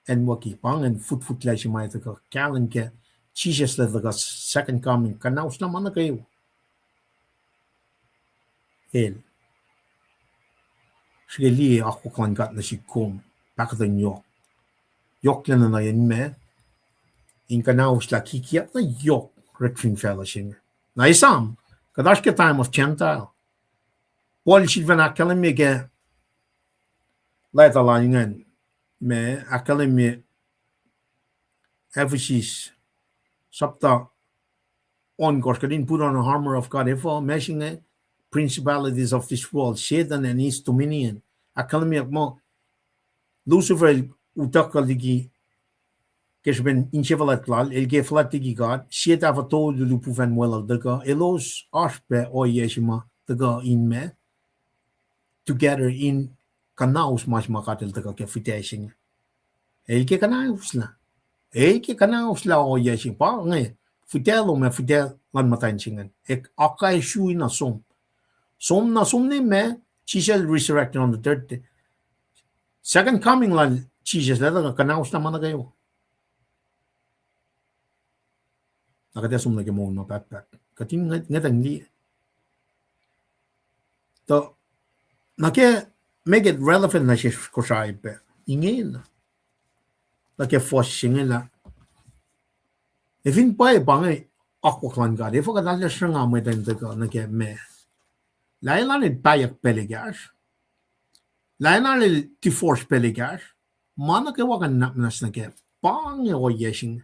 acnwucki, pa ingacn futfutlac se ma tuhkuh kahlwem ke Jisus el tuhkuh second coming, kuhnahoslah ma nuh kwewa. El. Srihke liye akwuck luhn God nuh sihk kom, pahkotwen yohk. Yohk lacna nuh in ma, in kuhnahoslah kikiacp na yohk orek fin facluh se inge. Na esam, kuht oasr ke time of Gentile. Paul sifilpacna ahkkahlwemye ke leta lal ingacn, ma ahkkahlwemye Ephesus, sapta ohnkohsr, kuht in put on the armor of God, efuh ma se inge, principalities of this world, Satan and his dominion. Ahkkahlwemye muh Lucifer el utuckuh liki ke srihpen insefuhlwact lal, el ke fuhlwact liki God, sie tahfuhtolu lipufacn welul tuhkuh, elos oasr pac ohiyac se ma tuhkuh in ma, together in kuhnahos ma se ma God el tuhkuh ke fihtac se inge. El ke kuhnahoslah. El ke kuhnahoslah ohiyac se pa inge, fihtac lom ac fihtac luhn muhtwacn se ingacn. Ac akacsruhi na som. Som na som ne ma, Jisus el resurrected on the third day. Second coming lal Jisus el tuhkuh kuhnahoslah ma nuh kwewa. Na kuht ac som nuh ke moul ma pahtpaht. Kuht in nge-, ngwetacng liye. Tuh, nuh ke, make it relevant nuh sesr Kosrae pac. Ingena. Nuh ke fuhs se inge lah, ac fin pwacye pa inge akwuck luhn God, efuh kuht arlac sruhnga mwet in tuhkuh nuh ke ma, lah elan el pahyuck pacl ekahsr, lah elan el divorce pacl ekahsr, ma nuh kwewa kuh in nuhnak muhnahs nuh kac, pa inge ohiyac se inge.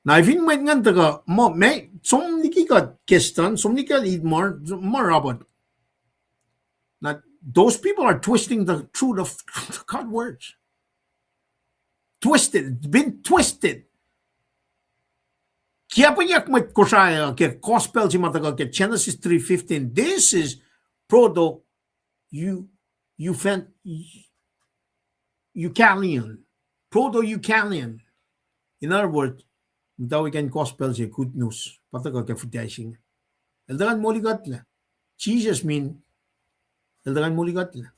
Na fin mwet ingacn tuhkuh, muh, ma, som liki kuht Kestan, som liki kuht Itmar, ma Robert. Now, those people are twisting the truth of God words. Twisted, been twisted. Kiacpweyuck mwet Kosrae uh ke gospel se ma tuhkuh ke Genesis three fifteen. This is proto, you, you fan, Eucalion. Proto-Eucalion. In other words, muhtwacwacack gospel se, good news, pa tuhkuh ke fihtac se inge. El tuhkuh in moli kuhtlac. Jesus mean, el tuhkuh in moli kuhtlac.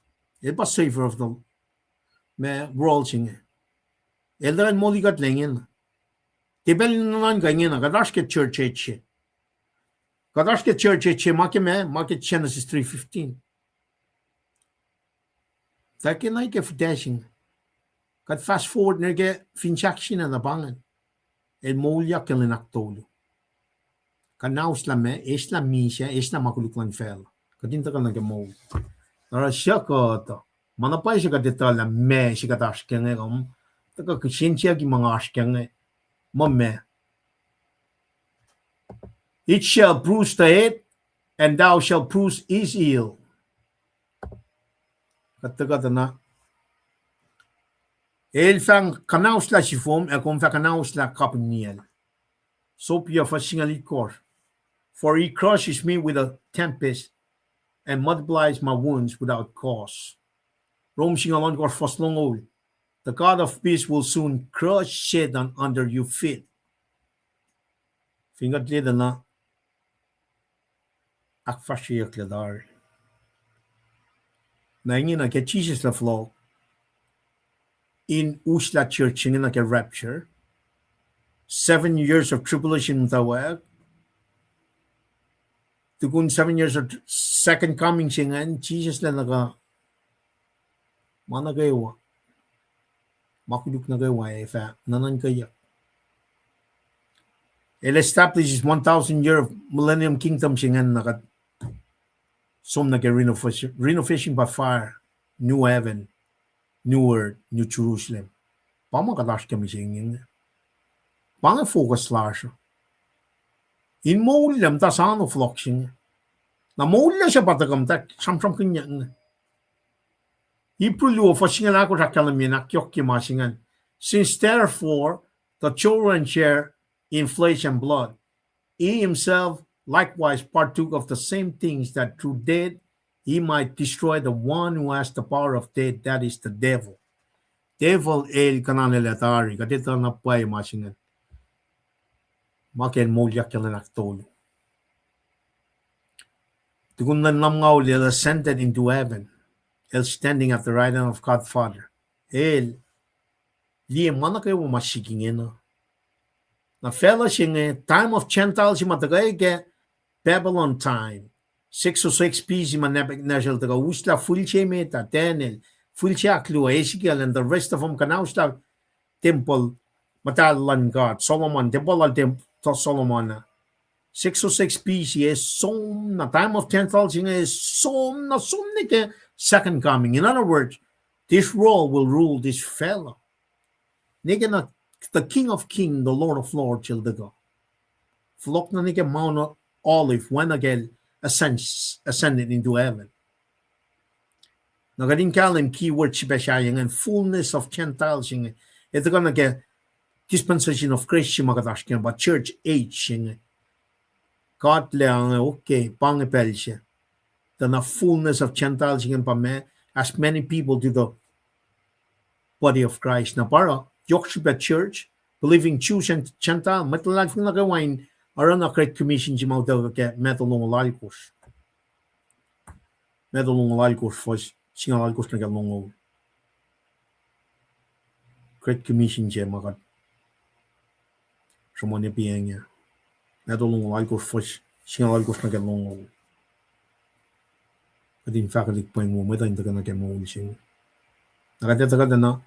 El pa Savior of the, ma, world se inge. El tuhkuh in moli kuhtlac ingena. Ke pacl in nuhnuhnkuh ingena, kuht oasr ke church age se. Kuht oasr ke church age se, ma ke ma, ma ke Genesis three fifteen. Tuh ke na ke fihtac se inge, kuht fast forward nuh ke fin sahk se na pa ingacn. El moulyak ke lwen ahktolu. Kuhnahoslah ma, eslah misac, eslah ma koluk luhn facluh. Kuht in tuhkuh nuh ke moul. Oruh siyuck uh tuh, ma na pwacye se kuht etuh lah ma se kuht oasr ke inge, kom tuhkuh kihsen siyucki ma nga oasr ke inge. Muh ma, it shall bruise the head, and thou shalt bruise his heel. Kuht tuhkuh tuh na, el fah kuhnahoslah sifom, ac kom fah kuhnahoslah kapihn niyacl. Sopia fuhs singucul itkohsr. For he crushes me with a tempest, and multiplies my wounds without cause. Rom singucul ohnkohsr fuhs longoul. The God of peace will soon crush Satan under your feet. Fin kuht liye tuh na, ahkfahsryeyucklac tari. Na ingena ke Jisus el fohlohk in uslah church se inge nuh ke rapture, seven years of tribulation muhtwacwacack, tukun seven years of second coming se ingacn, Jisus el nuh ke ma nuh kwewa, ma koluk nuh kwewa ac fah nuhnuhnkweyuck. El establishes one thousand year millennium kingdom se ingacn na kuht som nuh ke renovation, renovation by fire, new heaven, new earth, new Jerusalem. Pa ma kuht oasr ke mihsenge inge. Pa inge focus lasr uh. In moul lac muhta sano fohlohk se inge. Na moul lac se pa tuhkuh muhta sramsramkihnyuck inge. Hebrew luo fuhs singucul ahkosr ahkkahlwemye in ahkyohkye ma se ingacn. Since therefore the children share in flesh and blood, he himself likewise partook of the same things, that through death he might destroy the one who has the power of death, that is the devil. Devil el kuhnanwelah tari, kuht etuh na pwacye ma se ingacn. Ma ke el moulyak ke lwen ahktolu. Tukun lwen lumngaul el ascended into heaven. El standing at the right hand of God Father. El liye ma nuh kwewa ma sik ingena. Na facluh se inge, time of Gentile se ma tuhkuh ke Babylon time, six oh six B C, ma Nebuchadnezzar el tuhkuh uslah fihl se met ah, Daniel, fihl se ahkluo, Ezekiel, and the rest of them kuhnahoslah tempuhl muhtahl luhn God, Solomon, tempuhl lal tem-, to Solomon ah. Six oh six B C, e som na, time of Gentiles inge e som na, som nuh ke second coming. In other words, this world will rule this facluh. Nwe ke na the King of Kings, the Lord of Lords el tuhkuh. Fohlohk nuh ke Mount Olive, oacna ke el ascends-, ascended into heaven. Na kuht in kahlwem keyword se pac sahyac ingacn, fullness of Gentiles inge. E tuhkuh nuh ke dispensation of grace se ma kuht oasr ke, pa church age se inge. God lac inge, okay, pa inge pacl se. Tuh na fullness of Gentiles inge pa ma, as many people to the body of Christ. Na pa oruh, yohk srihpac church, believing Jews and Gentile, mwet luhlahlfongi nuh kwewa in oruh na Great Commission se ma utuckuh ke Matthew longoul alkosr. Matthew longoul alkosr, fuhs singucul alkosr nuh ke longoul. Great Commission se ma kuht sruhmuhn piyacng ah. Matthew longoul alkosr, fuhs singucul alkosr nuh ke longoul. Kuht in fahkwelihk pweng wo mwet uh in tuhkuh nuh ke moul se inge. Na kuht ac tuhkuh tuh na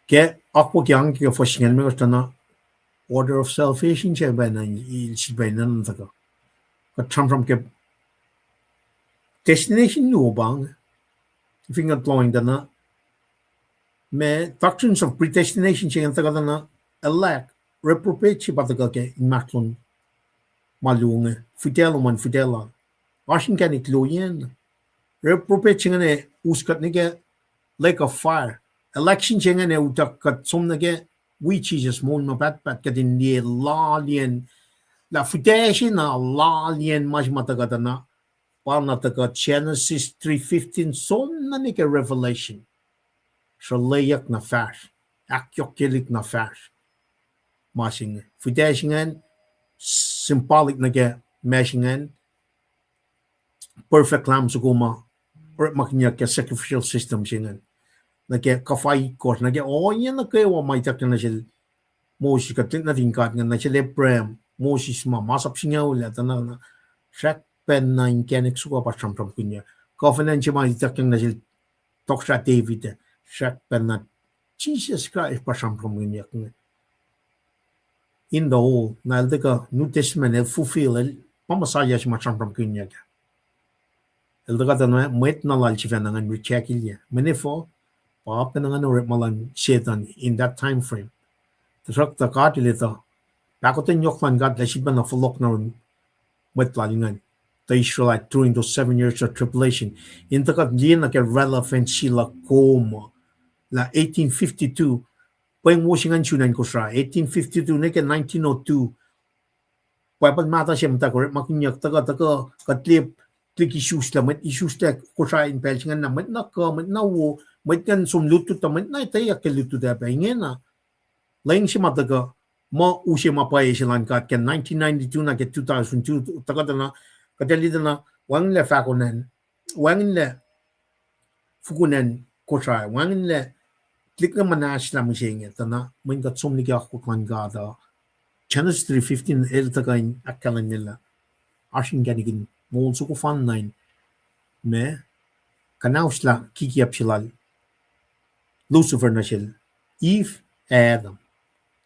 ke akwuck ke ahng ke fuhs singucul limekohsr tuh na order of salvation se pacna, el sifilpacna tuhkuh. Kuht sramsram ke destination luo pa inge. Fin kuht lohacng tuh na ma doctrines of predestination se inge tuhkuh tuh na elect, reprobate se pa tuhkuh ke inmahsrlon ma luo inge, fihtac lom an fihtac lal. Oasr inkacnek luo yen. Reprobate se inge us kuht nuh ke lake of fire. Election se inge utuck kuht som nuh ke wi Jisus moul ma pahtpaht, kuht in liye laliyacn, lah fihtac se na laliyacn ma se ma tuhkuh tuh na, pa na tuhkuh Genesis three fifteen som nuh ke Revelation. Sruhlweyuck na fahsr, ahkyohkyelihk na fahsr. Ma se inge, fihtac se ingacn, symbolic nuh ke ma se ingacn, perfect lamb soko ma orekmakihnyuck ke sacrificial system se ingacn. Nuh ke kuhfa itkohsr, nuh ke ohiyac nuh kwewa ma ituckyang nuh sel Moses, kuht nuhtin God ingacn, nuh sel Abraham, Moses ma, masap singucul ah, tuh na, na srackpacna inkacnek soko pa sramsramkihnyuck. Covenant se ma ituckyang nuh sel tohkohsrah David ah, srackpacna Jisus Kraist pa sramsramkihnyuck inge. In the old, na el tuhkuh New Testament, el fulfill, el pa Messiah se ma sramsramkihnyuck ah. El tuhkuh tuh na mwet na lal sifacna ngan rejectilyac. Mweyen efuh, pa pacna ngan orekma luhn Setuhn in that time frame. Tuhsruhktuh God el etuh, pahkotwen yohk luhn God lah sifilpacna fohlohk nuh yurin mwet lal ingacn, the Israelite, during those seven years of tribulation. In tuhkuh liye nuh ke relevancy luhk kom lah eighteen fifty-two, pweng wo se ingacn sun acn Kosrae, eighteen fifty-two nuh ke nineteen oh two, Bible mahtuh se muhta orekmakihnyuck tuhkuh, tuhkuh, kuht liye, tuhlihk isuslac, mwet isuslac Kosrae in pacl se ingacn na, mwet na kuh, mwet na wo, mwet ingacn som lutlut uh, mwet na etweyuck ke lutlut uh pac ingena. Lwen se ma tuhkuh, muh use ma pwacye se lal God ke nineteen ninety-two nuh ke two thousand two, tuhkuh tuh na, kuht liye tuh na, wacngihnlac fahko an, wacngihnlac fukun acn Kosrae, wacngihnlac tuhlihk inge muhnahslah mihsenge, tuh na mweyen kuht som liki akwuck luhn God uh. Genesis three fifteen el tuhkuh in ahkkahlwemye lah oasr inkacnek in moul soko fanna in, ma, kuhnahoslah kikiap se lal Lucifer nuh sel Eve ac Adam.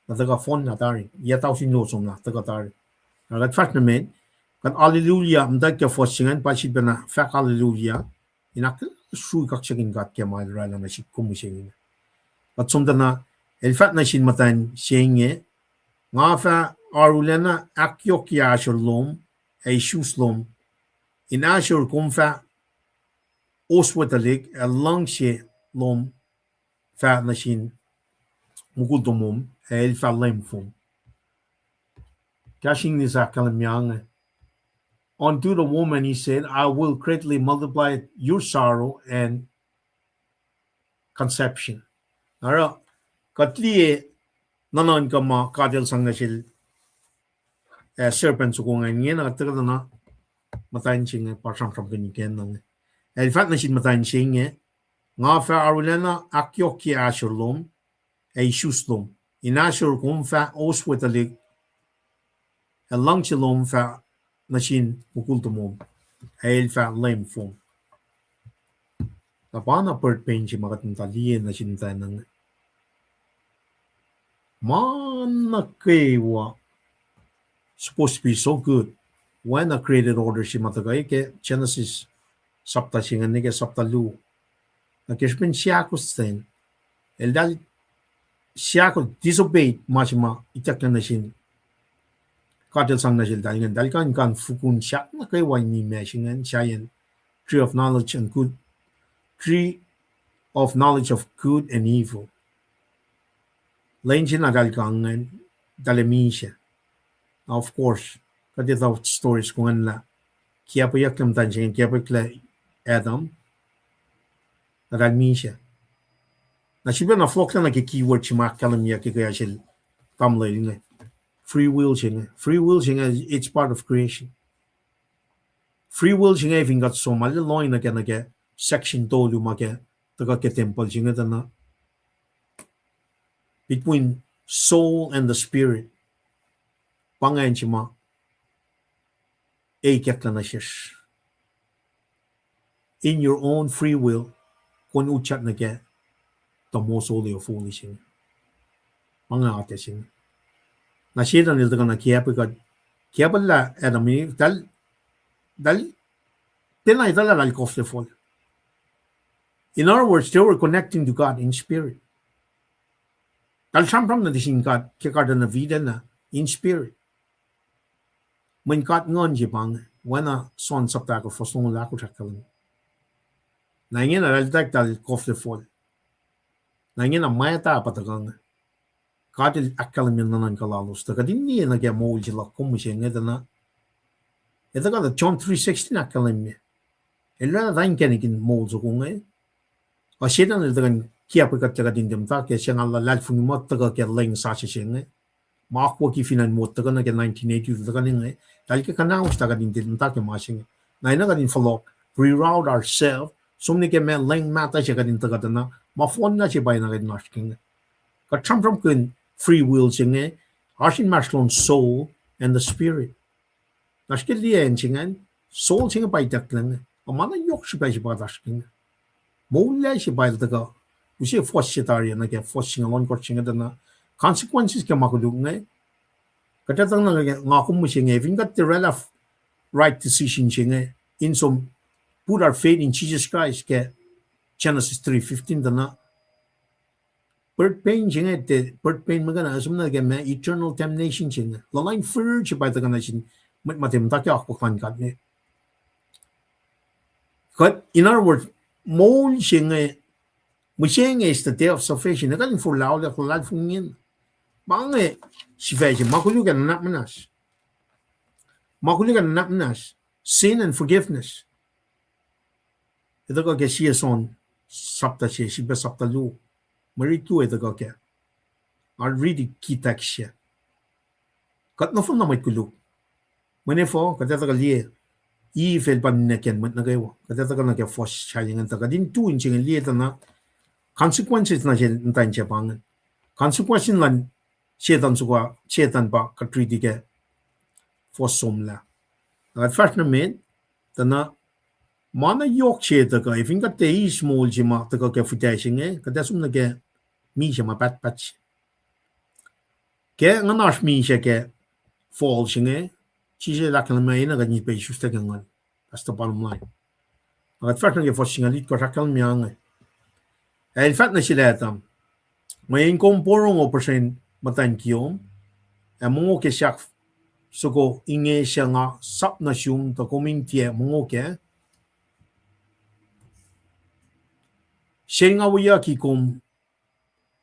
Na tuhkuh fohnlah tari, yac tausin luo somlah tuhkuh tari. Na kuht fahsr nuh met, Kuht hallelujah, muhtwacwacack ke fuhs se ingacn pa sifilpacna fahk hallelujah in ahksruhi kaksakihn God ke ma El oraclah nuh sihk kom mihsenge. Kuht som tuh na, El fahk nuh sin muhtwacn se inge, nga fah arulacna ahkyohkye ahsor lom ac isus lom, in ahsor kom fah oswe tuhlihk, ac luhngse lom fah nuh sin mukul tomom, ac el fah leum fom. Kahs English ahkkahlwemye inge. Unto the woman he said, I will greatly multiply your sorrow and conception. Oruh, kuht liye nuhnuhnkuh ma God El sang nuh sel, eh, serpent soko ingacn, ingena tuhkuh na muhtwacn se inge pa sramsramkihn ikac na inge. El fahk nuh sin muhtwacn se inge, nga fah arulacna ahkyohkye ahsor lom ac isus lom, in ahsor kom fah oswe tuhlihk, ac luhngse lom fah nuh sin mukul tomom, ac el fah leum fom. Na pa na birth pain se ma kuht muhta liye nuh sin muhtwacn inge. Ma nuh kwewa supposed to be so good. Oacna created order se ma tuhkuh ke Genesis sapta se inge nuh ke sapta luo. Na ke srihpen seakos ten, eltahl seakos, disobeyed ma se ma ituckyang nuh sin God El sang nuh seltahl ingacn, eltahl kuh in kuh in fokoko sahk nuh kwewa in imac se ingacn, sahyacn tree of knowledge and good, tree of knowledge of good and evil. Lwen se na eltahl kuh ingacn, eltahl ac misac. Of course, kuht etuh stories ko ingacn lah kiacpweyucklac muhtwacn se inge, kiacpweyucklac Adam, na eltahl misac. Na sifilpac na fohlohklac nuh ke keyword se ma ahkkahlwemye ke kuhiyacsr el tamuhlwel inge. Free will se inge. Free will se inge, it's part of creation. Free will se inge fin kuht som, arlac lohng nuh ke, nuh ke section tolu ma ke tuhkuh ke tempuhl se inge tuh na between soul and the spirit. Pa ingacn se ma ekyak nuh sesr. In your own free will, kom utyak nuh ke the most holy of holies inge. Ma inge atac se inge. Na Setan el tuhkuh na kiacpwe kuht, kiacpwellah Adam Eve, eltahl, eltahl, tiacna eltahl, eltahl koflefol. In other words, they were connecting to God in spirit. Eltahl sramsram nuh sin God ke Garden of Eden ah in spirit. Mweyen God Nguhn se pa inge, oacna John sapta ahkosr fuhs longoul ahkosr ahkkahlwemye. Na ingena eltahl, eltahl koflefol. Na ingena mwata pa tuhkuh inge. God El ahkkahlwemye nuhnuhnkuh lalos tuh kuht in liye nuh ke moul se luhk kom mihsenge tuh na. Etuh kuht John three sixteen ahkkahlwemye, El oraclah inkacnek in moul soko inge. Ac Setan el tuhkuh in kiacpwe kuht lah kuht in tiac muhta ke se nga luhlahlfongi muh tuhkuh ke leng sasuc se inge. Ma akwucki fin acn Mot tuhkuh nuh ke nineteen eighty tuhkuh inge, eltahl ke kuhnahoslah kuht in tiac muhta ke ma se inge. Na enenuh kuht in fohlohk, reroute ourselves, som nuh ke ma leng mahtuh se kuht in tuhkuh tuh na, ma fohnlah se pa enenuh kuht in oasr ke inge. Kuht sramsramkihn free will se inge, oasr inmahsrlon soul and the spirit. Oasr ke liye acn se ingacn, soul se inge pa itucklac inge, ac ma na yohk srihpac se pa kuht oasr ke inge. Moul lah se pa el tuhkuh, use fuhs se tari nuh ke fuhs singucul ohnkohsr se inge tuh na, consequences ke ma koluk inge, kuht etuh na nga kom mihsenge, fin kuht tiac oraclah right decision se inge, in som put our faith in Jesus Christ ke Genesis three fifteen tuh na, birth pain se inge, birth pain muhkwena, som nuh ke ma eternal damnation se inge. Luhluh in fihrihr se pa tuhkuh nuh sin mwet ma tiac muhta ke akwuck luhn God inge. Kuht, in other words, moul se inge, mihsenge is the day of salvation. Ekuh in forlah olak luhlahlfongi ingena. Ma inge sifac se, ma koluk ac nuhnak muhnahs. Ma koluk ac nuhnak muhnahs. Sin and forgiveness. Etuh kuh ke sie John sapta se, sifilpac sapta luo, mwe riti luo etuh kuh kac. Nga riti key text se. Kuht nohfohn na mwet koluk. Mwe nuhfohn, kuht etuh kuh liye, Eve el pa ninac kiyacn mwet nuh kwewa. Kuht etuh kuh nuh ke fuhs sahyacn tuh kuht in tu in se inge liye tuh na, consequences nuh sel muhtwacn se pa ingacn. Consequences luhn Setan soko, Setan pa kuht riti ke fuhs somlah. Na kuht fahsr nuh met, tuh na, ma na yohk se tuhkuh, fin kuht tiac eis moul se ma tuhkuh ke fihtac se inge, kuht ac som nuh ke misac ma pahtpaht se. Ke nguhnasr misac ke fall se inge, Jisus el ahkkahlwemye enenuh kuht in pac isuslac ke nguhn. That's the bottom line. Na kuht fahsr nuh ke fuhs singucul itkohsr, ahkkahlwemye inge. Ac el fahk nuh sel Adam, mweyen kom porongo puhsren muhtwacn kiyom, ac mongo ke sahk soko inge suc nga sap nuh sum tuh kom in tiac mongo kac, sel nga wiyucki kom,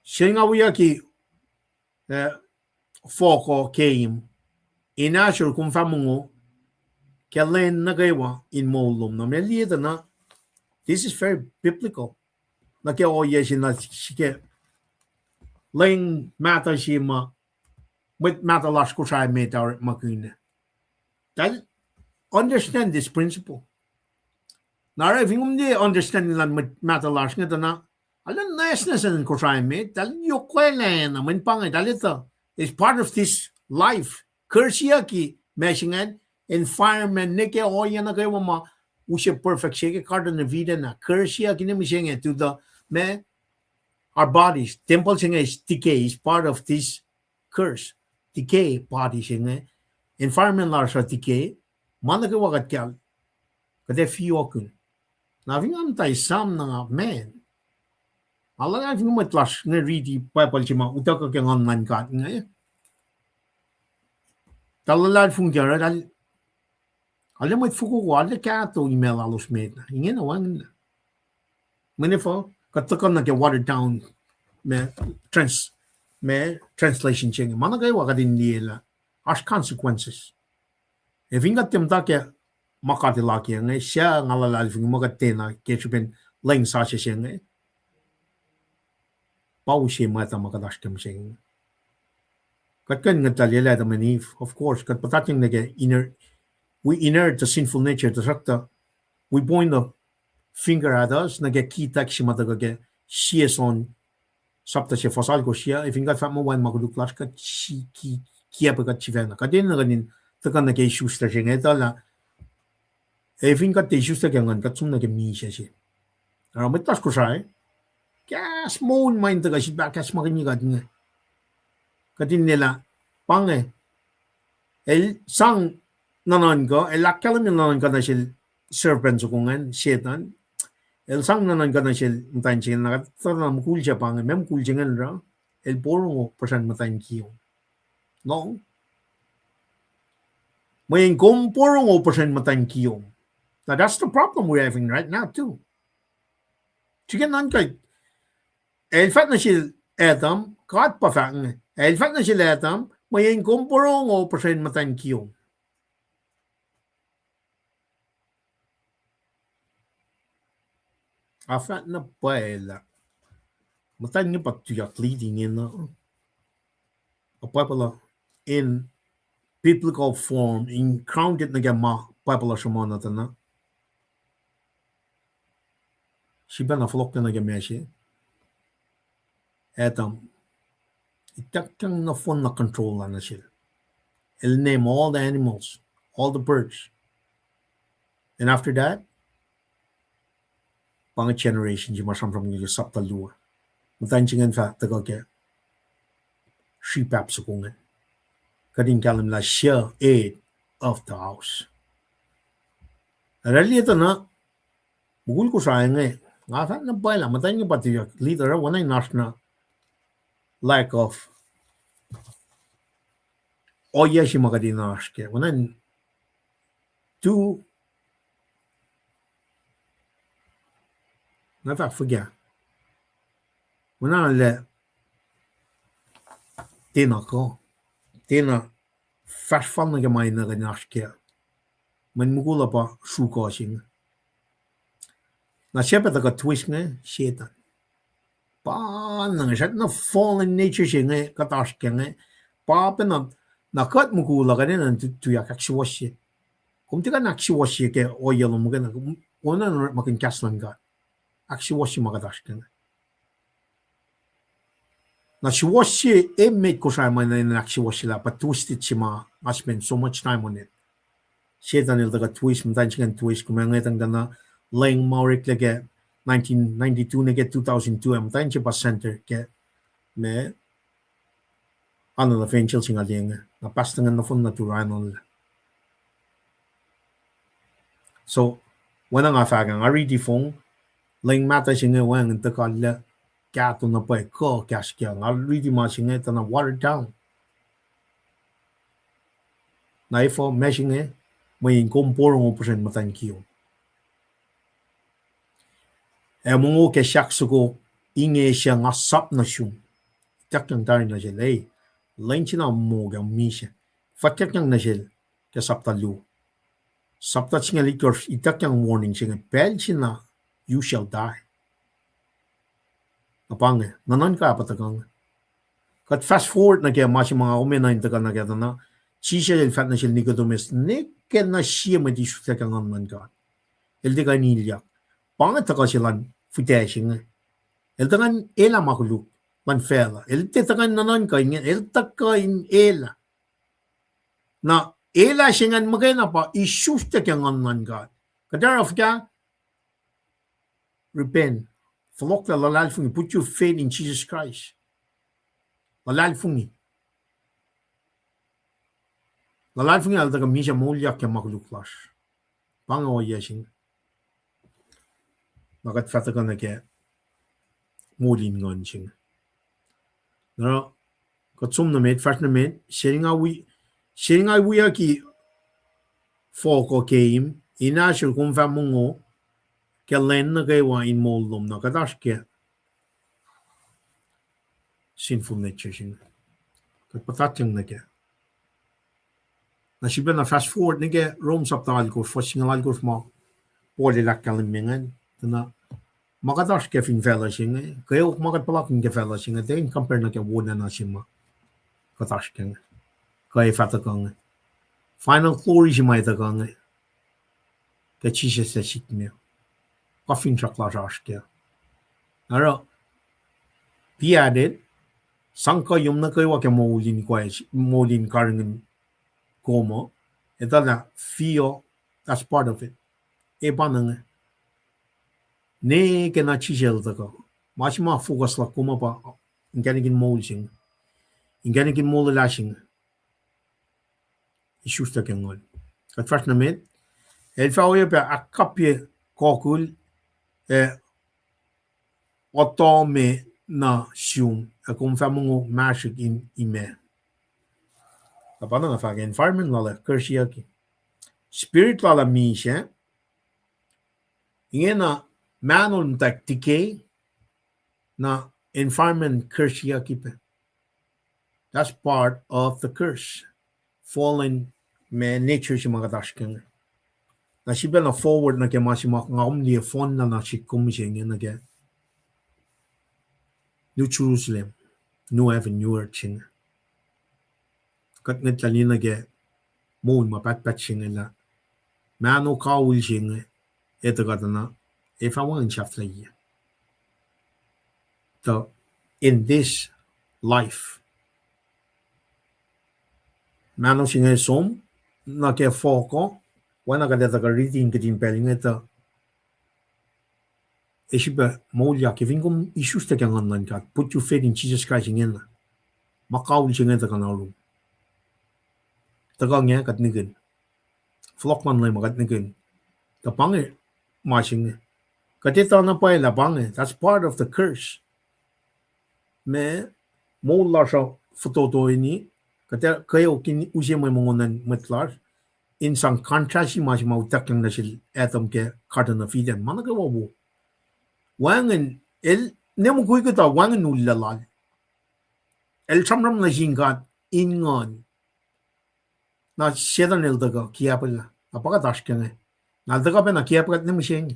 sel nga wiyucki, eh, fohk uh keim, in ahsor kom fah mongo ke lwen nuh kwewa in moul lom. Na ma liye tuh na, this is very biblical. Nuh ke ohiyac se na srihke leng mahtuh se ma mwet mahtuh lasr Kosrae met ah orekmakihn. Eltahl understand this principle. Na oruh fin kom liye understanding luhn mwet mahtuh lasr inge tuh na, arlac nwacsnwacs in Kosrae met, eltahl yohkwelacna, mweyen pa inge, eltahl etuh, is part of this life. Kuhrsiyucki ma se ingacn, environment nuh ke ohiyac nuh kwewa ma use perfect se ke Garden of Eden ah. Kuhrsiyucki ne mihsenge to the, ma, our bodies. Tempuhl se inge is decay, is part of this curse. Decay body se inge. Environment lasr uh decay. Ma nuh kwewa kuht kal, kuht ac fiokihn. Na fin nga muhta esam na nga, man, nga luhlahlfongi mwet lasr inge riti Bible se ma utuckuh ke Nguhn luhn God inge. Eltahl luhlahlfongi ke, arlac mwet fokoko, arlac kahto email lalos met. Ingena wacngihnna. Mweyen efuh, kuht tuhkuh nuh ke watered down, ma, trans-, ma, translation se inge. Ma nuh kwewa kuht in liye lah oasr consequences. Ac fin kuht tiac muhta ke ma kuht laki inge, suc nga luhlahlfongi muh kuht tiacna ke srihpen lwen sasuc se inge, pa use mwacta ma kuht oasr ke mihsenge. Kuht kuh in ngetlah lah Adam and Eve, of course, kuht puhtatyang nuh ke inher-, we inherit the sinful nature, tuhsruhktuh we point the finger at us, nuh ke ki tack se ma tuhkuh ke Sie John sapta se fuhs alkosr ah, ac fin kuht fahk muh wacngihn ma koluk lasr, kuht si-, ki-, kiacpwe kuht sifacna. Kuht enenuh kuht in tuhkuh nuh ke isuslac se inge, etuh lah, ac fin kuht tiac isuslac ke nguhn, kuht som nuh ke misac se. Oruh mwet lasr Kosrae, kahs moul ma in tuhkuh sifilpac kahsruh ma kuht inge. Kuht in liye lah, pa inge, el sang nuhnuhnkuh, el ahkkahlwemye nuhnuhnkuh nuh sel serpent soko ingacn, Setan. El sang nuhnuhnkuh nuh sel muhtwacn se inge, na kuht etuh lah mukul se pa inge, ma mukul se inge oruh, el porongo puhsren muhtwacn kiyom. Lohng. Mweyen kom porongo puhsren muhtwacn kiyom. Now that's the problem we're having right now too. Srihke nuhnkuh, el fahk nuh sel Adam, God pa fahk inge. El fahk nuh sel Adam, mweyen kom porongo puhsren muhtwacn kiyom. Nga fahk na pwacye lah muhtwacn inge pa tuyak lead ingena. A Bible in biblical form, in grounded nuh ke ma Bible uh sruhmuhn uh tuh na. Srihpac na fohlohklac nuh ke ma se Adam, ituckyang nohfohn na control la nuh sel. El name all the animals, all the birds. And after that, pa inge generation se ma sramsram ke sapta luo. Muhtwacn se ingacn fah tuhkuh ke srihpahp soko ingacn. Kuht in kahlwem lah suc head of the house. Ac liye tuh na, mukul Kosrae inge, nga fahk na pwacye lah muhtwacn inge pa tuyak leader, oacna in oasr na lack of ohiyac se ma kuht in oasr kac. Oacna in tu, na fahk fuhkah, oacna lah tiacna kuh, tiacna fahsr fal nuh ke ma enenuh kuht in oasr kac. Mweyen mukul uh pa sruhkuh se inge. Na sie pac tuhkuh twist inge, Setan. Pa na inge srackna fallen nature se inge kuht oasr kac inge. Pa pacna, na kuht mukul uh kuht enenuh tu-, tuyak ahksuwohsye. Kom tiac kuh in ahksuwohsye ke ohiyac lom muhkwena, kom enenuh orekmakihn kahs luhn God. Ahksuwohsye ma kuht oasr kac inge. Na suwohsye emet Kosrae ma enenuh in ahksuwohsye lah pa twisted se ma nga spend so much time on it. Setan el tuhkuh twist, muhtwacn se ingacn twist, kom ac ngwetacng tuh na leng ma oreklac ke nineteen ninety-two nuh ke two thousand two, ac muhtwacn se pa center ke ma Annual Evangel se nga liye inge, na pastor ingacn nohfohn na Turai Annual. So, oacna nga fahk ah, nga riti fong, leng mahtuh se inge wacngihn tuhkuh lah kahto na pwacye kuh kahs ke, nga riti ma se inge tuh na watered down. Na efuh ma se inge, mweyen kom porongo puhsren muhtwacn kiyom. Ac mongo ke sahk soko inge suc nga sap nuh sum. Ituckyang tari nuh sel, e, lwen se na mongo ke misac. Fwackyuckyang nuh sel ke sapta luo. Sapta singucul itkohsr, ituckyang warning se inge, pacl se na, you shall die. Na pa inge, nuhnuhnkuh pa tuhkuh inge. Kuht fast forward nuh ke ma se ma nga kom enenuh in tuhkuh nuh kac tuh na, Jisus el fahk nuh sel Nicodemus, ne ke na sie mwet isuslac ke Nguhn luhn God, el tiac kuh in ilyak. Pa inge tuhkuh se luhn fihtac se inge. El tuhkuh in elah ma koluk luhn facluh. El tiac tuhkuh in nuhnuhnkuh inge, el tuhkuh in elah. Na elah se ingacn muhkwena pa isuslac ke Nguhn luhn God. Kuht oruh fuhkah? Repent. Fohlohklac, luhlahlfongi, put your faith in Jesus Christ. Luhlahlfongi. Luhlahlfongi, el tuhkuh misac moulyak ke ma koluk lasr. Pa inge ohiyac se inge. Na kuht fah tuhkuh nuh ke moul in nguhn se inge. Na kuht som nuh met, fahsr nuh met, sel nga wi-, sel nga wiyucki fohk uh keim, in ahsor kom fah mongo ke lwen nuh kwewa in moul lom, na kuht oasr ke sinful nature se inge. Kuht puhtatyang nuh kac. Na sifilpac na fast forward nuh ke Rom sapta alkosr, fuhs singucul alkosr ma Paul el ahkkahlwemye ingacn. Tuh na ma kuht oasr kac fin facluh se inge, kweok ma kuht puhlakihn ke facluh se inge, tiac in compare nuh ke wolacna se ma kuht oasr kac inge. Kuh ac fah tuhkuh inge. Final glory se ma ac tuhkuh inge, ke Jisus ac sikme, kuh finsrak lasr oasr kac. Oruh, be at it, sang kuhiyom nuh kwewa ke moul in, moul in karihngihn kom uh, etuh lah fee uh, that's part of it. E pa inge. Ne ke na Jisus el tuhkuh, ma se ma focus luhk kom uh pa inkacnek in moul se inge, inkacnek in molwelah se inge. Isuslac ke nguhn. Kuht fahsr nuh met. El fah oacyacpac ahkkapye kokul, ac otohme nuh sum, ac kom fah mongo masrihk in imac. Na pa na nga fahk, environment lal ah kursiyucki. Spirit lal ah misac. Ingena, mahnol muhtwacwacack decay, na environment kursiyucki pac. That's part of the curse. Fallen man nature se ma kuht oasr kac inge. Na sifilpac na forward nuh ke ma se ma nga kom liye fohnlah na sihk kom mihsenge nuh ke New Jerusalem, new heaven, new earth se inge. Kuht ngwetlah liye nuh ke moul ma pahtpaht se inge lah mahno kawihl se inge, etuh kuht na, ac fah wacngihn sahflahiyac. Tuh in this life, mahno se inge som nuh ke fohk uh, oacna kuht etuh kuh riti in kihtin pacl inge tuh ac sifilpac moulyak ke fin kom isuslac ke Nguhn luhn God, put your faith in Jesus Christ ingena. Ma kawihl se inge tuhkuh na oruh. Tuhkuh inge kuht nihkihn. Fohlohk luhn Leum uh kuht nihkihn. Tuh pa inge ma se inge. Kuht etuh na pwacye lah pa inge, that's part of the curse. Ma moul lasr uh fototo ini, kuht ac kweok in use mwe mongo nuh sin mwet lasr, in sang contrast ma se ma utuckyang nuh sel Adam ke Garden of Eden. Ma nuh kwewa wo. Wacngihn, el, ne mukwikwi tuh wacngihn uluh lal. El sramsram nuh sin God in nguhn. Na Setan el tuhkuh kiacpwacl, na pa kuht oasr kac inge. Na el tuhkuh pac na kiacpwacl kuht ne mihsenge.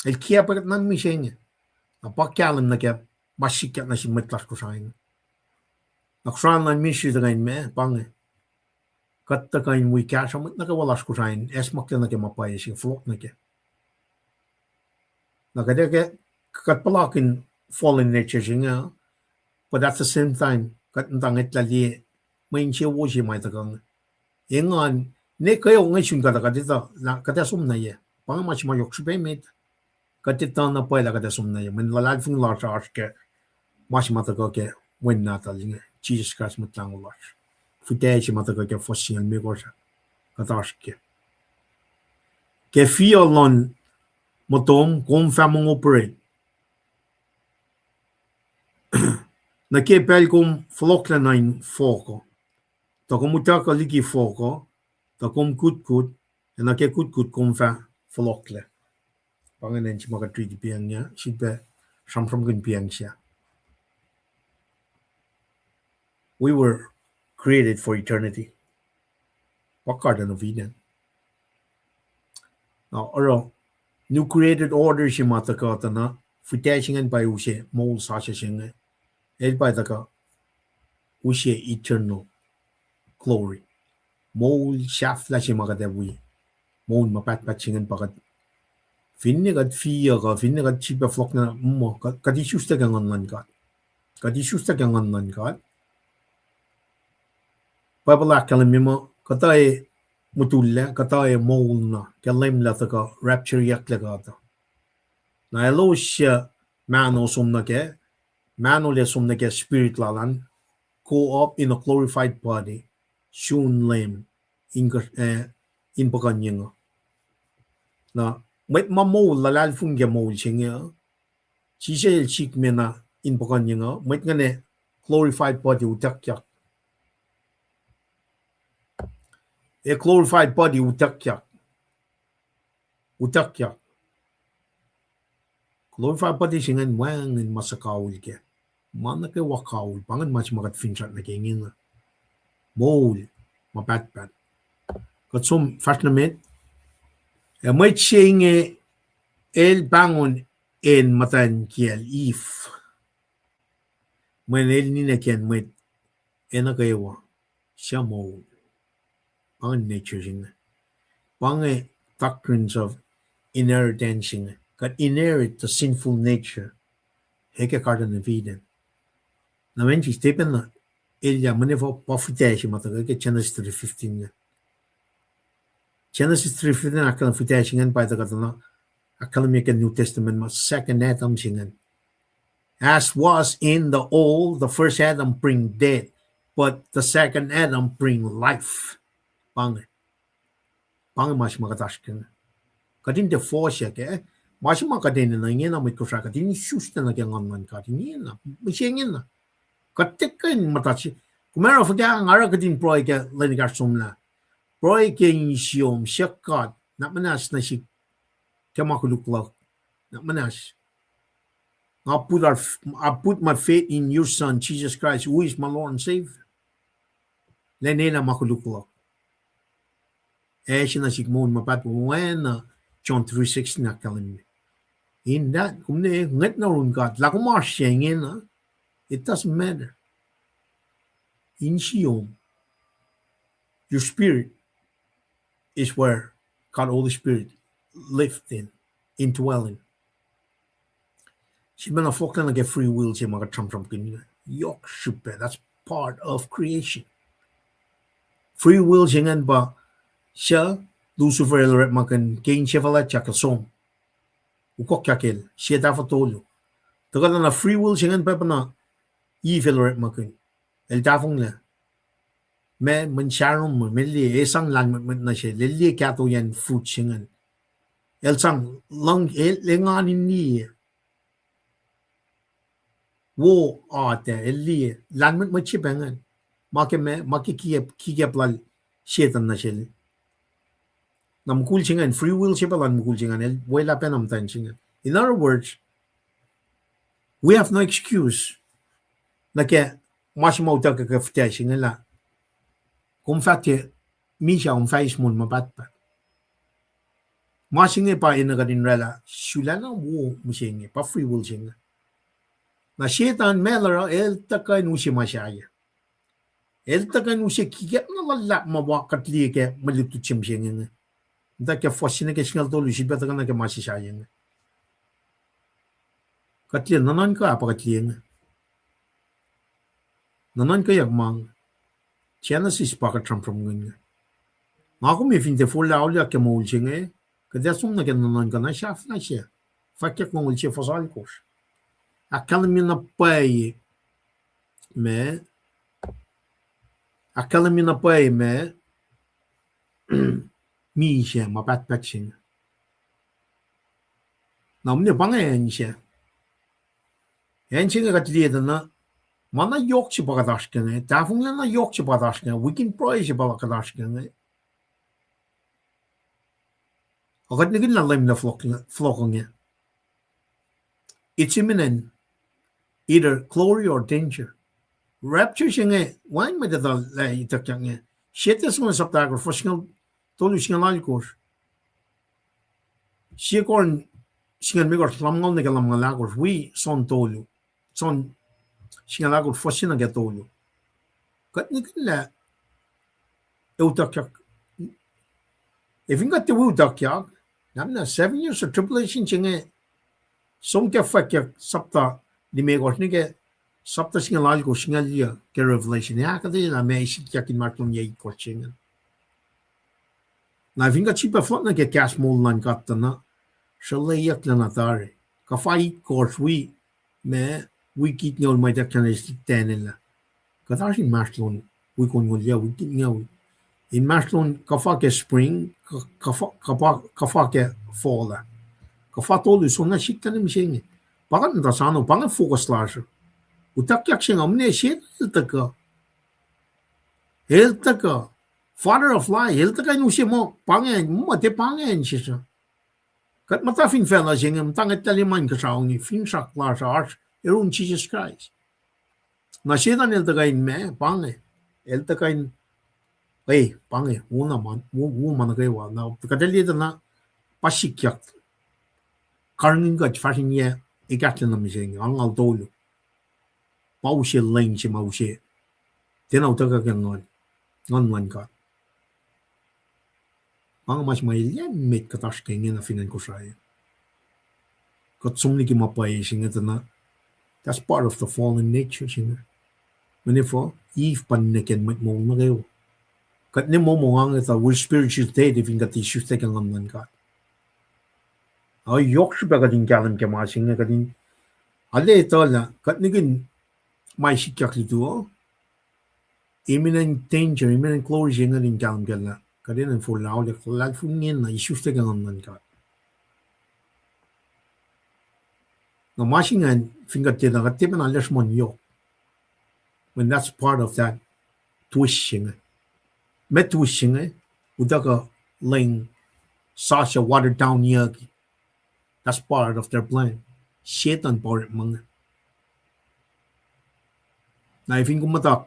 El kiacpwacl kuht na mihsenge. Na pa kahlwem nuh ke ma sikyak nuh sin mwet lasr Kosrae inge. Na Kosrae luhn ministry tuhkuh in ma, pa inge. Kuht tuhkuh in wi kahsruh mwet nuh kwewa lasr Kosrae in acsmaklac nuh ke ma pwacye se fohlohk nuh kac. Na kuht ac ke, kuht puhlakihn fallen nature se inge, but at the same time, kuht muhta ngwetlah liye mwe insewowo se ma tuhkuh inge. Engan, ne kweok inge sun kuht, kuht etuh, kuht ac som nuh yac. Pa inge ma se ma yohk srihpac met. Kuht etuh na pwacye lah kuht ac som nuh yac. Mweyen luhlahlfongi lasr oasr ke ma se ma tuhkuh ke Wen Nahtuhl inge, Jisus Kraist Mwet Lahngo lasr. Fihtac se ma tuhkuh ke fuhs singucul limekohsr, kuht oasr kac. Ke fiyac luhn motom kom fah mongo pret. Nuh ke pacl kom fohlohklac nuh in fohk uh, tuh kom utuckuh liki fohk uh, tuh kom kutkut, ac nuh ke kutkut kom fah fohlohklac. Pa ingacn se ma kuht riti pacngyac, sifilpac sramsramkihn pacng se. We were created for eternity. Pa Garden of Eden. Na oruh new created order se ma tuhkuh tuh na, fihtac se ingacn pa use moul sasuc se inge. El pa tuhkuh use eternal glory. Moul sahflah se ma kuht ac wi. Moul ma pahtpaht se ingacn pa kuht, finne kuht fiyac kuh finne kuht sifilpac fohlohk na muh, kuht, kuht isuslac ke nguhn luhn God. Kuht isuslac ke nguhn luhn God. Bible ahkkahlwemye muh kuhtuh ac mutullac, kuhtuh ac moul na ke Leum El tuhkuh raptureyucklac kuht uh. Na elos suc mahno som nuh kac, mahno lac som nuh ke spirit lal an, go up in a glorified body, sun Leum in, in puhkuhnyeng uh. Na mwet ma moul luhlahlfongi ke moul se inge uh, Jisus El sikme na in puhkuhnyeng uh, mwet ingacn ac glorified body utuckyak. A glorified body utuckyak. Utuckyak. Glorified body se ingacn wacngihn ma suhkawihl kac. Ma nuh kwewa kawihl, pa ingacn ma se ma kuht finsrak nuh ke ingena. Moul ma pahtpaht. Kuht som fahsr nuh met. Ac mwet se inge el pahngon acn muhtwacn kiyacl Eve. Mweyen el ninac kiyacn mwet, ac nuh kwewa suc moul. Pa inge nature se inge. Pa inge doctrines of inheritance se inge. Kuht inherit the sinful nature. Ac ke Garden of Eden. Na mweyen sisdepen na, elyah mweyen pa fihtac se ma tuhkuh ke Genesis three fifteen inge. Genesis three fifteen ahkkahlwem fihtac se ingacn pa tuhkuh tuh na, ahkkahlwemye ke New Testament ma second Adam se ingacn. As was in the old, the first Adam bring death, but the second Adam bring life. Pa inge. Pa inge ma se ma kuht oasr ke inge. Kuht in tiac fohsack, ma se ma kuht enenuh ingena mwet Kosrae, kuht in isuslac nuh ke nguhn luhn God ingena, mihsenge na. Kuht tiac kuh in muhta se, kom oruh fuhkah nga oruh kuht in pruhe ke lwen ekahsr somlah. Pruhe ke insiyom, siyuck God, nuhnak muhnahs nuh sihk ke ma koluk luhk, nuhnak muhnahs. Nga put, I put my faith in your Son, Jesus Christ, who is my Lord and Savior. Lwelah ma koluk luhk. Ac se nuh sihk moul ma pahtpaht, oacna John three sixteen ahkkahlwemye. In that, kom ne ngwet nuh yurin God, lah kom oasr se ingena, it doesn't matter. Insiyom, your spirit is where God Holy Spirit lived in, indwelling. Sifilpacna fohlohklac nuh ke free will se ma kuht sramsramkihn. Yohk srihpac, that's part of creation. Free will se ingacn pa suc Lucifer el orekmakihn ke insefuhlwactyak som. Ukokyak el, sie tahfuh tolu. Tuhkuh na free will se ingacn pacna Eve el orekmakihn. El tahfonglac. Ma, mweyen sarom, mwe liye, el sang lahlmwetmwet nuh sel, el liye kahtoiyacn fruit se ingacn. El sang luhng, el engan in liye. Wo atac, el liye, lahlmwetmwet se pa ingacn. Ma ke ma, ma ke kikap, kikap lal Setan nuh sel. Na mukul se ingacn, free will se pa lal mukul se ingacn, el welah pacna muhtwacn se ingacn. In other words, we have no excuse. Nuh ke ma se ma utuckuh ke fihtac se inge lah, kom fah tiac, misac kom fah eis moul ma pahtpaht. Ma se inge pa enenuh kuht in oraclah, sulacna wo mihsenge, pa free will se inge. Na Setan ma el oruh, el tuhkuh in use ma sahyac. El tuhkuh in use kikap na luhlahp ma pa kuht liye ke mwe lutlut se mihsenge inge. Muhta ke fuhs se nuh ke singucul tolu, sifilpac tuhkuh nuh ke ma se sahyac inge. Kuht liye nuhnuhnkuh pa kuht liye inge. Nuhnuhnkuhyak ma inge. Genesis pa kuht sramsramkihn inge. Nga kom fin tiac forlah auliyak ke moul se inge, kuht ac som nuh ke nuhnuhnkuh na sahflah se. Fwackyuck longoul sie fuhs alkosr. Ahkkahlwemye na pwacye ma, ahkkahlwemye na pwacye ma, misac ma pahtpaht se inge. Na mne pa inge acn se. Acn se inge kuht liye tuh na, ma na yohk se pa kuht oasr ke inge, tahfonglac na yohk se pa kuht oasr ke inge, wikin pruhe se pa kuht oasr ke inge. Ac kuht nihkihn lah Leum El fohlohk inge. It's imminent, either glory or danger. Rapture se inge, wacngihn mwet etuh lah ituckyang inge. Sie Thessalonians sapta ahkosr, fuhs singucul tolu, singucul alkosr. Sie Corinth singucul limekohsr, lumngaul nuh ke lumngaul ahkosr, wi John tolu. John singucul ahkosr, fuhs se nuh ke tolu. Kuht nihkihn lah utuckyak. Ac fin kuht tiac wi utuckyak, na seven years of tribulation se inge, som ke fwackyuck sapta limekohsr nuh ke sapta singucul alkosr, singucul yuc ke Revelation, ac ahkuhtweyac lah meac sikyak inmahsrlon yac itkohsr se inge. Na fin kuht sifilpac fohlohk nuh ke kahs moul luhn God tuh na, sruhleeyucklac na tari. Kuhfa itkohsr wi, ma, wik itngucul ma ituckyang eis Daniel ah. Kuht oasr inmahsrlon wik onngoul yac, wik itngucul. Inmahsrlon kuhfa ke spring, kuh-, kuhfa, kuhfa, kuhfa ke fall ah. Kuhfa tolu soenna sikyak nuh mihsenge. Pa kuht muhta sano, pa inge focus lasr uh. Utuckyak se inge, mihsenge el tuhkuh. El tuhkuh. Father of lie, el tuhkuh in use muh pa inge, muh tiac pa inge in sesr uh. Kuht muhta fin facluh se inge, muhta ngetlac lima inkuhsrao inge, finsrak lasr uh oasr yurin Jisus Kraist. Na Setan el tuhkuh in ma, pa inge, el tuhkuh in, e, pa inge, wo na ma, wo, wo ma nuh kwewa, na kuht liye tuh na, pa sikyak. Karihngihn kuht fahsr in yac ekahsr nuh mihsenge, angngaul tolu. Pa use leng se ma use. Tiacna utuckuh ke nguhn, nguhn luhn God. Pa inge ma se ma elyah met kuht oasr ke ingena fin acn Kosrae. Kuht som liki ma pwacye se inge tuh na, that's part of the fallen nature se inge. Mweyen efuh, Eve pa ninac kacn mwet moul nuh kwewa. Kuht ne momongang etuh, we're spiritually dead fin kuht isuslac ke nguhn luhn God. Ac yohk srihpac kuht in kahlwem ke ma se inge, kuht in, arlac etuh lah kuht nihkihn ma sikyak lutu uh, imminent danger, imminent glory se inge kuht in kahlwem kac lah kuht enenuh in forlah auliyak luhlahlfongi ingena isuslac ke nguhn luhn God. Na ma se ingacn, fin kuht tiacna, kuht tiac pacna lesr mon yohk. When that's part of that twist se inge. Met twist se inge, utuckuh leng sasuc watered down yucki. That's part of their plan. Setan pa orekma inge. Na fin kom muhta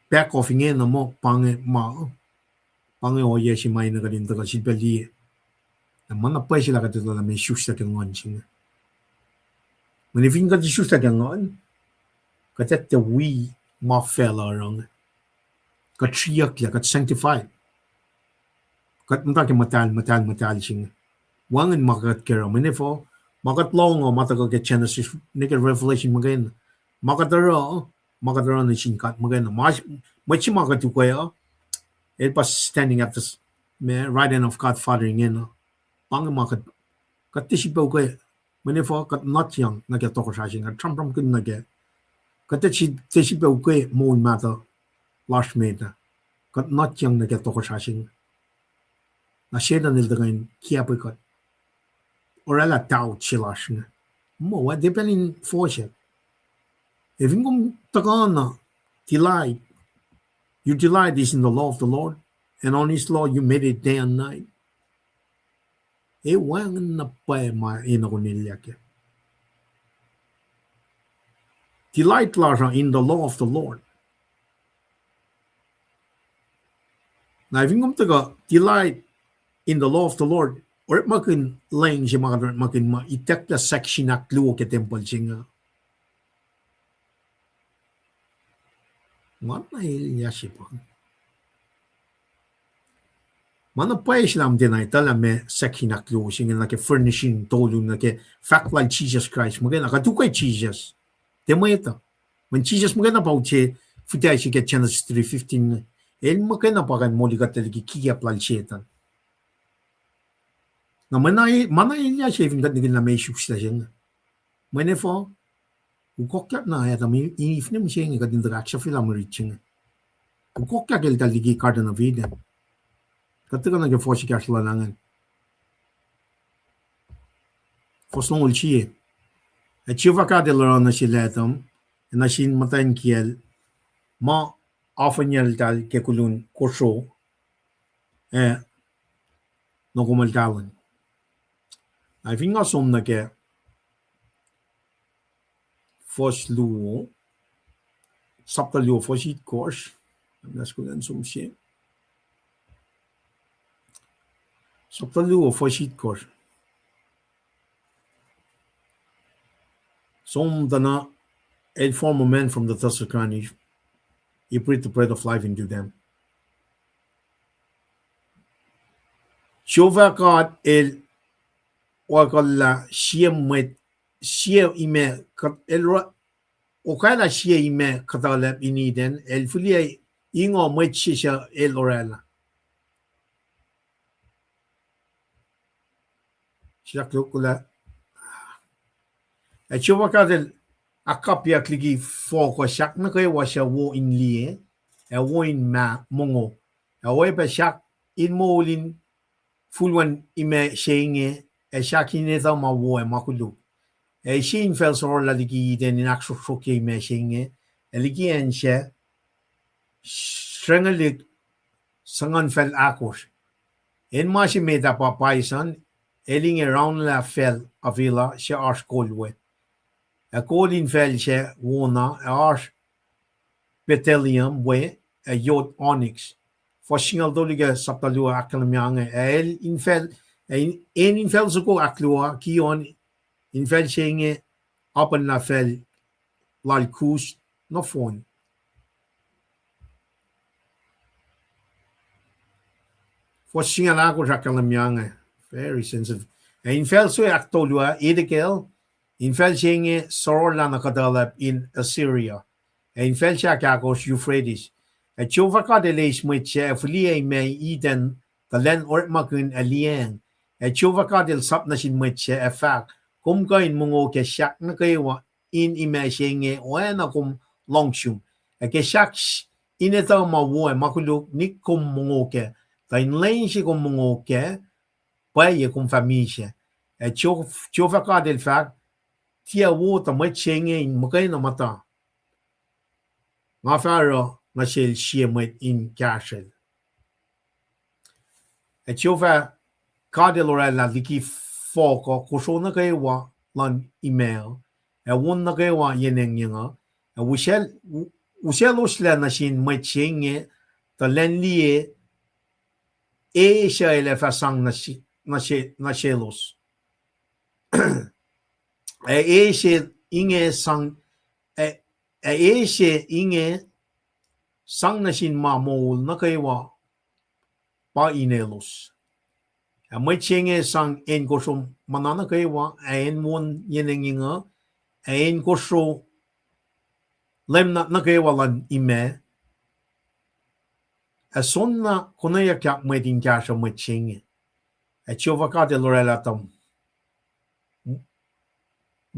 back off ingena muh pa inge ma, pa inge ohiyac se ma enenuh kuht in tuhkuh sifilpac liye. Na ma na pwacye se lah kuht etuh lah meac isuslac ke nguhn se inge. Mweyen fin kuht isuslac ke nguhn, kuht etuh wi ma facluh oruh inge. Kuht sriyucklac, kuht sanctified. Kuht muhta ke muhtahl, muhtahl, muhtahl se inge. Wacngihn ma kuht ke oruh, mweyen efuh, ma kuht lohng uh, ma tuhkuh ke Genesis, nuh ke Revelation muhkwena. Ma kuht oruh, ma kuht oruh nuh sin God muhkwena. Ma, mwet se ma kuht ukwe uh, el pa standing at the s-, ma, right hand of God Father ingena. Pa inge ma kuht, kuht tiac sifilpac ukwe, mweyen efuh kuht nutyang nuh ke tohkohsrah se inge, kuht sramsramkihn nuh ke, kuht tiac si-, tiac sifilpac ukwe moul mahtuh lasr met ah. Kuht nutyang nuh ke tohkohsrah se inge. Na Setan el tuhkuh in kiacpwe kuht. Oraclah doubt se lasr inge. Muh, wacngihn tiac pacl in fohsack. Ac fin kom tuhkuh na, delight. Your delight is in the law of the Lord, and on his law you meditate day and night. E wacngihn na pwacye ma enenuh kom elyah kac. Delight lasr uh in the law of the Lord. Na fin kom tuhkuh delight in the law of the Lord, orekmakihn leng se ma kuht orekmakihn ma itucklac section ahkluo ke tempuhl se inge. Nga na elyah se pa. Ma na pwacye se lah kom tiacna etuh lah meac section ahkluo se inge nuh ke furnishing tolu nuh ke fahk lal Jisus Kraist muhkwena, kuht ukwe Jisus. Tiac mwet uh. Mweyen Jisus muhkwena pa utse fihtac se ke Genesis three fifteen inge. El muhkwena pa kuh in moli kuhtlac liki kikiacp lal Setan. Na ma na, ma na elyah se fin kuht nihkihn lah meac isuslac se inge. Mweyen efuh, ukokyak na Adam, Eve ne mihsenge kuht in tuhkuh ahksahfyelah mwe rit se inge. Ukokyak eltahl liki Garden of Eden. Kuht tuhkuh nuh ke fohs ekahsr luhn ingacn. Fuhs longoul sie. Ac Jehovah God El oruh nuh sel Adam, ac nuh sin muhtwacn kiyacl, ma afuhnyacltahl ke kolun kosro, ac nokomuhltahl an. Na fin nga som nuh ke fuhs luo, sapta luo fuhs itkohsr, na skulacn som se. Sapta luo fuhs itkohsr. Som tuh na, El form a man from the dust of ground, He breathed the breath of life into them. Jehovah God El oakuhllah sie mwet, sie imac, El oakuhllah sie imac kuhtuhlacp in Eden, El fihliyac ingoh mwet se suc El orwaclah. Sislah, ac Jehovah God El ahkkapyak liki fohk uh sahk nuh kwewa suc wo in liye, ac wo in mongo, ac oacyacpac sahk in moul in fulwen imac se inge, ac sahk in etuh ma wo ac ma koluk. Ac sie infacl sororlah liki Eden in ahksrohksrohkye imac se inge, ac liki acn sac, srengalik suhnuhnfacl ahkosr. Acn ma se met ah pa paisan, el inge raunlah facl Havilah suc oasr kol we. Ac kol infacl sac wona, ac oasr bdellium we, ac yot onyx. Fuhs singucul tolu ke sapta luo ahkkahlwemye inge, ac el infacl, ac in, acn infacl soko ahkluo, kiyacn infacl se inge apacnlah facl lal kus nohfohn. Fuhs singucul ahkosr ahkkahlwemye inge, very sensitive. Ac infacl se ahktolu ah, Etekel, infacl se inge sororlah na kuhtuhlacp in Assyria. Ac infacl se ahkahkosr Euphrates. Ac Jehovah God El eis mwet sac ac fihliyac imac Eden tuh lwen orekmakihn ac liyacacng. Ac Jehovah God El sap nuh sin mwet sac ac fahk, Kom kuh in mongo ke sahk nuh kwewa in imac se inge oacna kom lohng sum. Ac ke sahk in etuh ma wo ac ma koluk, nik kom mongo kac. Tuh in lwen se kom mongo kac, pwacye kom fah misac. Ac Jehovah God El fahk, Tiac wo tuh mwet se inge in muhkwena muhta. Nga fah oruh nuh sel sie mwet in kahsrwel. Ac Jehovah God El orwaclah liki fohk uh kosro nuh kwewa luhn imac uh, ac won nuh kwewa yen engyeng uh, ac usacl, u-, usacloslac nuh sin mwet se inge tuh lwen liye, e suc el ac fah sang nuh se-, nuh se-, nuh selos. Ac e se inge sang, ac, ac e se inge sang nuh sin ma moul nuh kwewa pa inelos. Ac mwet se inge sang acn kosro muhna nuh kwewa, ac acn won yen engyeng uh, ac acn kosro lwemnat nuh kwewa luhn imac, ac soenna konweyuckyak mwet in kahsruh mwet se inge. Ac Jehovah God El orwaclah tuh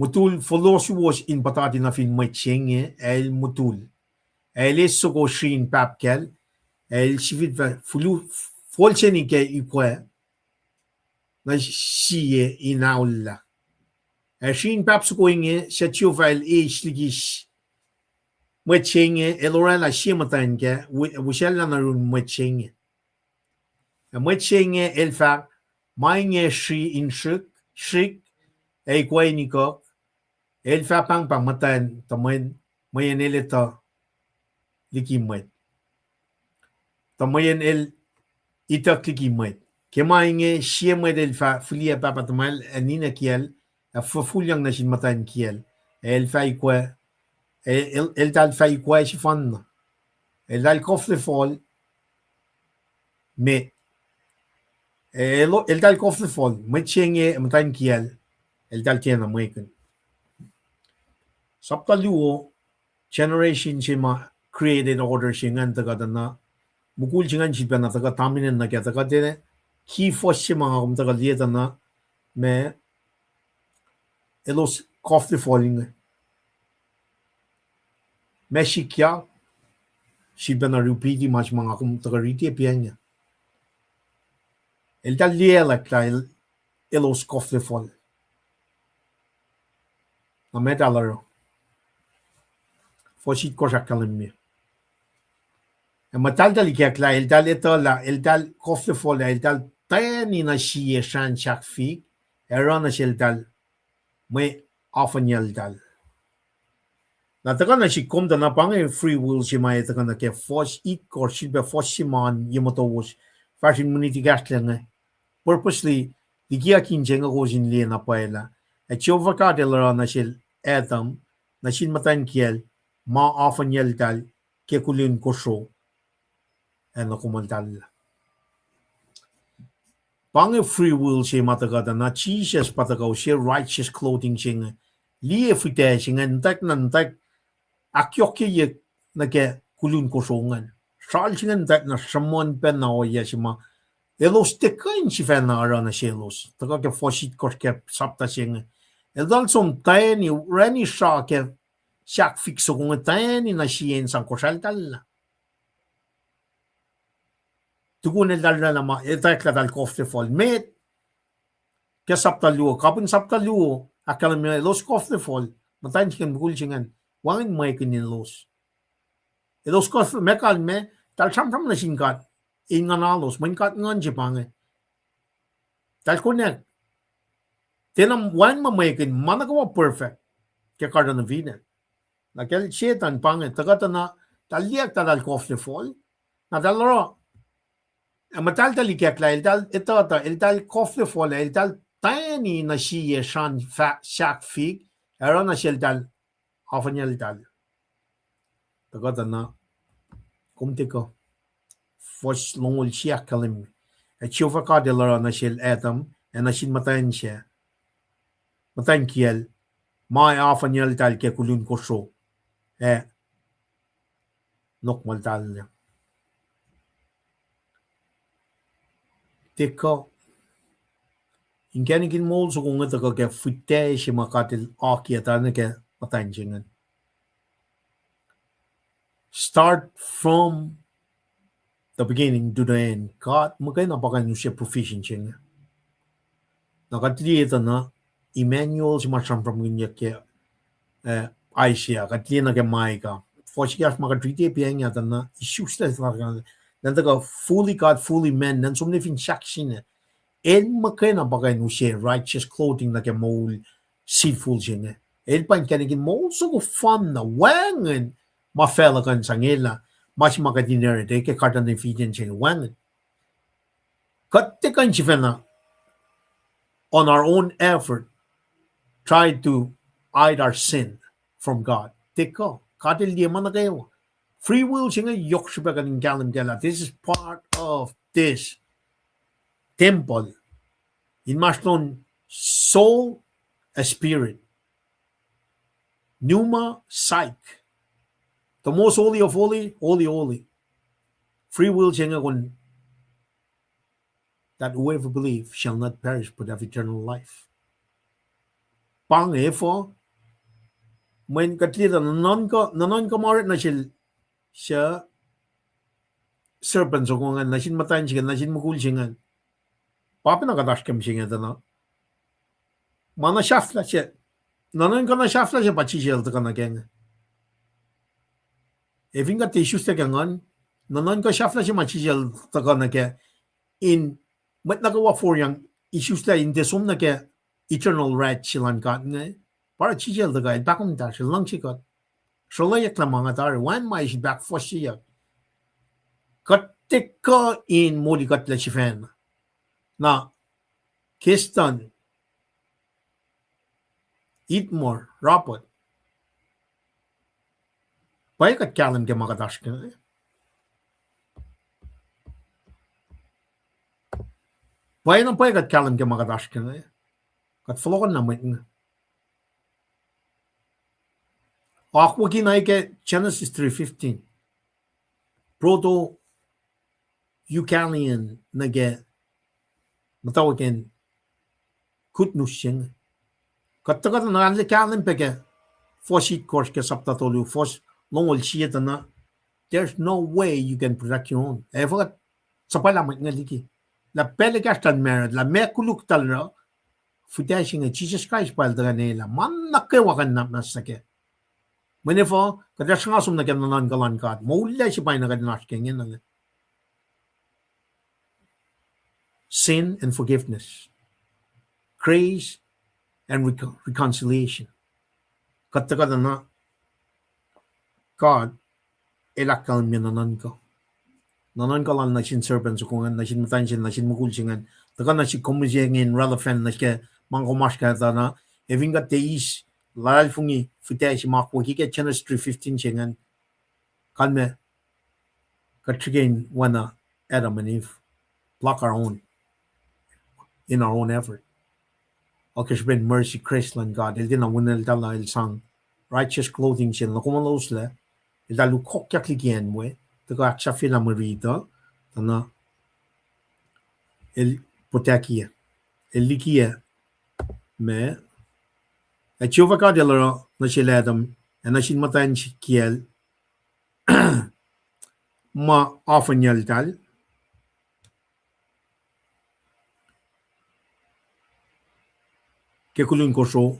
mutul fohlohsuwos in puhtati nuh fin mwet se inge, ac el mutul. Ac el eis soko sri in pahpkacl, ac el sifilpac fulu-, folseni ke ikwac nuh sie in aullah. Ac sri in pahp soko inge, suc Jehovah El eis liki mwet se inge, el orwaclah sie muhtwacn kac, wi-, wisacllah nuh yurin mwet se inge. Ac mwet se inge el fahk, Ma inge sri in srihk, srihk, ac ikwac in ikuck, el fah pahngpahng muhtwacn tuh mweyen, mweyen el etuh liki mwet, tuh mweyen el ituck liki mwet. Ke ma inge sie mwet el fah fihliyac pahpah tuhmwacl ac ninac kiyacl, ac fohfohlyang nuh sin muhtwacn kiyacl, ac el fah ikwac, ac el, eltahl fah ikwac sefanna. Eltahl koflefol, me, el, eltahl koflefol, mwet se inge muhtwacn kiyacl, eltahl tiacna mwekihn. Sapta luo, generation se ma created order se ingacn tuhkuh tuh na, mukul se ingacn sifilpacna tuhkuh dominant nuh kac, tuhkuh tiac, ki fuhs se ma nga kom tuhkuh liye tuh na, ma elos koflefol inge. Ma sikyak, sifilpacna repeat-i ma se ma nga kom tuhkuh riti pac inge. Eltahl liyeack lah el, elos koflefol. Na met ah oruh. Fuhs itkohsr ahkkahlwemye. Ac muhtahltahl ikacklah, eltahl etuh lah eltahl koflefol ah, eltahl tani nuh sie srahn sahkfihk, ac oruh nuh seltahl mwe afuhniyacltahl. Na tuhkuh nuh sihk kom tuh na pa inge free will se ma e tuhkuh nuh ke fuhs itkohsr, sifilpac fuhs se ma an ye motowos, fahsr in minit ekahsr lac inge. Purposely, likiyuck in se inge kowos in liye na pwacye lah, ac Jehovah God El oruh nuh sel Adam, nuh sin muhtwacn kiyacl, ma afuhniyacltahl ke kulun kosro, ac nohkomweltahl. Pa inge free will se ma tuhkuh tuh na Jisus pa tuhkuh use righteous clothing se inge, liye fihtac se inge, ntack na ntack, ahkyohkyeyuck nuh ke kulun kosro ingacn. Sral se inge ntack na sruhmuhn pacna ohiyac se ma elos tiac kuh in sifacna oruh nuh selos. Tuhkuh ke fuhs itkohsr ke sapta se inge, eltahl som tani, orani sra ke sahkfihk soko inge tani nuh sie in sang kosracltahl. Tukun eltahl oraclah ma, eltahl etuh lah eltahl koflefol. Met, ke sapta luo, kapihn sapta luo, ahkkahlwemye elos koflefol, muhtwacn se ingacn, mukul se ingacn, wacngihn mwekihn elos. Elos kof-, ma kalmac, eltahl sramsram nuh sin God, in nguhnalos, mweyen God Nguhn se pa inge. Eltahl konwacack, tiacna wacngihn ma mwekihn, ma nuh kwewa perfect ke Garden of Eden. Na kacl Setuhn pa inge, tuhkuh tuh na, eltahl liyeack lah eltahl koflefol, na eltahl oruh, ac muhtahltahl ikacklah, eltahl etuh tuh, eltahl koflefol, eltahl tani nuh sie srahn fah-, sahkfihk, ac oruh nuh seltahl afuhniyacltahl. Tuhkuh tuh na, kom tiac kuh. Fuhs longoul sie ahkkahlwemye, ac Jehovah God El oruh nuh sel Adam, ac nuh sin muhtwacn se, muhtwacn kiyacl, ma afuhniyacltahl ke kulun kosro, ac nohkomweltahl. Tiac kuh. Inkacnek in moul soko inge tuhkuh ke fihtac se ma God El akiyac tuh nuh ke muhtwacn se ingacn. Start from the beginning to the end. God muhkwena pa kuh in use provision se inge. Na kuht liye tuh na Emmanuel se ma sramsramkihnyuck ke, eh, Isaiah, kuht liye nuh ke Micah. Fuhs ekahsr ma kuht riti pac inge tuh na isuslac, na tuhkuh fully God, fully man, na som nuh fin sahk sina. El muhkwena pa kuh in use righteous clothing nuh ke moul sinful se inge. El pa inkacnek in moul soko fanna, wacngihn ma facluh kuh in sang elah, ma se ma kuht inherit ke Garden of Eden se inge, wacngihn. Kuht tiac kuh in sifacna on our own effort try to hide our sin from God. Tiac kuh. God El liye ma nuh kwewa. Free will se inge yohk srihpac kuht in kahlwem kac lah this is part of this temple. Inmahsrlon soul ac spirit. Pneuma, psyche. The most holy of holy, holy, holy. Free will se inge kon, that whoever believe shall not perish but have eternal life. Pa inge efuh, mweyen kuht liye tuh nuhnuhnkuh, nuhnuhnkuh ma oruh nuh sel, suc serpent soko ingacn, nuh sin muhtwacn se ingacn, nuh sin mukul se ingacn. Pa pacna kuht oasr ke mihsenge tuh na, ma na sahflah se, nuhnuhnkuh na sahflah se pa Jisus El tuhkuh nuh kac inge. Ac fin kuht tiac isuslac ke Nguhn, nuhnuhnkuh sahflah se ma Jisus El tuhkuh nuh kac, in mwet nuh kwewa forlah isuslac in tiac som nuh ke eternal wrath se luhn God inge, pa oruh Jisus El tuhkuh, El pahkomuhta, El luhngse kuht. Sruhlweyucklah ma nga tari, wacngihn ma sifilpac ahkfohsyeyuck. Kuht tiac kuh in molikuhtlac sifacna. Na, Keston, Itmor, Robert, pwacye kuht kahlwem ke ma kuht oasr ke inge? Pwacye na pwacye kuht kahlwem ke ma kuht oasr ke inge? Kuht fohlohkohnna mwet inge. Akwucki na ke Genesis three fifteen. Proto-Euclidean nuh ke muhtwacwacack in good news se inge. Kuht tuhkuh tuh na kahlwem pac ke fuhs itkohsr ke sapta tolu, fuhs longoul sie tuh na, there's no way you can protect your own. Efuh kuht suhpwaclah mwet inge liki? Lah pacl ekahsr eltahl married, lah meac koluk eltahl oruh, fihtac se inge, Jisus Kraist pa el tuhkuh in elah. Ma nuh kwewa kuh in nwacsnwacs nuh kac. Mweyen efuh, kuht ac sruhnga som nuh ke nuhnuhnkuh luhn God. Moul lac se pa na kuht in oasr ke ingena inge. Sin and forgiveness. Grace and reco-, reconciliation. Kuht tuhkuh na God El ahkkahlwemye nuhnuhnkuh. Nuhnuhnkuh lal nuh sin serpent soko ingacn, nuh sin muhtwacn se, nuh sin mukul se ingacn. Tuhkuh nuh sin kom se inge in relevant nuh ke ma kom oasr kac tuh na. Ac fin kuht tiac eis luhlahlfongi fihtac se ma akwucki ke Genesis three fifteen se ingacn, kalmac kuht srihke in oacna Adam and Eve, pluck our own in our own effort. Ac ke srihpen mercy, grace luhn God, El tiacna wineltahl, El sang righteous clothing se nuh kom loslac, El tuh lukokyak liki acn we, tuhkuh ahksahfyelah mwe riti uh, tuh na El protect-i, El likiyac ma, ac Jehovah God El oruh nuh sel Adam ac nuh sin muhtwacn se kiyacl ma ofenyacltahl ke kulun kosro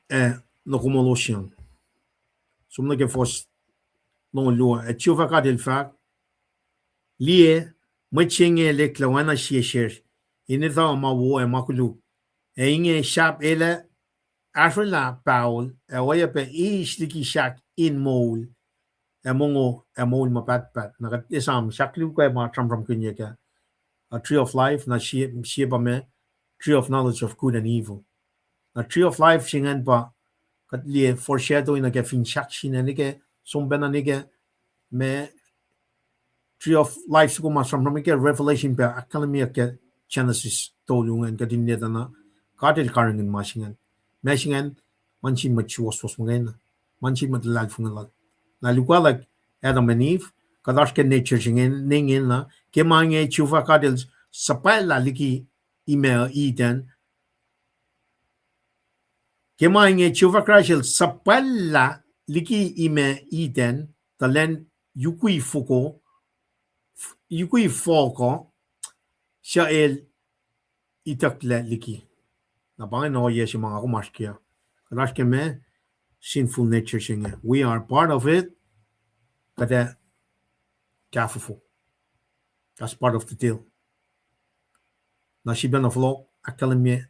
ac nuh kom losyang. Som nuh ke fuhs longoul luo, ac Jehovah God El fahk, liye, mwet se inge el eklac oacna sie sesr, in etuh ma wo ac ma koluk. Ac inge sahp el ac ahsrwelah pahol, ac oacyacpac eis liki sahk in moul, ac mongo, ac moul ma pahtpaht. Na kuht esam sahk luo ke ma sramsramkihnyuck ah, a tree of life, na sie, sie pa ma tree of knowledge of good and evil. Na tree of life se ingacn pa kuht liye foreshadow nuh ke fin sahk se inge, nuh ke som pacna nuh ke ma tree of life soko ma sramsram ke Revelation pa ahkkahlwemyeyuck ke Genesis tolu ingacn, kuht in liye tuh na God El karihngihn ma se ingacn. Ma se ingacn, ma nuh sin mwet suwohswohs muhkwena, ma nuh sin mwet luhlahlfongi lal. Na luhkwelihk Adam and Eve, kuht oasr ke nature se inge, ne ingena, ke ma inge Jehovah God El suhpwacllah liki imac Eden, ke ma inge Jehovah Christ El suhpwacllah liki imac Eden, tuh lwen yukwi foko, yukwi foko, suc El itucklac liki. Na pa ingacn ohiyac se ma nga kom oasr kac. Kuht oasr ke ma sinful nature se inge. We are part of it. Kuht ac kahfofo. That's part of the deal. Na sifilpacna fohlohk ahkkahlwemye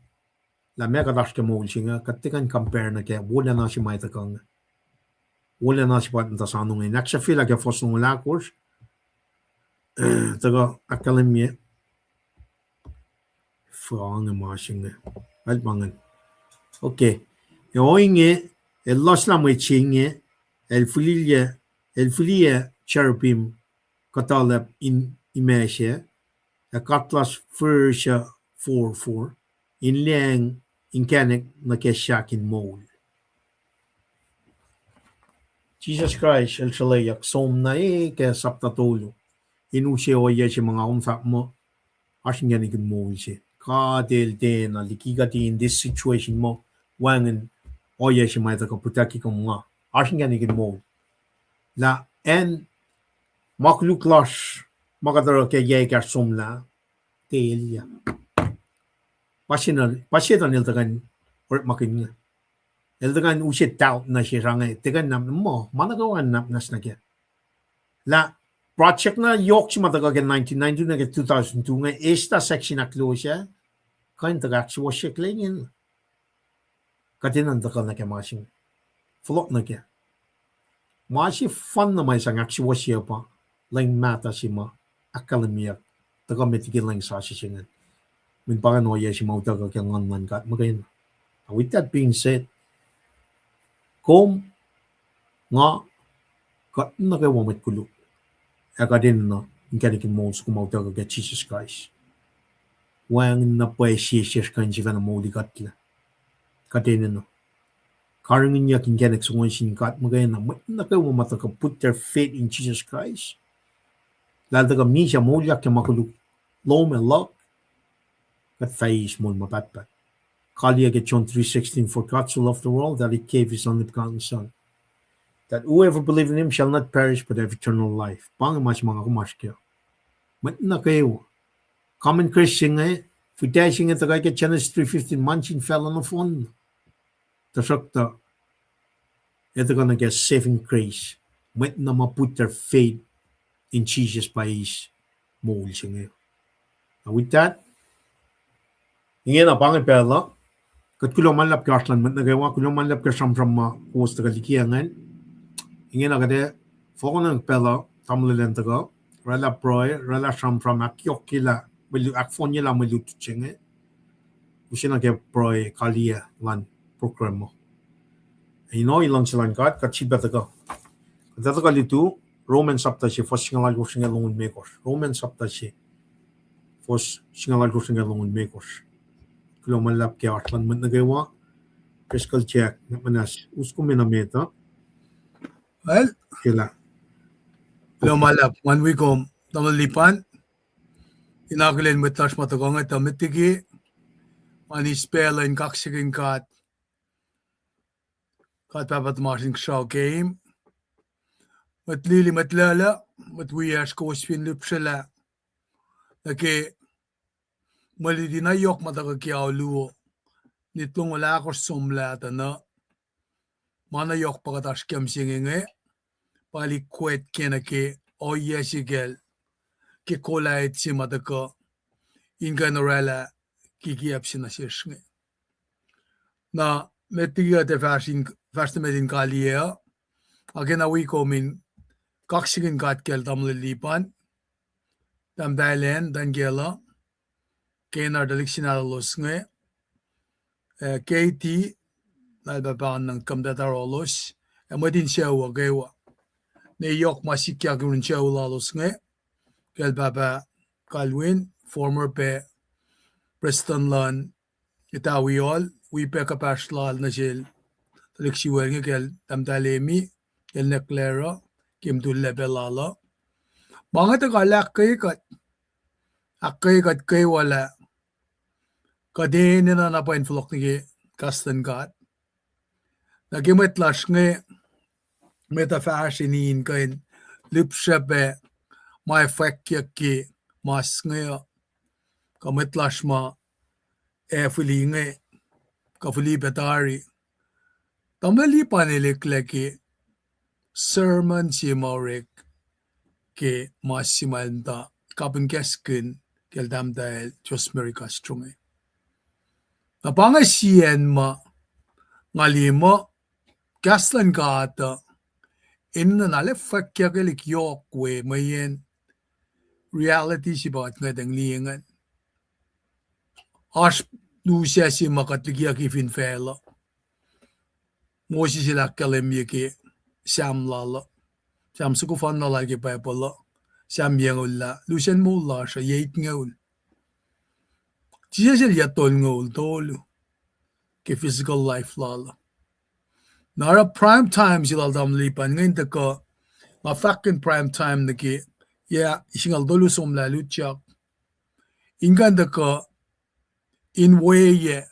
lah meac kuht oasr ke moul se inge, kuht tiac kuh in compare nuh ke wolacna se ma ac tuhkuh inge. Wolacna se pa in tuh soano inge. In ahksahfyelah ke fuhs longoul ahkosr, tuhkuh ahkkahlwemye, fuh inge ma se inge, el pa ingacn. Okay. Ac ohinge, El lohslah mwet se inge, El fihliyac, El fihliyac cherubim kuhtuhlacp in imac sac, ac katlas fihrihr suc forfor, in liyacacng inkacnek nuh ke sahk in moul. Jisus Kraist El sruhlweyuck som na e ke sapta tolu in use ohiyac se ma nga kom fahk muh oasr inkacnek in moul se. God El tiacna liki kuht in this situation muh wacngihn ohiyac se ma ac tuhkuh protect-i kom nga. Oasr inkacnek in moul. Lah acn ma koluk lasr ma kuht oruh ke yac ekahsr somlah, tiac elyah. Pa Setuhn, pa Setuhn el tuhkuh in orekmakihn inge. El tuhkuh in use doubt nuh sesr inge, tiac kuh in nap-, muh, ma nuh kwewa in nwacsnwacs nuh kac. Lah project na yohk se ma tuhkuh ke nineteen ninety-two nuh ke two thousand two inge, eis lah section ahkluo sac, kuh in tuhkuh ahksuwohsyucklac ingena. Kuht enenuh in tuhkuh nuh ke ma se inge. Fohlohk nuh kac. Ma sefanna ma sang ahksuwohsye pa lwen mahtuh se ma ahkkahlwemyeyuck, tuhkuh met liki lwen sasuc se ingacn. Mweyen pa ingacn ohiyac se ma utuckuh ke nguhn luhn God muhkwena. With that being said, kom, nga, kuht nuh kwewa mwet koluk, ac kuht enenuh inkacnek in moul soko ma utuckuh ke Jisus Kraist. Wacngihn na pwacye sie sesr kuh in sifacna molikuhtlac. Kuht enenuh karihngihnyuck inkacnek soko sin God muhkwena, mwet nuh kwewa ma tuhkuh put their faith in Jesus Christ, lah El tuhkuh misac moulyak ke ma koluk lom ac luhk, kuht fah eis moul ma pahtpaht. Kalweni ke John three sixteen, For God so loved the world that he gave his only begotten Son, that whoever believe in him shall not perish but have eternal life. Pa inge ma se ma nga kom oasr kac. Mwet nuh kwewa. Common Christian inge, Fuhtahi se inge tuhkuh ke Genesis three fifteen, ma nuh sin facluh nohfohn. Tuhsruhktuh, el tuhkuh nuh ke saving grace. Mwet na ma put their faith in Jesus pa eis moul se inge. Na with that, ingena pa inge pacl uh. Kuht kuloh ma luhlahp ke oasr luhn mwet nuh kwewa, kuloh ma luhlahp ke sramsram ma kowos tuhkuh liki ingacn. Ingena kuht ac fohlohk nuh ke pacl uh, tamuhlwel an tuhkuh oraclah pruhe, oraclah sramsram, ahkyohkyelah, mwe lu-, ahkfohnyelah mwe lutlut se inge. Use nuh ke pruhe kaliyac luhn program uh. Ac ino, luhngse luhn God, kuht sifilpac tuhkuh. Kuht ac tuhkuh lutu, Roman sapta se, fuhs singucul alkosr nuh ke longoul limekohsr. Roman sapta se, fuhs singucul alkosr nuh ke longoul limekohsr. Kuloh ma luhlahp ke oasr luhn mwet nuh kwewa. Driscoll Jack, na muhnahs, us kom enenuh met uh. Well, kuloh ma luhlahp, ngan wi kom, tamuhlwel Lipan. In akihlen mwet lasr ma tuhkuh inge tuh met liki, ma eis pacl uh in kaksakihn God, God Pahpah tuhmasr Inkuhsrao keim. Mwet lili, mwet luhluh, mwet wiyacsr, kowos fin lihpsrelah nuh ke mwe luti na yohk ma tuhkuh ke ao luo, nit longoul ahkosr somlah tuh nuh, ma na yohk pa kuht oasr kac mihsenge inge, pa lihkwet ke nuh ke ohiyac se kacl, ke kolah se ma tuhkuh in kuh in oraclah kikiacp se nuh sesr inge. Na met liki kuht ac fahsr in, fahsr nuh met in kaliyac uh, nga kena wi kom in kaksakihn God kacl tamuhlwel Lipan, tahmtahel Ann, Tankela, Kenar, tuhlihk sin ahlolos inge, eh, Katie, na el pahpah nuh ke muhtwacta lalos, ac mwet in sucu uh kwewa. Ne yohk ma sikyak yurin sucu lalos inge, kacl pahpah Kalwin, former pac prestuhn luhn Etawi Hall, wi pac kuhpahsr lal nuh sel tuhlihk sucu inge, kacl tahmtahel Emi, kacl Necklaire, ke mutul lac pac lal uh. Ma inge tuhkuh ahkkweye kuht, ahkkweye kuht kwewa lah kuht enenuh na pwacye in fohlohk nuh ke kahs luhn God. Na ke mwet lasr inge, mwet uh fahsr in kuh in lihpsracpac ma fwackyuck ke mas inge uh, kuh mwet lasr ma ac fihli inge, kuh fihli pac tari. Tamuhlwel Lipan el eklac ke sermon se ma orek ke mas se ma el muhta kapihn kahskihn kacl tahmtahel Rosemary Castro inge. Na pa inge sie acn ma nga liye muh kahs luhn God uh enenuh na lah fwackyuckelihk yohk we mweyen reality se pa kuht ngwetacng liye ingacn. Oasr lusac se ma kuht likiyucki fin facluh. Moses el ahkkahlwemye ke Sam lal uh, Sam soko fanna lal ke Bible uh, Sam yucngucul lah, lusen moul lasr uh yac itngucul. Jisus el yac tolngucul tolu ke physical life lal uh. Na oruh prime time se lal tamuhlwel Lipan inge in tuhkuh, nga fahkkihn prime time nuh ke yac singucul tolu somlah lutyak. In kuh in tuhkuh in weyac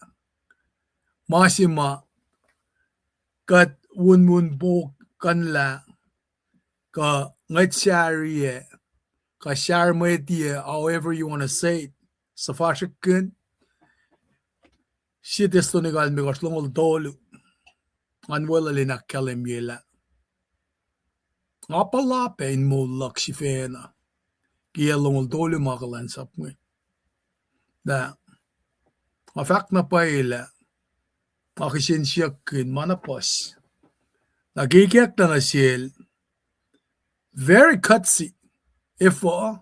ma se ma kuht wunwun pouk kuhnlah, kuh ngwet sahriyac, kuh sahr mwetiyac, however you wanna say it, suhfasrihkkihn. Sie Thessalonica limekohsr longoul tolu, ngan weluhl in ahkkahlwemye lah nga puhla pac in moul luhk sifacna ke yac longoul tolu ma kuhlwacnsap inge. Na nga fahk na pwacye lah nga kihsen siyuckkihn ma na puhs. Na ke ikacklah nuh sel, very cutesy, efuh,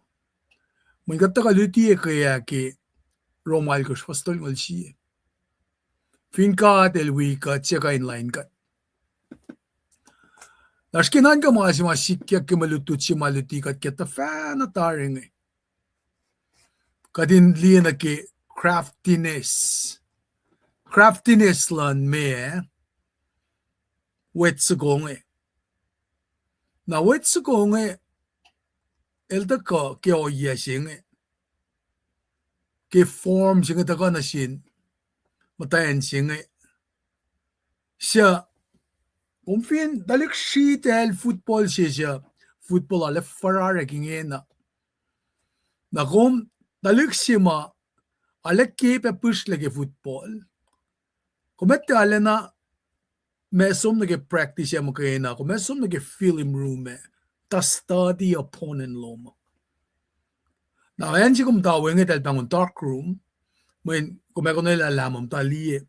mweyen kuht tuhkuh luti ke yac ke Rom alkosr fuhs tolngoul sie. Fin God el wi kuht, suc kuh in lain kuht? Na srihke nuhnkuh ma se ma sikyak ke mwe lutlut se ma luti kuht ke tuhfahna tari inge, kuht in liye nuh ke craftiness. Craftiness luhn meac? Wet soko inge. Na wet soko inge, el tuhkuh ke ohiyac se inge, ke form se inge tuhkuh nuh sin muhtwacn se inge. Suc, kom fin tuhlihk sritacl football se suc, football arlac furarek ingena. Na kom tuhlihk se ma arlac ke pac pihsrlac ke football. Kom ac tiac arulacna ma som nuh ke practice ac muhkwena, kom ac som nuh ke film room ah, tuh study opponent lom. Na acn se kom tuh wacngihn eltahl pahngon dark room, mweyen kom ac konwelah lah ma muhta liye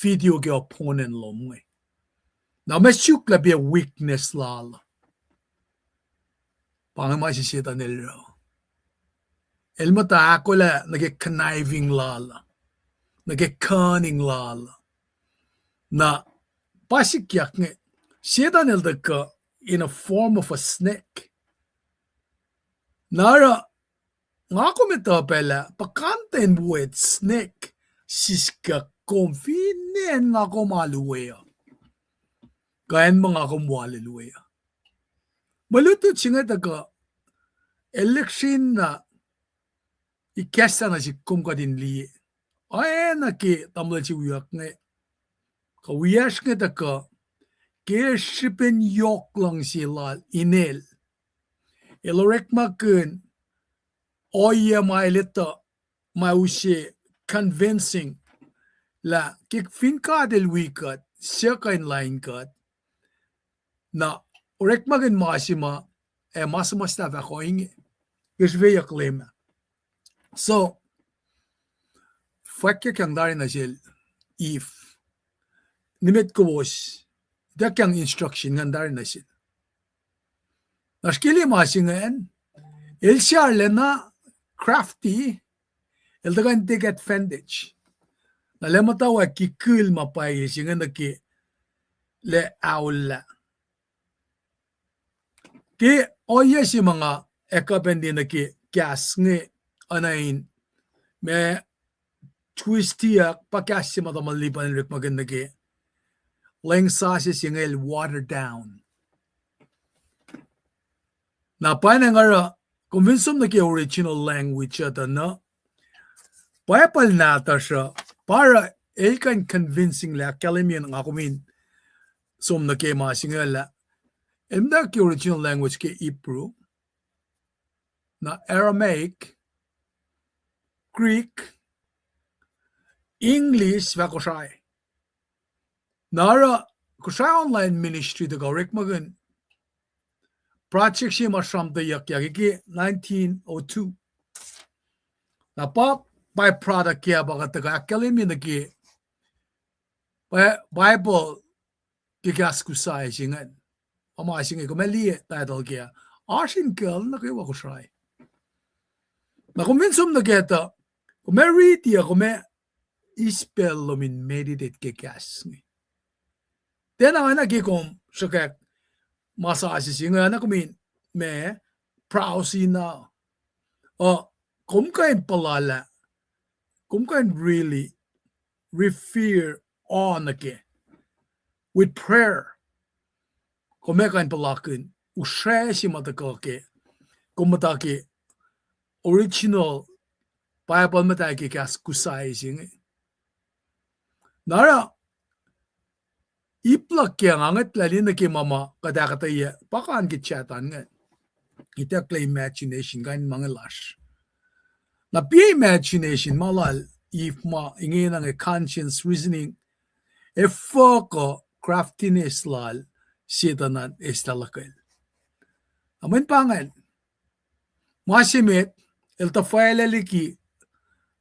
video ke opponent lom inge. Na ma suk lah pa weakness lal. Pa inge ma se Setuhn el oruh. El muhta ahkolah nuh ke conniving lal, nuh ke cunning lal. Na pa sikyak inge, Setuhn el tuhkuh in a form of a snake. Na oruh, nga kom etuh pac lah puhkantwen wet snake siskyak kom fin acn nga kom alu we uh, kuh acn ma nga kom wal we uh. Mwe lutlut se inge tuhkuh, el lihksreni na ikacslah nuh sihk kom kuht in liye. Oacna ke tamuhlwel se wiyuck inge, kuh wiyacsr inge tuhkuh, ke srihpen yohk luhngse lal inel, el orekmakihn ohiyac ma el etuh, ma use convincing lah ke fin God el wi kuht, suc kuh in lain kuht. Na orekmakihn ma se ma, ac ma suhmuhslah fahk ohinge, ke srihfeyuck Leum ah. So, fwackyuck yang tari nuh sel Eve. Nimet kowos, ituckyang instruction ngan tari nuh sel. Na srihke liye ma se ingacn, el se arulacna crafty, el tuhkuh in take advantage. Na lah muhtwacwacack kihkihl ma pwacye se inge nuh ke lah aollah. Ke ohiyac se ma nga ac kuh pacna nuh ke kahs inge, oacna in ma twistiyuck, pa kahs se ma tamuhlwel Lipan el orekmakihn nuh ke leng sasuc se inge el water down. Na pa inge nga oruh, kom fin som nuh ke original language uh tuh na, Bible nahtuhsr uh, pa oruh el kuh in convincingly ahkkahlwemye nga kom in som nuh ke ma se inge lah, el muhta ke original language ke Hebrew, na Aramaic, Greek, English, fah Kosrae. Na oruh Kosrae Online Ministry tuhkuh orekmakihn project se ma sramteyuckyak ke nineteen oh two. Na pa by-product ke pa kuht tuhkuh ahkkahlwemye nuh ke Bi-, Bible ke kahs Kosrae se ingacn. Ma se inge kom ac liye title kac, oasr in kacl nuh kwewa Kosrae. Na kom fin som nuh kac tuh, kom ac riti uh, kom ac eis pacl lom in meditate ke kahs inge. Tiacna oacna ke kom sruhkwack ma sasuc se inge, oacna kom in ma browse na. Uh, kom kuh in puhla lah, kom kuh in really revere awe nuh kac with prayer. Kom ac kuh in puhlakihn usra se ma tuhkuh ke, kom muhta ke original Bible muhta ke kahs Kosrae se inge. Na oruh, ip luhk ke nga ngwetlah liki nuh ke ma ma kuht ahkuhtweyac pa kan ke chat an ingacn. Itucklac imagination kain ma inge lasr. Na pa imagination ma lal Eve ma ingena inge conscience reasoning, efuh kuh craftiness lal Setuhn an eis lah luhkwel. Na mweyen pa ingacn, ma se met, el tuhfahlah liki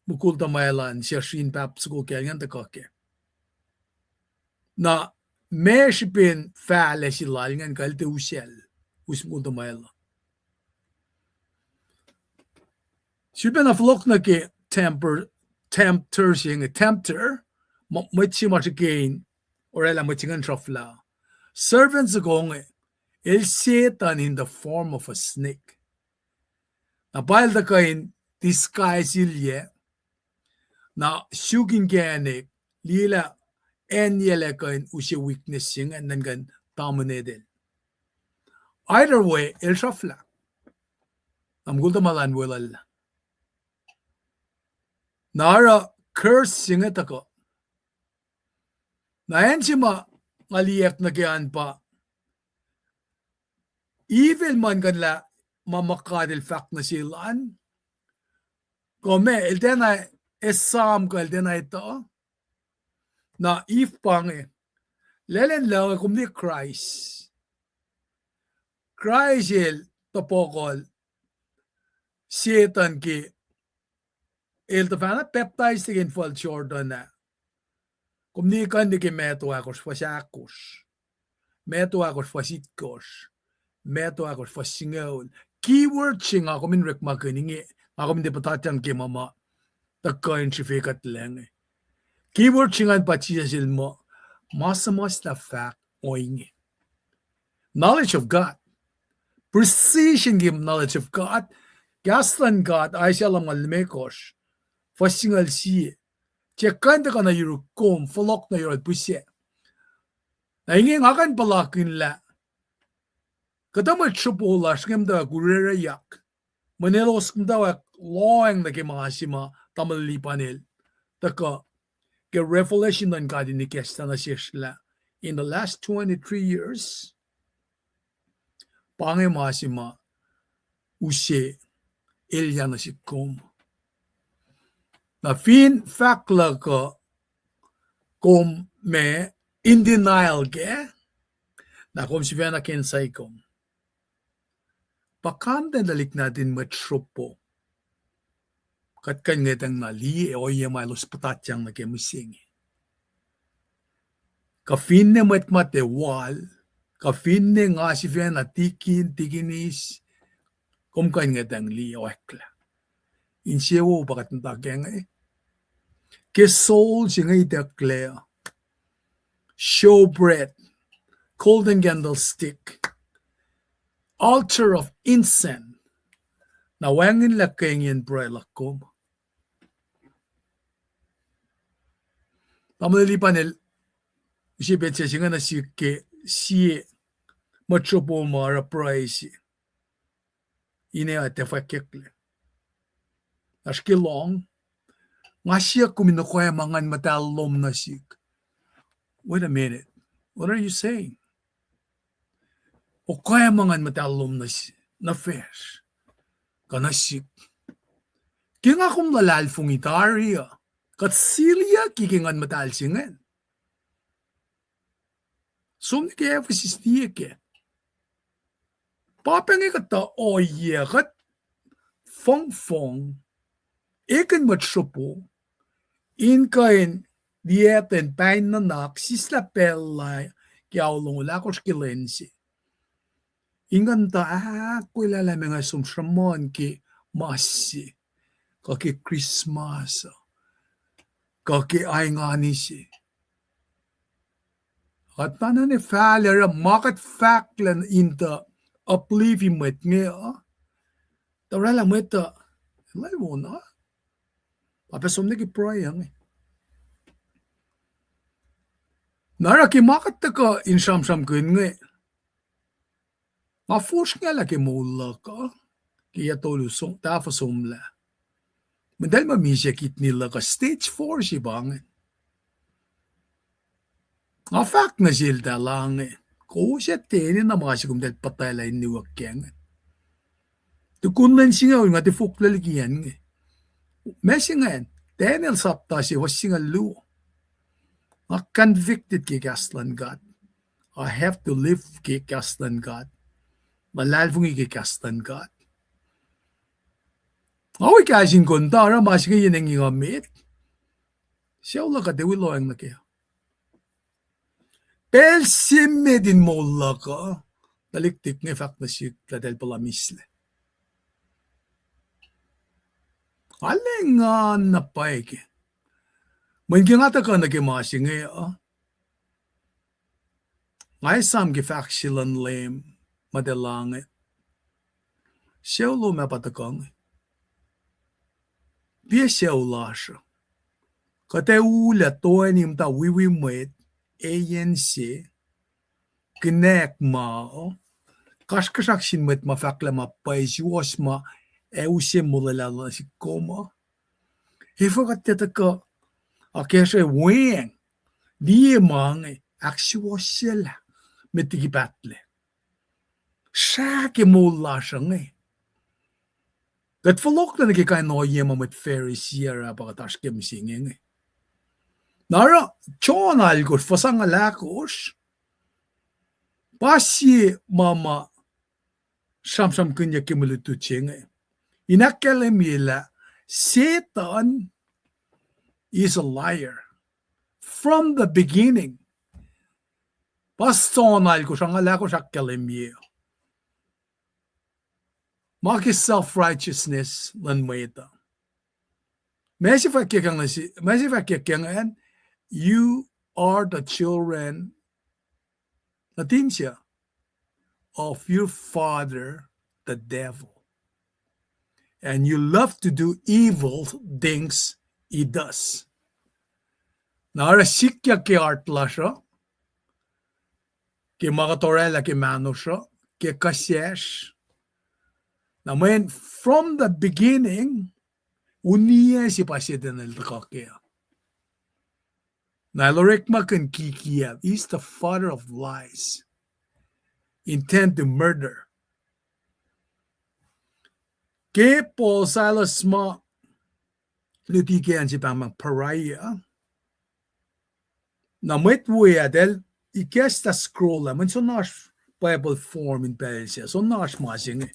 mukul tuhmwacl an, sesr in pap soko kacl ingacn tuhkuh kac. Na ma srihpen fahlac se lal ingacn kuh el tiac usacl, us mukul tuhmwacl uh. Sifilpacna fohlohk nuh ke temper, tempter se inge, tempter, m-, mwet se ma srihke in orwaclah mwet se ingacn sruhflah. Serpent soko inge, el Setuhn in the form of a snake. Na pa el tuhkuh in disguise-ilyac, na suk inkacnek, liyelah acnyaclac kuh in use weakness se ingacn in kuh in dominate-el. Either way, el sruhflah. Na mukul tuhmwacl an weluhllah. Na oruh curse se inge tuhkuh. Na acn se ma nga liyacack nuh ke an pa, Eve el muhlkuhnlah ma ma God el fahk nuh sel an, kuh ma el tiacna esam kuh el tiacna etuh. Na if pa inge, lwelah lah kom liye Kraist. Kraist el topuk Setuhn ke el tuhfahna pacptais nuh ke infacl Jordan ah. Kom liye kuh in nuh ke Matthew ahkosr fuhs ahkosr, Matthew ahkosr fuhs itkohsr, Matthew ahkosr fuhs singucul. Keyword se nga kom in orekmakihn inge, nga kom in tiac puhtatyang ke ma ma tuhkuh in srihfe kuhtlac inge. Keyword se ingacn pa Jisus el muh, ma suhmuhslah fahk ohinge. Knowledge of God. Precision ke knowledge of God. Kahs luhn God, Isaiah lumngaul limekohsr, fuhs singucul sie. Tiac kuh in tuhkuh nuh yuruk kom, fohlohk nuh yohrohl pihsac. Na inge nga kuh in puhlakihn lah kuhtuh mwet sropo lasr inge muhtwacwacack orwacrwacack. Mweyen elos muhtwacwacack lohacng nuh ke ma se ma tamuhlwel Lipan el tuhkuh ke revelation luhn God in ikacslah nuh sesr lah in the last twenty-three years, pa inge ma se ma use elyah nuh sihk kom. Na fin fahk luhk uh kom ma in denial kac, na kom sifacna ke insight kom. Pa content tuhlihk nuhtin mwet sropo. Kuht kuh in ngwetacng na liye ohiyac ma elos puhtatyang nuh ke mihsenge. Kuh finne mwet ma tiac wal, kuh finne nga sifacna tikin, tikinis, kom kuh in ngwetacng liye oacklah. Insewowo pa kuht muhta kac inge. Ke soul se inge itucklac, showbread, golden candlestick, altar of incense. Na wacngihnlac ke ingacn pruhe luhk kom. Tamuhlwel Lipan el use petsac se inge nuh sihk ke sie mwet sropo ma oruh pruhe se ine ah tiac fwackyucklac. Oasr ke lohng, nga siyuck kom in okoac ma Nguhn Muhtahl lom nuh sihk. Wait a minute. What are you saying? Okoac ma Nguhn Muhtahl lom nuh s-, nuh facsr, kuh nuh sihk. Ke nga kom luhlahlfongi tari uh, kuht siliyucki ke Nguhn Muhtahl se ingacn. Som nuh ke Ephesus liye kac. Pa pac inge kuhtuh ohiyac kuht fongfong, ekihn mwet sropo, in kuh in liyacten pain nuhnak sislah pacl la ke ao longoul ahkosr ke lwen se. In kuh in tuh ahkolah lah meac nga som sruhmuhn ke mas se, kuh ke Christmas uh, kuh ke aingani se. Kuht na ne fahlac oruh ma kuht fahk lah in tuh uplift mwet inge uh, tuh orwaclah mwet uh, lal wona, pa pac som nuh ke pruhe inge. Na oruh ke ma kuht tuhkuh in sramsramkihn inge, nga fosrngahlah ke moul luhk uh, ke yac tolu som-, tahfuh somlah. Muhtahl ma misac kidney luhk uh stage four se pa inge. Nga fahk nuh seltahl inge, kowos ac tiac enenuh ma se kom tahl puhtaclah in niwak kac inge. Tukun lwen singucul nga tiac fohlohklac liki acn inge. Ma se ingacn, Daniel sapta se fuhs singucul luo. Nga convicted ke kahs luhn God. I have to live ke kahs luhn God. Luhlahlfongi ke kahs luhn God. Nga wi kahs in konta oruh ma se inge yen engi nga met. Sucu luhk uh tiac wi lohacng nuh kac. Pacl se met in moul luhk uh, tuhlihk tik inge fahk nuh sihk lah tahl puhla mislac. Arlac engan na pwacye ke. Mweyen ke nga tuhkuh nuh ke ma se inge uh, nga esam ke fahk se luhn Leum, muhtahl inge, sucu lom ah pa tuhkuh inge. Piac sucu lasr uh. Kuht ac ulah toeni muhta wiwi mwet, eyan se, kinak ma, kasrkuhsrak sin mwet ma fahk lah ma pwacye suwohs ma ac use molwelah nuh sihk kom uh. Efuh kuht tiac tuhkuh akacsruhi weacng, liye ma inge, ahksuwohsyelah met liki pahtlac. Srah ke moul lasr uh inge. Kuht fohlohklac nuh ke kain ohiyac ma mwet Pharisee oruh pa kuht oasr ke mihsenge inge. Na oruh John alkosr, fuhs angngaul ahkosr, pa sie ma ma sramsramkihnyuck ke mwe lutlut se inge. In ahkkahlwemye lah Satan is a liar from the beginning. Pa John alkosr, angngaul ahkosr ahkkahlwemye ma ke self-righteousness luhn mwet uh. Ma se fahk ke, ma se fahk ke ingacn, you are the children, nuhtin se, of your father, the devil. And you love to do evil things he does. Na oruh sikyak ke heart lasr uh, ke ma kuht orwaclah ke mahnosr uh, ke kuhsracsr. Na mweyen from the beginning, uniyac se pa Satan el tuhkuh kac. Na el orekmakihn kikiacp, he's the father of lies, intent to murder. Ke Paul Silas ma luti ke acn se pahngpahng Berea, na mwet we ah eltahl ikacslah scroll ah, mweyen soenna oasr Bible form in pacl se, soenna oasr ma se inge.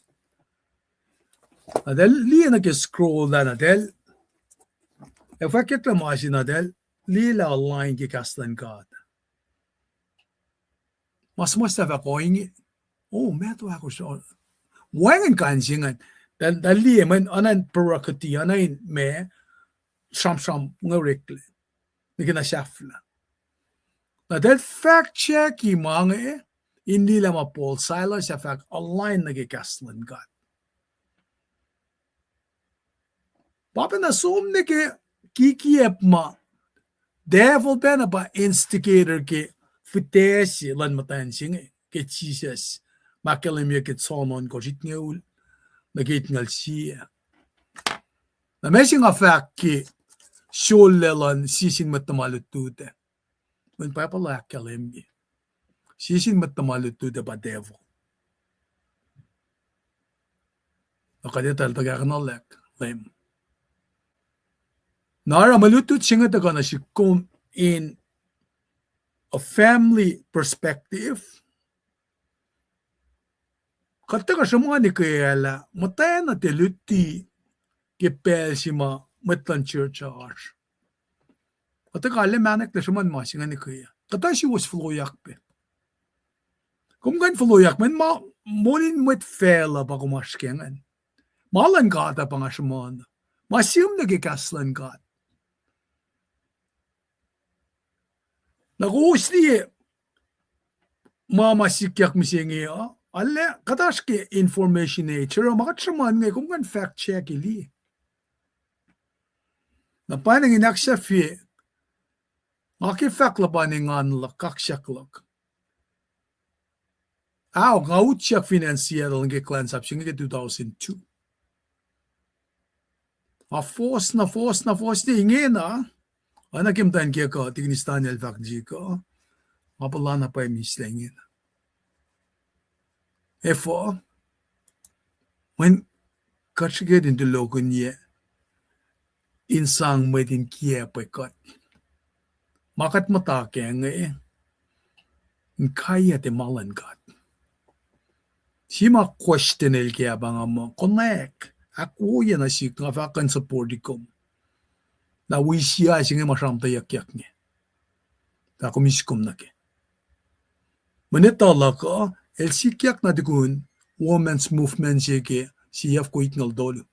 Na eltahl liye nuh ke scroll ah, na eltahl, ac fahkwack lah ma se, na eltahl liye lah align ke kahs luhn God. Ma suhmuhslah fahk ohinge, o, meac tuh ahkosr, wacngihn kain se ingacn. Eltahl liye mweyen oacna in prerogative, oacna in ma sramsram inge oreklac nuh ke na sahflah. Na eltahl fact check-i ma inge, in liye lah ma Paul Silas ac fahk align nuh ke kahs luhn God. Pa pacna som nuh ke kikiacp ma devil pacna pa instigator ke fihtac se luhn muhtwacn se inge, ke Jisus, ma ahkkahlwemye ke John ohnkohsr itngoul nuh ke itngoul sie. Na ma se nga fahk ke srollac luhn sie sin mwet tuhma lutlut ah, mweyen Bible uh ahkkahlwemye sie sin mwet tuhma lutlut ah pa devil. Na kuht etuh lah tuhkahkuhnuhlak Leum. Na oruh mwe lutlut se inge tuhkuh nuh sihk kom in a family perspective. Kuht tuhkuh sruhmuhn ke lah muhtwacn uh tiac luti ke pacl se ma mwet luhn church uh oasr. Kuht tuhkuh arlac mahneklac sruhmuhn ma se ingacn ke, kuhtuh suwos foloyak pac. Kom kuh in foloyak, mweyen ma, moul in mwet facluh pa kom oasr ke ingacn. Ma luhn God uh pa nga sruhmuhn, ma sihm nuh ke kahs luhn God. Na kowos liye ma ma sikyak mihsenge uh, arlac kuht oasr ke information age, oruh ma kuht sruhmuhn inge kom kuh in fact check-i liye. Na pwacnwacng in ahksahfye, nga ke fahk luhpan engan luhk, kaksak luhk. Ao, nga utyak fin acn Seattle ke kuhlwacnsap se inge ke two thousand two. Nga fohs na, fohs na, fohs na ingena, oacna ke muhtwacn kiyuhk uh, Tikinis Daniel, fahk nuh sihk uh, nga puhla na pwacye mihslac ingena. Efuh? Mweyen kuht srihke in tulokihnyac in sang mwet in kiacpwe kuht. Ma kuht muhta kac inge, in kaiyuc tiac ma luhn God. Sie ma question el ke ah pa nga muh, konwacack, ahkwoye nuh sihk, nga fah kuh in support-i kom. Na wi sie se inge ma sramtweack inge, fah kom eis kom nuh ke. Mwe etuh luhk uh, el sikyak na tukun women's movement se ke siyuck ko itngoul tolu.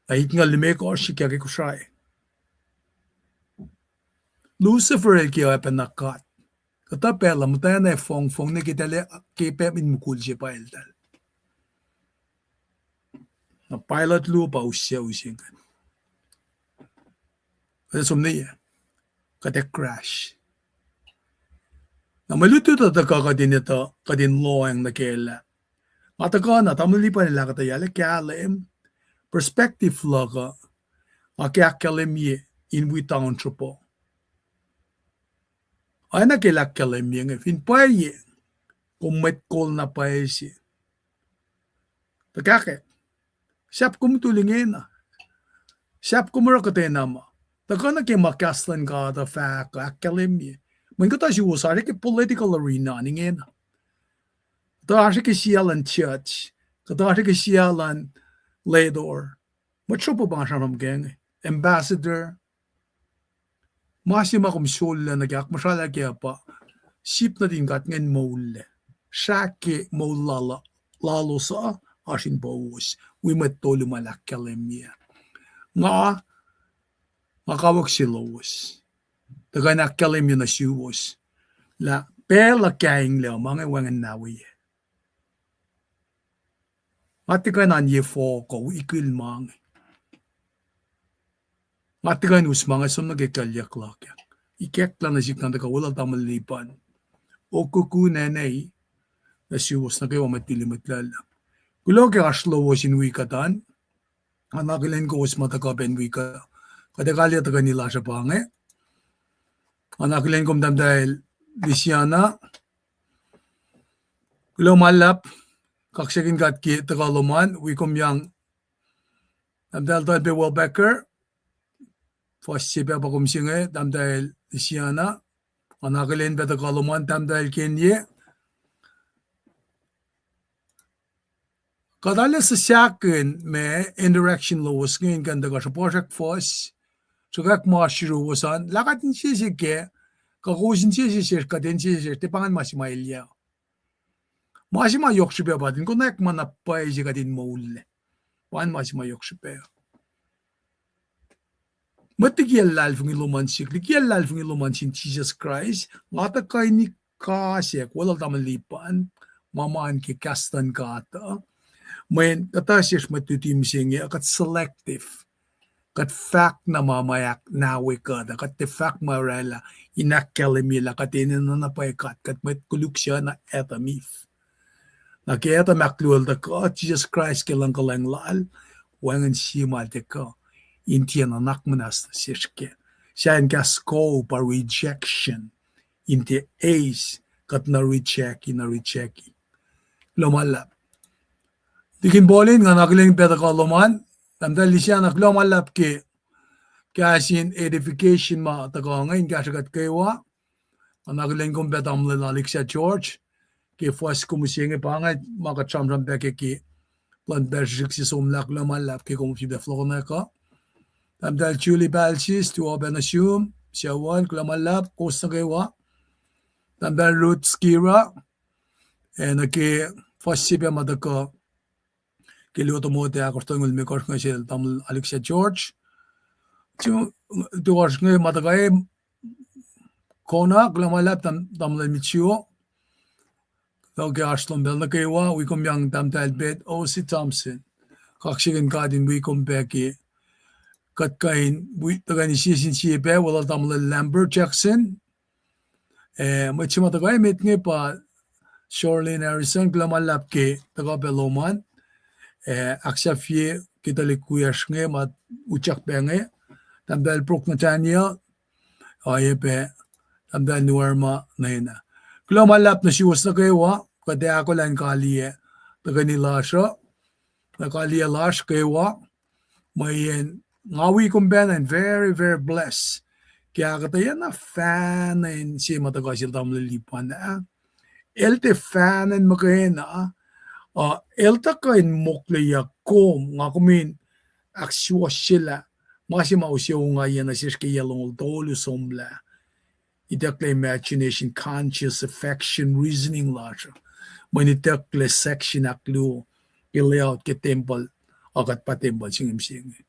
Na itngoul limekohsr sikyak ke Kosrae. Lucifer el ke oacpacna god. Kuhtuh pacl uh muhtwacn uh fongfong nuh ke tahl ke pac in mukul se pa eltahl. Na pilot luo pa usyac use ingacn. Kuht som nuh ye, kuht ac crash. Na mwe lutlut uh tuhkuh kuht in etuh, kuht in lohacng nuh kac lah, nga tuhkuh na tamuhlwel Lipan el ahkuhtweyac lah kahlwem, perspective luhk uh, nga ke ahkkahlwemye in wi town sruhpuh. Oacna ke el ahkkahlwemye inge, fin pwacye kom mwet kol na pwacye se, tuhkahkwack. Sahp kom tol ingena. Sahp kom oruh kuhtwena ma. Tuhkuh nuh ke ma kahs luhn God uh fahk uh ahkkahlwemye. Mweyen kuhtuh suwos oasr ke political arena ingena. Kuhtuh oasr ke siyah luhn church. Kuhtuh oasr ke siyah luhn leader. Mwet sruhpuh pa nga sramsram ke inge. Ambassador. Ma se ma kom sollac nuh ke, akmuhsralah ke pa, sip nuhtin God ingacn moullac. Srah ke moul lal-, lalos uh, oasr in powos. Wi mwet tolu ma el ahkkahlwemye. Nga, nga kawuck se lowos. Tuhkuh in ahkkahlwemye nuh suwos lah pacl uh kainglac uh ma inge wacngihn nawiyac. Nga tiac kuh in an ye fohk uh wi ikil ma inge. Nga tiac kuh in us ma inge som nuh ke kuclyuck luhk ah. Ikacklah nuh sihk na tuhkuh welul tamuhlwel Lipan. Okuku nene nuh suwos nuh kwewa mwet lili mwet luhluh. Kuloh ke oasr lowos in wi kuht an. Nga na akihlen kowos ma tuhkuh pac in wi kuht. Kuht ac kalyei tuhkweni lasr uh pa inge. Nga na akihlen kom tahmtahel Lisiana. Kuloh ma luhlahp, kaksakihn God ke tuhkuh lom an, wi kom yang tahmtahel Tanpe Welbecker, fuhs se pac pa kom se inge, tahmtahel Lisiana, nga na akihlen pac tuhkuh lom an, tahmtahel Kenye. Kuht arlac sahkihn ma interaction lowos inge in kuh in tuhkuh sruhpuhsrak fuhs, sruhkwack ma oasr yuruwos an, lah kuht insese kac, kuh kowos insese sesr, kuht insese sesr, tiac pa ingacn ma se ma elyah. Ma se ma yohk srihpac pa in konwacack ma na pwacye se kuht in moullac. Pa ingacn ma se ma yohk srihpac. Mwet liki luhlahlfongi lom an sihk, liki luhlahlfongi lom an sin Jisus Kraist, nga tuhkuh in ikasack, welul tamuhlwel Lipan, ma ma in ke kahs luhn God uh. Mweyen kuhtuh sesr mwet luti mihsenge uh, kuht selective. Kuht fahk na ma ma ahknawuck kuht uh, kuht tiac fahk ma oraclah, in ahkkahlwemye lah kuht enenuh na pwacye God, kuht mwet koluk se na Adam Eve. Na ke Adam ahkluo el tuhkuh, Jisus Kraist ke luhngkuhlwacng lal, wacngihn sie ma el tuhkuh, in tiac nuhnak muhnahs nuh sesr kac. Sahyacn kahs ko pa rejection, in tiac eis, kuht na reject-i, na reject-i. Kuloh ma luhlahp. Tikin Paulin, nga na akihlen pac tuhkuh lom an, tahmtahel Lisiana, kuloh ma luhlahp ke kahs in edification ma tuhkuh inge in kahsruh kuht kwewa. Nga na akihlen kom pac tamuhlwel Alexa George, ke fuhs kom mihsenge pa inge ma kuht sramsram pac ke ke plwacn pacl srihsrihk se somlah, kuloh ma luhlahp ke kom sifilpac fohlohkohnwack uh. Tahmtahel Julie Palsis, tuo pac nuh sum, sucu an, kuloh ma luhlahp, kowos nuh kwewa. Tahmtahel Ruth Skira, ac nuh ke fuhs se pac ma tuhkuh ke luo Timothy ahkosr tolngoul limekohsr inge sel tamuhlwel Alexa George. Tuo, tuo oasr inge ma tuhkuh e Kona, kuloh ma luhlahp tam-, tamuhlwel Mitsuo. Kuloh ke oasr lom pacl nuh kwewa, wi kom yang tahmtahel Beth O C Thompson. Kaksakihn God in wi kom pac ke kuht kuh in wi, tuhkuh in sie sin sie pac, welul tamuhlwel Lambert Jackson. Eh, mwet se ma tuhkuh emet inge pa Charlene Harrison, kuloh ma luhlahp ke tuhkuh pac lom an. Eh, ahksahfye ke tuhlihk wiyacsr inge ma utyak pac inge. Tahmtahel Brooke Nathaniel, oacyacpac tahmtahel Nuerma Nena. Kuloh ma luhlahp nuh suwos nuh kwewa, kuht ac ahkolah in kaliyac tuhkweni lasr uh, na kaliyac lasr kwewa, mweyen nga wi kom pacna in very, very blessed. Ke ahkuhtweyac na fahna in se ma tuhkuh sel tamuhlwel Lipan ah. El tiac fahna in muhkwena, uh, el tuhkuh in mokleyuck kom, nga kom in ahksuwohsyelah ma se ma use ongaiyac nuh sesr ke yac longoul tolu somlah. Itucklac imagination, conscious, affection, reasoning lasr uh. Mweyen itucklac section ahkluo ke layout ke tempuhl, uh, kuht pa tempuhl se inge mihsenge.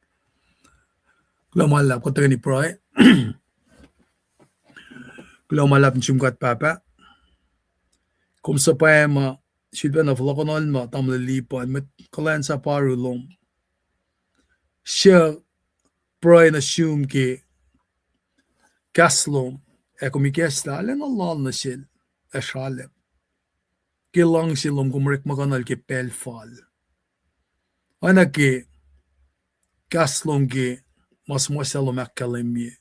Kuloh ma luhlahp, kuht tuhkweni pruhe. Kuloh ma luhlahp nuh sum God Pahpah. Kom suhpwacma, sifilpacna fohlohkohnol ma tamuhlwel Lipan, mwet kuhlwacnsap oaru lom. Suc pruhe nuh sum ke kahs lom, ac kom ikacslah, arulacna lal nuh sel, ac sralak. Ke luhngse lom kom orekmakihnuhl ke pacl fal. Oacna ke kahs lom ke ma suhmuhslah lom ahkkahlwemye.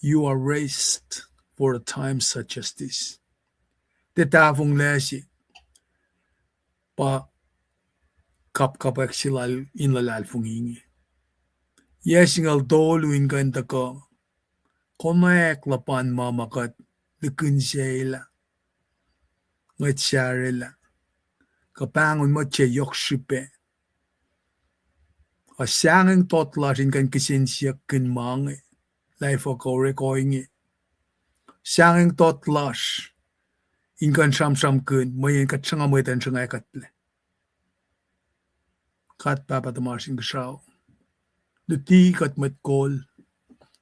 You are raised for a time such as this. Tiac tahfonglac se. Pa kapkapwack se lal in luhlahlfongi inge. Yac singucul tolu in kuh in tuhkuh konwacack luhpan ma ma kuht lihkihnselah, ngwet sahrilah, kuh pahngon mwet se yohk srihpac. Ac sahngweng tot lasr in kuh in kihsensiyuckkihn ma inge, lah efuh kuh orek ohinge. Sahngweng tot lasr in kuh in sramsramkihn mweyen kuht sruhnga mwet in sruhnga kuhtlac. God Pahpah tuhmasr Inkuhsrao, luti kuht mwet kol,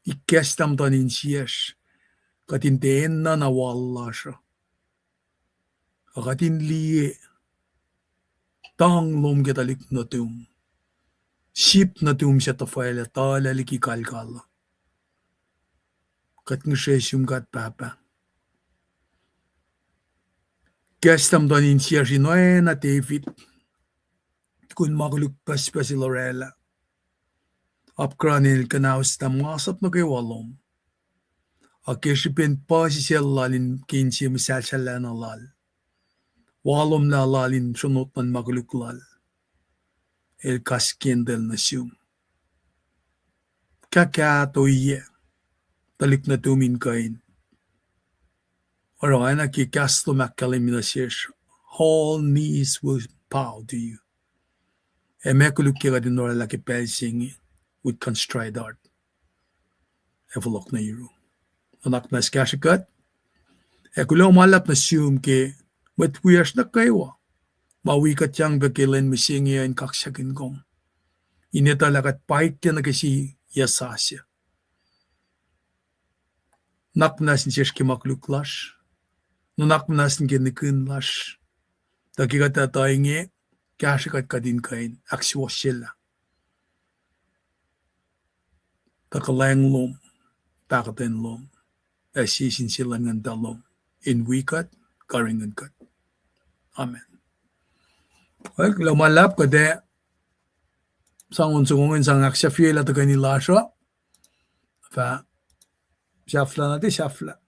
ikacslah muhtuhn insiyacsr, kuht in tiac enenuh na wal lasr uh, ac kuht in liye tang lom ke tuhlihk nuhtum, sip nuhtum suc tuhfwaclah tuhlac liki kalkal uh. Kuht ngihsre sum God Pahpah. Ikacslah muhtuhn insiyacsr in oacna David, tukun ma koluk pucspucs el orwaclah, apkuhran in el kuhnahoslah masap nuh kwewa lom. Ac ke srihpen puhsisacl lal in ke inse muhsahlsahllah lal, walomlah lal in sronot luhn ma koluk lal, el kas kendel nuh sum. Kahkahto oyac tuhlihk nuhtum in kuh in oruh oacna ke kahs lom ahkkahlwemye nuh sesr, all knees will bow to you. Ac ma koluk ke kuht in orwaclah ke pacl se inge with contrite heart, ac fohlohk nuh yurum. Nuhnak muhnahs kahsrwe kuht, ac kuloh ma luhlahp nuh sum ke mwet wiyacsr nuh kwewa ma wi kuhtyang pac ke lwen mihsenge uh in kaksakihn kom, in etuh lah kuht paityang nuh ke sie yac sasuc. Nuhnak muhnahs nuh sesr ke ma koluk lasr, nuhnak muhnahs nuh ke nihkihn lasr, tuh ke kuht etuh inge, kahsrwe kuht kuht in kuh in ahksuwohsyelah tuhkuh lucng lom, pahkotwen lom, ac sie sin sie luhn nguhn tuh lom, in wi kuht, karihngihn kuht. Amen. Kuloh ma luhlahp kuht ac sang on soko ingacn sang ahksahfyelah tuhkweni lasr uh, fah sahflah na tiac sahflah.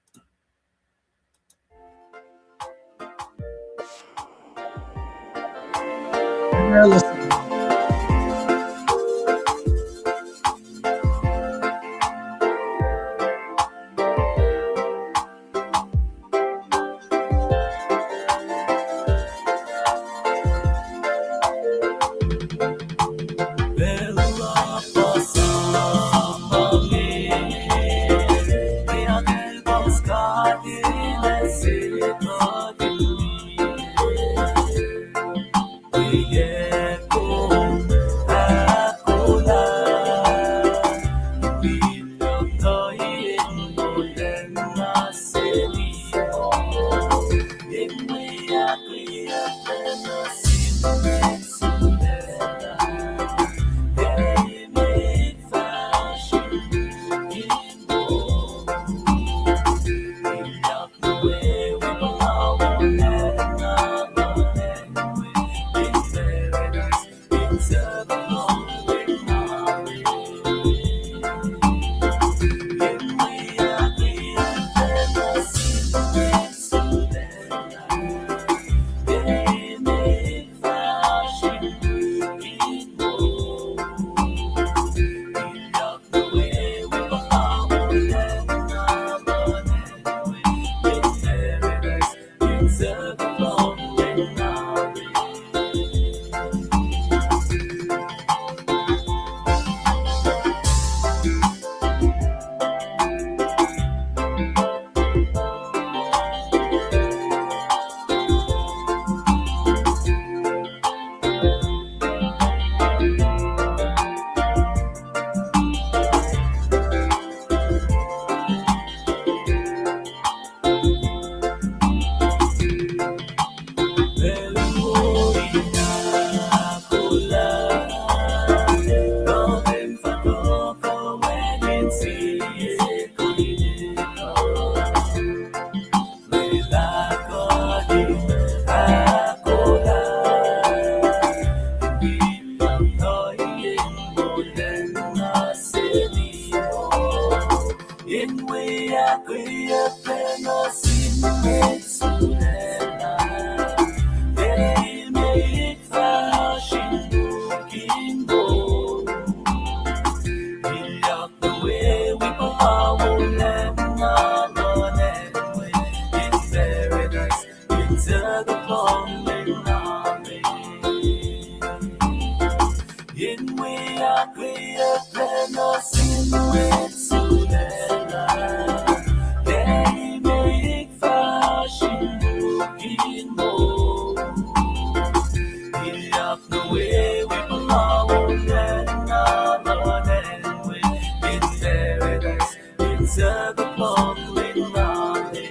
Tuhkuh lohng lin alu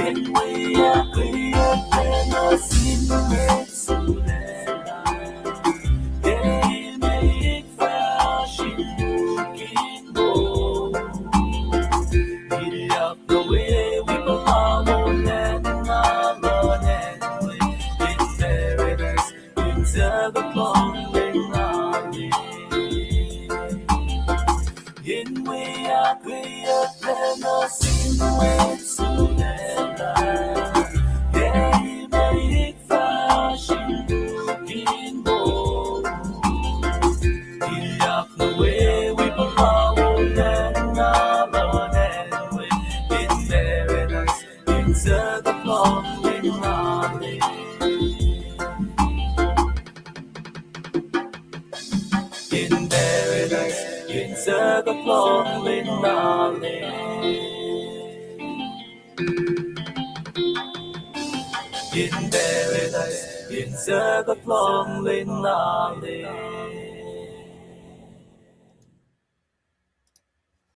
in wi ahkkweye pacna sin mwet sulaclah. Ke met fahsr in nukin moul, ilyak nuh we wi puhla wolacna luhn acn we in paradise in tuhkuh lohng lin alu. In wi ahkkweye pacna sin mwet sulaclah. Ke met fahsr in nukin moul, ilyak nuh we wi puhla wolacna luhn acn we in paradise in tuhkuh lohng lin alu. In paradise in tuhkuh lohng lin alu. In paradise in tuhkuh lohng lin alu.